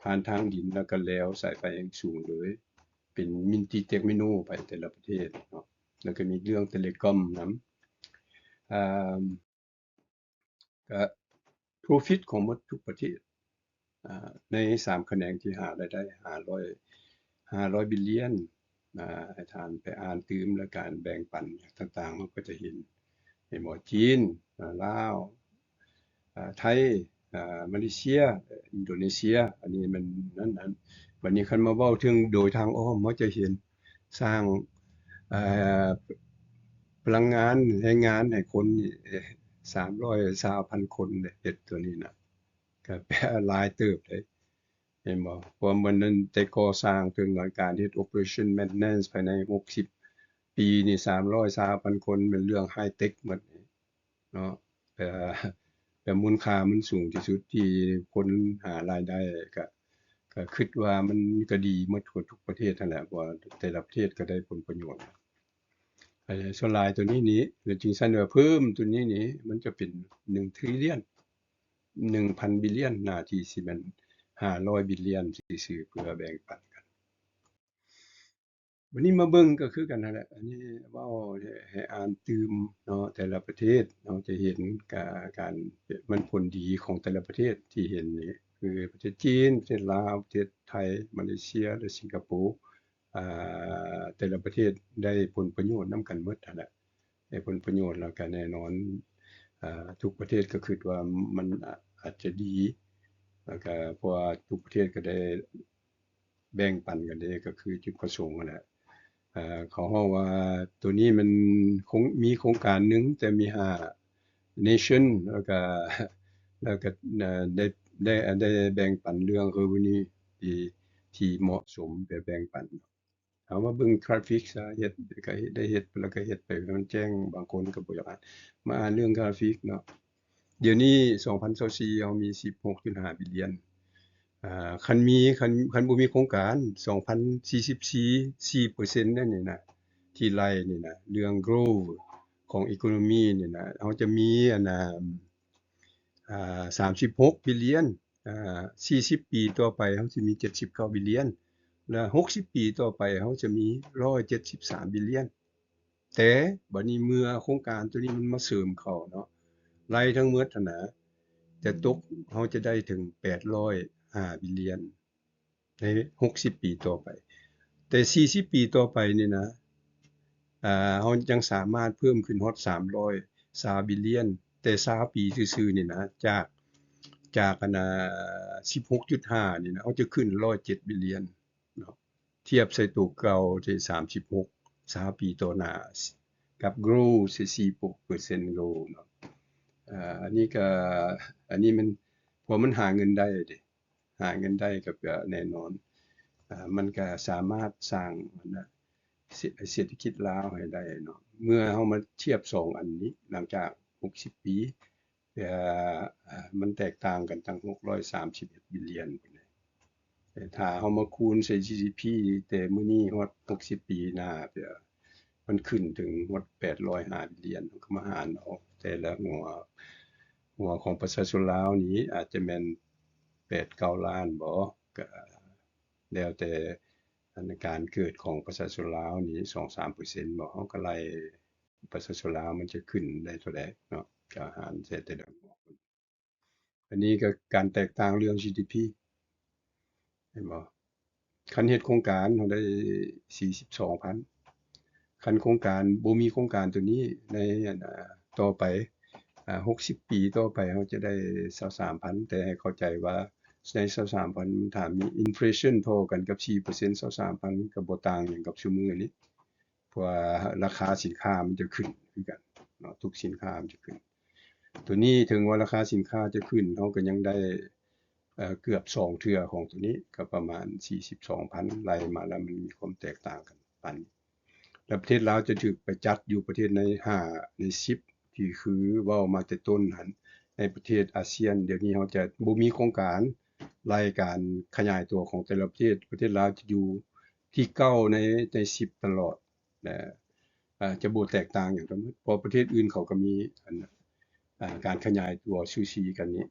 ຜ່ານທາງດິນ ແລ້ວກໍແລວສາຍໄຟແຮງສູງເລີຍ ເປັນ multi terminal ໄປແຕ່ລະປະເທດເນາະ ແລ້ວກໍມີເລື່ອງ Telecom ນຳ ອາ ກໍ profit ຂອງໝົດທຸກປະເທດ ອາ ໃນສາມຂະແໜງທີ່ຫາລາຍໄດ້ ຫ້າຮ້ອຍ ຫ້າຮ້ອຍ billion ອາ ໃຫ້ທ່ານໄປອ່ານຕື່ມ ແລະ ການແບ່ງປັນຕ່າງໆ ເຮົາກໍຈະເຫັນ ເຫັນບໍ່ ຈີນ ອາ ລາວ ອາ ໄທ ອາ ມາເລເຊຍ ອິນໂດເນເຊຍ ອັນນີ້ມັນນັ້ນ ອັນ ບັດນີ້ຄັນມາເວົ້າເຖິງໂດຍທາງອ້ອມ ເຮົາຈະເຫັນ ສ້າງ ເອີ ພະລັງງານແຮງງານໃຫ້ຄົນນີ້ ສາມຮ້ອຍຊາວພັນຄົນເດ້ ເຮັດຕົວນີ້ນະ ກໍແປຫຼາຍເຕີບເດ້ ເຫັນບໍ່? ເພາະວ່າມັນນັ້ນໄດ້ກໍ່ສ້າງເຖິງການເຮັດ operation maintenance ພາຍໃນຫົກສິບປີນີ້ ສາມຮ້ອຍຊາວພັນຄົນ ແມ່ນເລື່ອງ high tech ໝົດນີ້ ເນາະ ແຕ່ ແຕ່ມູນຄ່າມັນສູງທີ່ສຸດທີ່ຄົນຫາລາຍໄດ້ ກະ ກະຄິດວ່າມັນກະດີໝົດທຸກປະເທດຫັ້ນແຫຼະ ເພາະວ່າແຕ່ລະປະເທດກະໄດ້ຜົນປະໂຫຍດ. ສ່ວນຫຼາຍໂຕນີ້ນີ້ ແລ້ວຈຶ່ງຊັ້ນວ່າເພີ່ມໂຕນີ້ນີ້ ມັນຈະເປັນໜຶ່ງ trillion ໜຶ່ງພັນ billion ໜ້າທີ່ຊິແມ່ນຫ້າຮ້ອຍ billion ຊື່ໆ ເພື່ອແບ່ງປັນກັນ. ບັດນີ້ມາເບິ່ງກໍຄືກັນຫັ້ນແຫຼະ ອັນນີ້ເວົ້າໃຫ້ ໃຫ້ອ່ານຕື່ມເນາະ ແຕ່ລະປະເທດເຮົາຈະເຫັນກາ ການ ມັນຜົນດີຂອງແຕ່ລະປະເທດທີ່ເຫັນນີ້ ຄືປະເທດຈີນ, ປະເທດລາວ, ປະເທດໄທ, ມາເລເຊຍ ແລະ ສິງກະໂປ ອາ ແຕ່ລະປະເທດໄດ້ຜົນປະໂຫຍດນຳກັນໝົດຫັ້ນແຫຼະ ໄດ້ຜົນປະໂຫຍດ ແລ້ວກະແນ່ນອນ ອາ ທຸກປະເທດກໍຄິດວ່າມັນ ອາ ອາດຈະດີ ແລ້ວກະເພາະວ່າທຸກປະເທດກໍໄດ້ ແບ່ງປັນກັນເດ້ ກໍຄືຈຸດປະສົງຫັ້ນແຫຼະ ເອີ ເຂົາເວົ້າວ່າໂຕນີ້ມັນຄົງ ມີໂຄງການໜຶ່ງ ແຕ່ມີຫ້າ nation ແລ້ວກະ ແລ້ວກະ ເອີ ໄດ້ ໄດ້ ໄດ້ແບ່ງປັນເລື່ອງ revenue ທີ່ ທີ່ເໝາະສົມ ແຕ່ແບ່ງປັນ. ເຮົາມາເບິ່ງກຣາຟິກຊະ ເຮັດ ກໍເຮັດ ໄດ້ເຮັດ ແລ້ວກໍເຮັດໄປໃຫ້ມັນແຈ້ງ ບາງຄົນກໍບໍ່ຢາກອ່ານ ມາອ່ານເລື່ອງກຣາຟິກເນາະ. ດຽວນີ້ສອງພັນຊາວສີ່ ເຮົາມີສິບຫົກຈຸດຫ້າ billion ອາ ຄັນມີ ຄັນ ຄັນບໍ່ມີໂຄງການ ສອງພັນສີ່ສິບສີ່ ສີ່ເປີເຊັນນັ້ນນີ້ນະ ທີ່ໄລ່ນີ້ນະ ເລື່ອງ growth ຂອງ economy ນີ້ນະ ເຮົາຈະມີ ອັນນ່າ ອາ ສາມສິບຫົກ billion ອາ ສີ່ສິບປີຕໍ່ໄປ ເຮົາຊິມີເຈັດສິບເກົ້າ billion ແລະ ຫົກສິບປີຕໍ່ໄປ ເຮົາຈະມີຮ້ອຍເຈັດສິບສາມ billion. ແຕ່ບັດນີ້ເມື່ອໂຄງການໂຕນີ້ມັນມາເສີມເຂົ້າເນາະ ໄລ່ທັງໝົດຫັ້ນນະ ຈະຕົກ ເຮົາຈະໄດ້ເຖິງແປດຮ້ອຍຫ້າ billion ໃນຫົກສິບປີຕໍ່ໄປ. ແຕ່ສີ່ສິບປີຕໍ່ໄປນີ້ນະ ອາ ເຮົາຍັງສາມາດເພີ່ມຂຶ້ນຮອດສາມຮ້ອຍຊາວ billion ແຕ່ຊາວປີຊື່ໆນີ້ນະ ຈາກ ຈາກ ອັນນ່າ ສິບຫົກຈຸດຫ້ານີ້ນະ ເຮົາຈະຂຶ້ນຮ້ອຍເຈັດ billion ເນາະ ທຽບໃສ່ໂຕເກົ່າທີ່ສາມສິບຫົກ ຊາວປີຕໍ່ໜ້າ ກັບ growth ໃສ່ສີ່ເປີເຊັນ growth ເນາະ. ອາ ອັນນີ້ກະ ອັນນີ້ມັນ ເພາະມັນຫາເງິນໄດ້ເດ້ ຫາເງິນໄດ້ກໍ ກໍແນ່ນອນ ອາ ມັນກະສາມາດສ້າງ ອັນນ່າ ເສ ເສດຖະກິດລາວໃຫ້ໄດ້ເນາະ. ເມື່ອເຮົາມາທຽບສອງອັນນີ້ ຫຼັງຈາກຫົກສິບປີ ເອີ ມັນແຕກຕ່າງກັນຕັ້ງຫົກຮ້ອຍສາມສິບເອັດ billion ພຸ້ນເດ. ແຕ່ຖ້າເຮົາມາຄູນໃສ່ GDP ແຕ່ມື້ນີ້ຮອດຫົກສິບປີໜ້າ ມັນຂຶ້ນເຖິງຮອດແປດຮ້ອຍຫ້າ billion ເຮົາກໍມາຫານເອົາແຕ່ລະຫົວ ຫົວຂອງປະຊາຊົນລາວນີ້ອາດຈະແມ່ນແປດເກົ້າລ້ານບໍ ກໍແລ້ວແຕ່ ອັນການເກີດຂອງປະຊາຊົນລາວນີ້ສອງສາມເປີເຊັນບໍ ເຮົາກໍໄລ່ປະຊາຊົນລາວມັນຈະຂຶ້ນໄດ້ເທົ່າໃດເນາະ ກະຫານໃສ່ແຕ່ລະຫົວ. ອັນນີ້ກໍການແຕກຕ່າງເລື່ອງ GDP ເຫັນບໍ່? ຄັນເຮັດໂຄງການເຮົາໄດ້ສີ່ສິບສອງພັນ ຄັນໂຄງການ ບໍ່ມີໂຄງການໂຕນີ້ໃນ ອັນ ອາ ຕໍ່ໄປ ອາ ຫົກສິບປີຕໍ່ໄປ ເຮົາຈະໄດ້ຊາວສາມພັນ ແຕ່ໃຫ້ເຂົ້າໃຈວ່າໃນຊາວສາມພັນ ຖ້າມີ inflation ທໍ່ກັນກັບສີ່ເປີເຊັນ ຊາວສາມພັນ ກໍບໍ່ຕ່າງຫຍັງກັບຊຸມື້ນີ້. ເພາະວ່າລາຄາສິນຄ້າມັນຈະຂຶ້ນຄືກັນເນາະ, ທຸກສິນຄ້າມັນຈະຂຶ້ນ. ໂຕນີ້ເຖິງວ່າລາຄາສິນຄ້າຈະຂຶ້ນ ເຮົາກໍຍັງໄດ້ ເອີ ເກືອບສອງເທື່ອຂອງໂຕນີ້ ກໍປະມານສີ່ສິບສອງພັນ ໄລ່ມາແລ້ວ ມັນມີຄວາມແຕກຕ່າງກັນປານນີ້. ແລ້ວປະເທດລາວຈະຖືກໄປຈັດຢູ່ປະເທດໃນຫ້າ ໃນສິບ ທີ່ຄືເວົ້າມາແຕ່ຕົ້ນຫັ້ນ ໃນປະເທດອາຊຽນ. ດຽວນີ້ເຮົາຈະບໍ່ມີໂຄງການໄລ່ການຂະຫຍາຍຕົວຂອງແຕ່ລະປະເທດ, ປະເທດລາວຈະຢູ່ທີ່ເກົ້າໃນ ໃນສິບຕະຫຼອດ ແລະ ອາ ຈະບໍ່ແຕກຕ່າງຫຍັງກັນໝົດ ເພາະປະເທດອື່ນເຂົາກໍມີອັນ ອາ ການຂະຫຍາຍຕົວສູສີກັນນີ້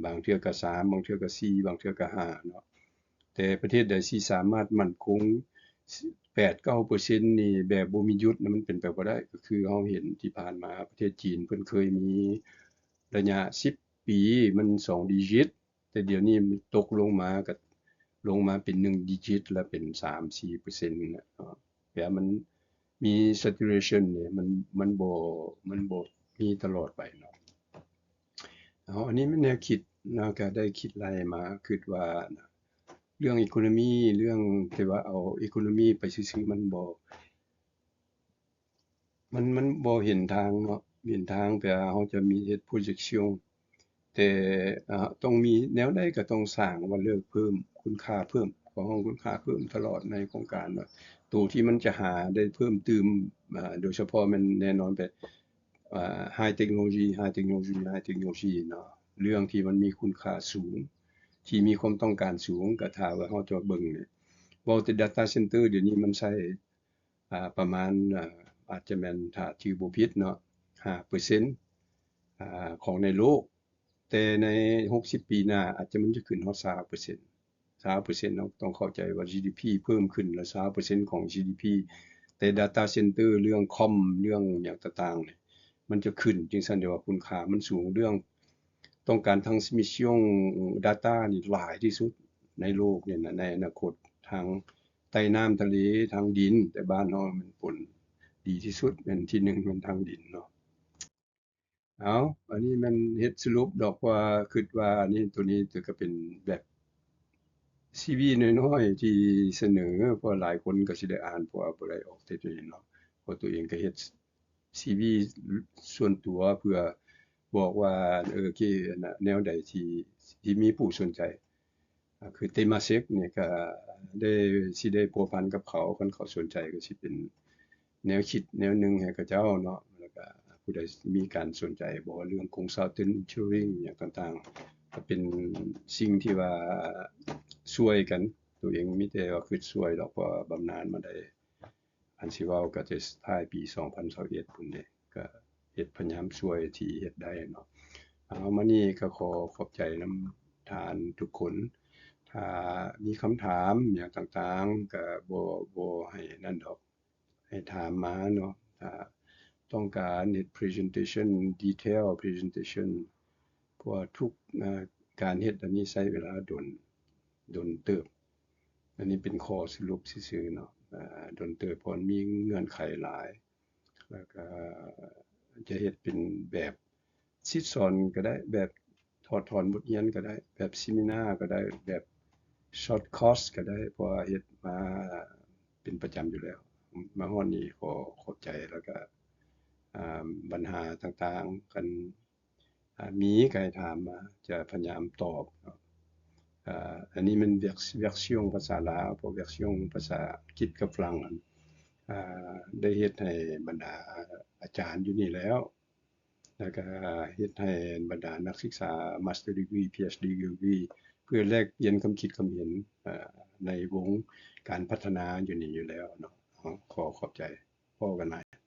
ບາງເທື່ອກໍສາມ ບາງເທື່ອກໍສີ່ ບາງເທື່ອກໍຫ້າເນາະ. ແຕ່ປະເທດໃດທີ່ສາມາດໝັ້ນຄົງແປດເກົ້າເປີເຊັນນີ້ແບບບໍ່ມີຢຸດນະ ມັນເປັນໄປບໍ່ໄດ້. ກໍຄືເຮົາເຫັນທີ່ຜ່ານມາ ປະເທດຈີນເພິ່ນເຄີຍມີໄລຍະສິບປີ ມັນສອງດິຈິດ ແຕ່ດຽວນີ້ມັນຕົກລົງມາ ກໍລົງມາເປັນໜຶ່ງດິຈິດ ແລະ ເປັນສາມສີ່ເປີເຊັນນີ້ແຫຼະເນາະ. ແບບມັນມີ saturation ນີ້ ມັນ ມັນບໍ່ ມັນບໍ່ມີຕະຫຼອດໄປເນາະ. ເອົາ ອັນນີ້ແມ່ນແນວຄິດເນາະ, ກໍໄດ້ຄິດໄລ່ມາ ຄິດວ່າເລື່ອງ economy ເລື່ອງທີ່ວ່າເອົາ economy ໄປຊື່ໆ ມັນບໍ່ ມັນ ມັນບໍ່ເຫັນທາງເນາະ, ເຫັນທາງແຕ່ເຮົາຈະມີເຮັດ projection ແຕ່ ອາ ຕ້ອງມີແນວໃດກໍຕ້ອງສ້າງ value ເພີ່ມ ຄຸນຄ່າເພີ່ມ, ຂໍຮ້ອງຄຸນຄ່າເພີ່ມຕະຫຼອດໃນໂຄງການວ່າ ໂຕທີ່ມັນຈະຫາໄດ້ເພີ່ມຕື່ມ ອາ ໂດຍສະເພາະແມ່ນແນ່ນອນແບບ ອາ high technology high technology high technology ເນາະ, ເລື່ອງທີ່ມັນມີຄຸນຄ່າສູງ ທີ່ມີຄວາມຕ້ອງການສູງ. ກໍຖ້າວ່າເຮົາຈະເບິ່ງນີ້ ເວົ້າແຕ່ data center ດຽວນີ້ມັນໃຊ້ ອາ ປະມານ ອາ ອາດຈະແມ່ນ ຖ້າຈື່ບໍ່ຜິດເນາະ ຫ້າເປີເຊັນ ອາ ຂອງໃນໂລກ, ແຕ່ໃນຫົກສິບປີໜ້າ ອາດຈະມັນຈະຂຶ້ນຮອດຊາວເປີເຊັນ ຊາວເປີເຊັນເນາະ. ຕ້ອງເຂົ້າໃຈວ່າ GDP ເພີ່ມຂຶ້ນລະຊາວເປີເຊັນຂອງ GDP ແຕ່ data center ເລື່ອງຄອມ ເລື່ອງຫຍັງຕ່າງໆນີ້ ມັນຈະຂຶ້ນຈັ່ງຊັ້ນ ແຕ່ວ່າຄຸນຄ່າມັນສູງ. ເລື່ອງຕ້ອງການ transmission data ນີ້ຫຼາຍທີ່ສຸດໃນໂລກນີ້ນະ ໃນອະນາຄົດ ທາງໃຕ້ນ້ຳທະເລ ທາງດິນ, ແຕ່ບ້ານເຮົາແມ່ນຜົນດີທີ່ສຸດ ແມ່ນທີໜຶ່ງແມ່ນທາງດິນເນາະ. ເອົາ ອັນນີ້ແມ່ນເຮັດສະຫຼຸບດອກ ເພາະວ່າຄິດວ່າອັນນີ້ ໂຕນີ້ກໍເປັນແບບ ຊີວີ ນ້ອຍໆ ທີ່ສະເໜີ ເພາະວ່າຫຼາຍຄົນກໍຊິໄດ້ອ່ານ ເພາະວ່າບໍ່ໄດ້ອອກເທດໂຕນີ້ເນາະ, ເພາະໂຕເອງກໍເຮັດ ຊີວີ ສ່ວນຕົວ ເພື່ອບອກວ່າ ເອີ ໂອເຄ ອັນນະ ແນວໃດທີ່ ທີ່ມີຜູ້ສົນໃຈ ອາ ຄື Temasek ນີ້ກໍໄດ້ ຊິໄດ້ພົວພັນກັບເຂົາ, ຄັນເຂົາສົນໃຈກໍຊິເປັນແນວຄິດແນວໜຶ່ງໃຫ້ເຂົາເຈົ້າເນາະ. ແລ້ວກໍຜູ້ໃດມີການສົນໃຈບໍ່ ເລື່ອງໂຄງ Southern Engineering ຫຍັງຕ່າງໆ ກໍເປັນສິ່ງທີ່ວ່າຊ່ວຍກັນ, ໂຕເອງມີແຕ່ວ່າຄິດຊ່ວຍດອກ ເພາະວ່າບຳນານມາໄດ້ ຄັນຊິເວົ້າກໍແຕ່ທ້າຍປີສອງພັນຊາວເອັດພຸ້ນເດ້, ກໍເຮັດ ພະຍາຍາມຊ່ວຍທີ່ເຮັດໄດ້ເນາະ. ເອົາ ມານີ້ກໍຂໍຂອບໃຈນຳທ່ານທຸກຄົນ, ຖ້າມີຄຳຖາມຫຍັງຕ່າງໆ ກໍບໍ່ ບໍ່ໃຫ້ນັ້ນດອກ, ໃຫ້ຖາມມາເນາະ. ຖ້າຕ້ອງການເຮັດ presentation detail presentation ເພາະວ່າທຸກ ອາ ການເຮັດອັນນີ້ໃຊ້ເວລາດົນ ດົນເຕີບ. ອັນນີ້ເປັນຂໍ້ສະຫຼຸບຊື່ໆເນາະ, ອາ ດົນເຕີບ ເພາະມັນມີເງື່ອນໄຂຫຼາຍ, ແລ້ວກໍຈະເຮັດເປັນແບບສິດສອນກໍໄດ້, ແບບຖອດຖອນບົດຮຽນກໍໄດ້, ແບບເຊມິນາກໍໄດ້, ແບບ short course ກໍໄດ້, ເພາະວ່າເຮັດມາເປັນປະຈຳຢູ່ແລ້ວ. ມາຮອດນີ້ຂໍຂອບໃຈ, ແລ້ວກໍ ອາ ບັນຫາຕ່າງໆ ຄັນ ອາ ມີກໍໃຫ້ຖາມມາ, ຈະພະຍາຍາມຕອບເນາະ. ອາ ອັນນີ້ແມ່ນ version ພາສາລາວ, ເພາະ version ພາສາອັງກິດກັບຝຣັ່ງ ອາ ໄດ້ເຮັດໃຫ້ບັນດາອາຈານຢູ່ນີ້ແລ້ວ, ແລ້ວກໍເຮັດໃຫ້ບັນດານັກສຶກສາ Master Degree PhD Degree ເພື່ອແລກປ່ຽນຄຳຄິດຄຳເຫັນ ອາ ໃນວົງການພັດທະນາຢູ່ນີ້ຢູ່ແລ້ວເນາະ. ຂໍຂອບໃຈ, ພໍ້ກັນໃໝ່.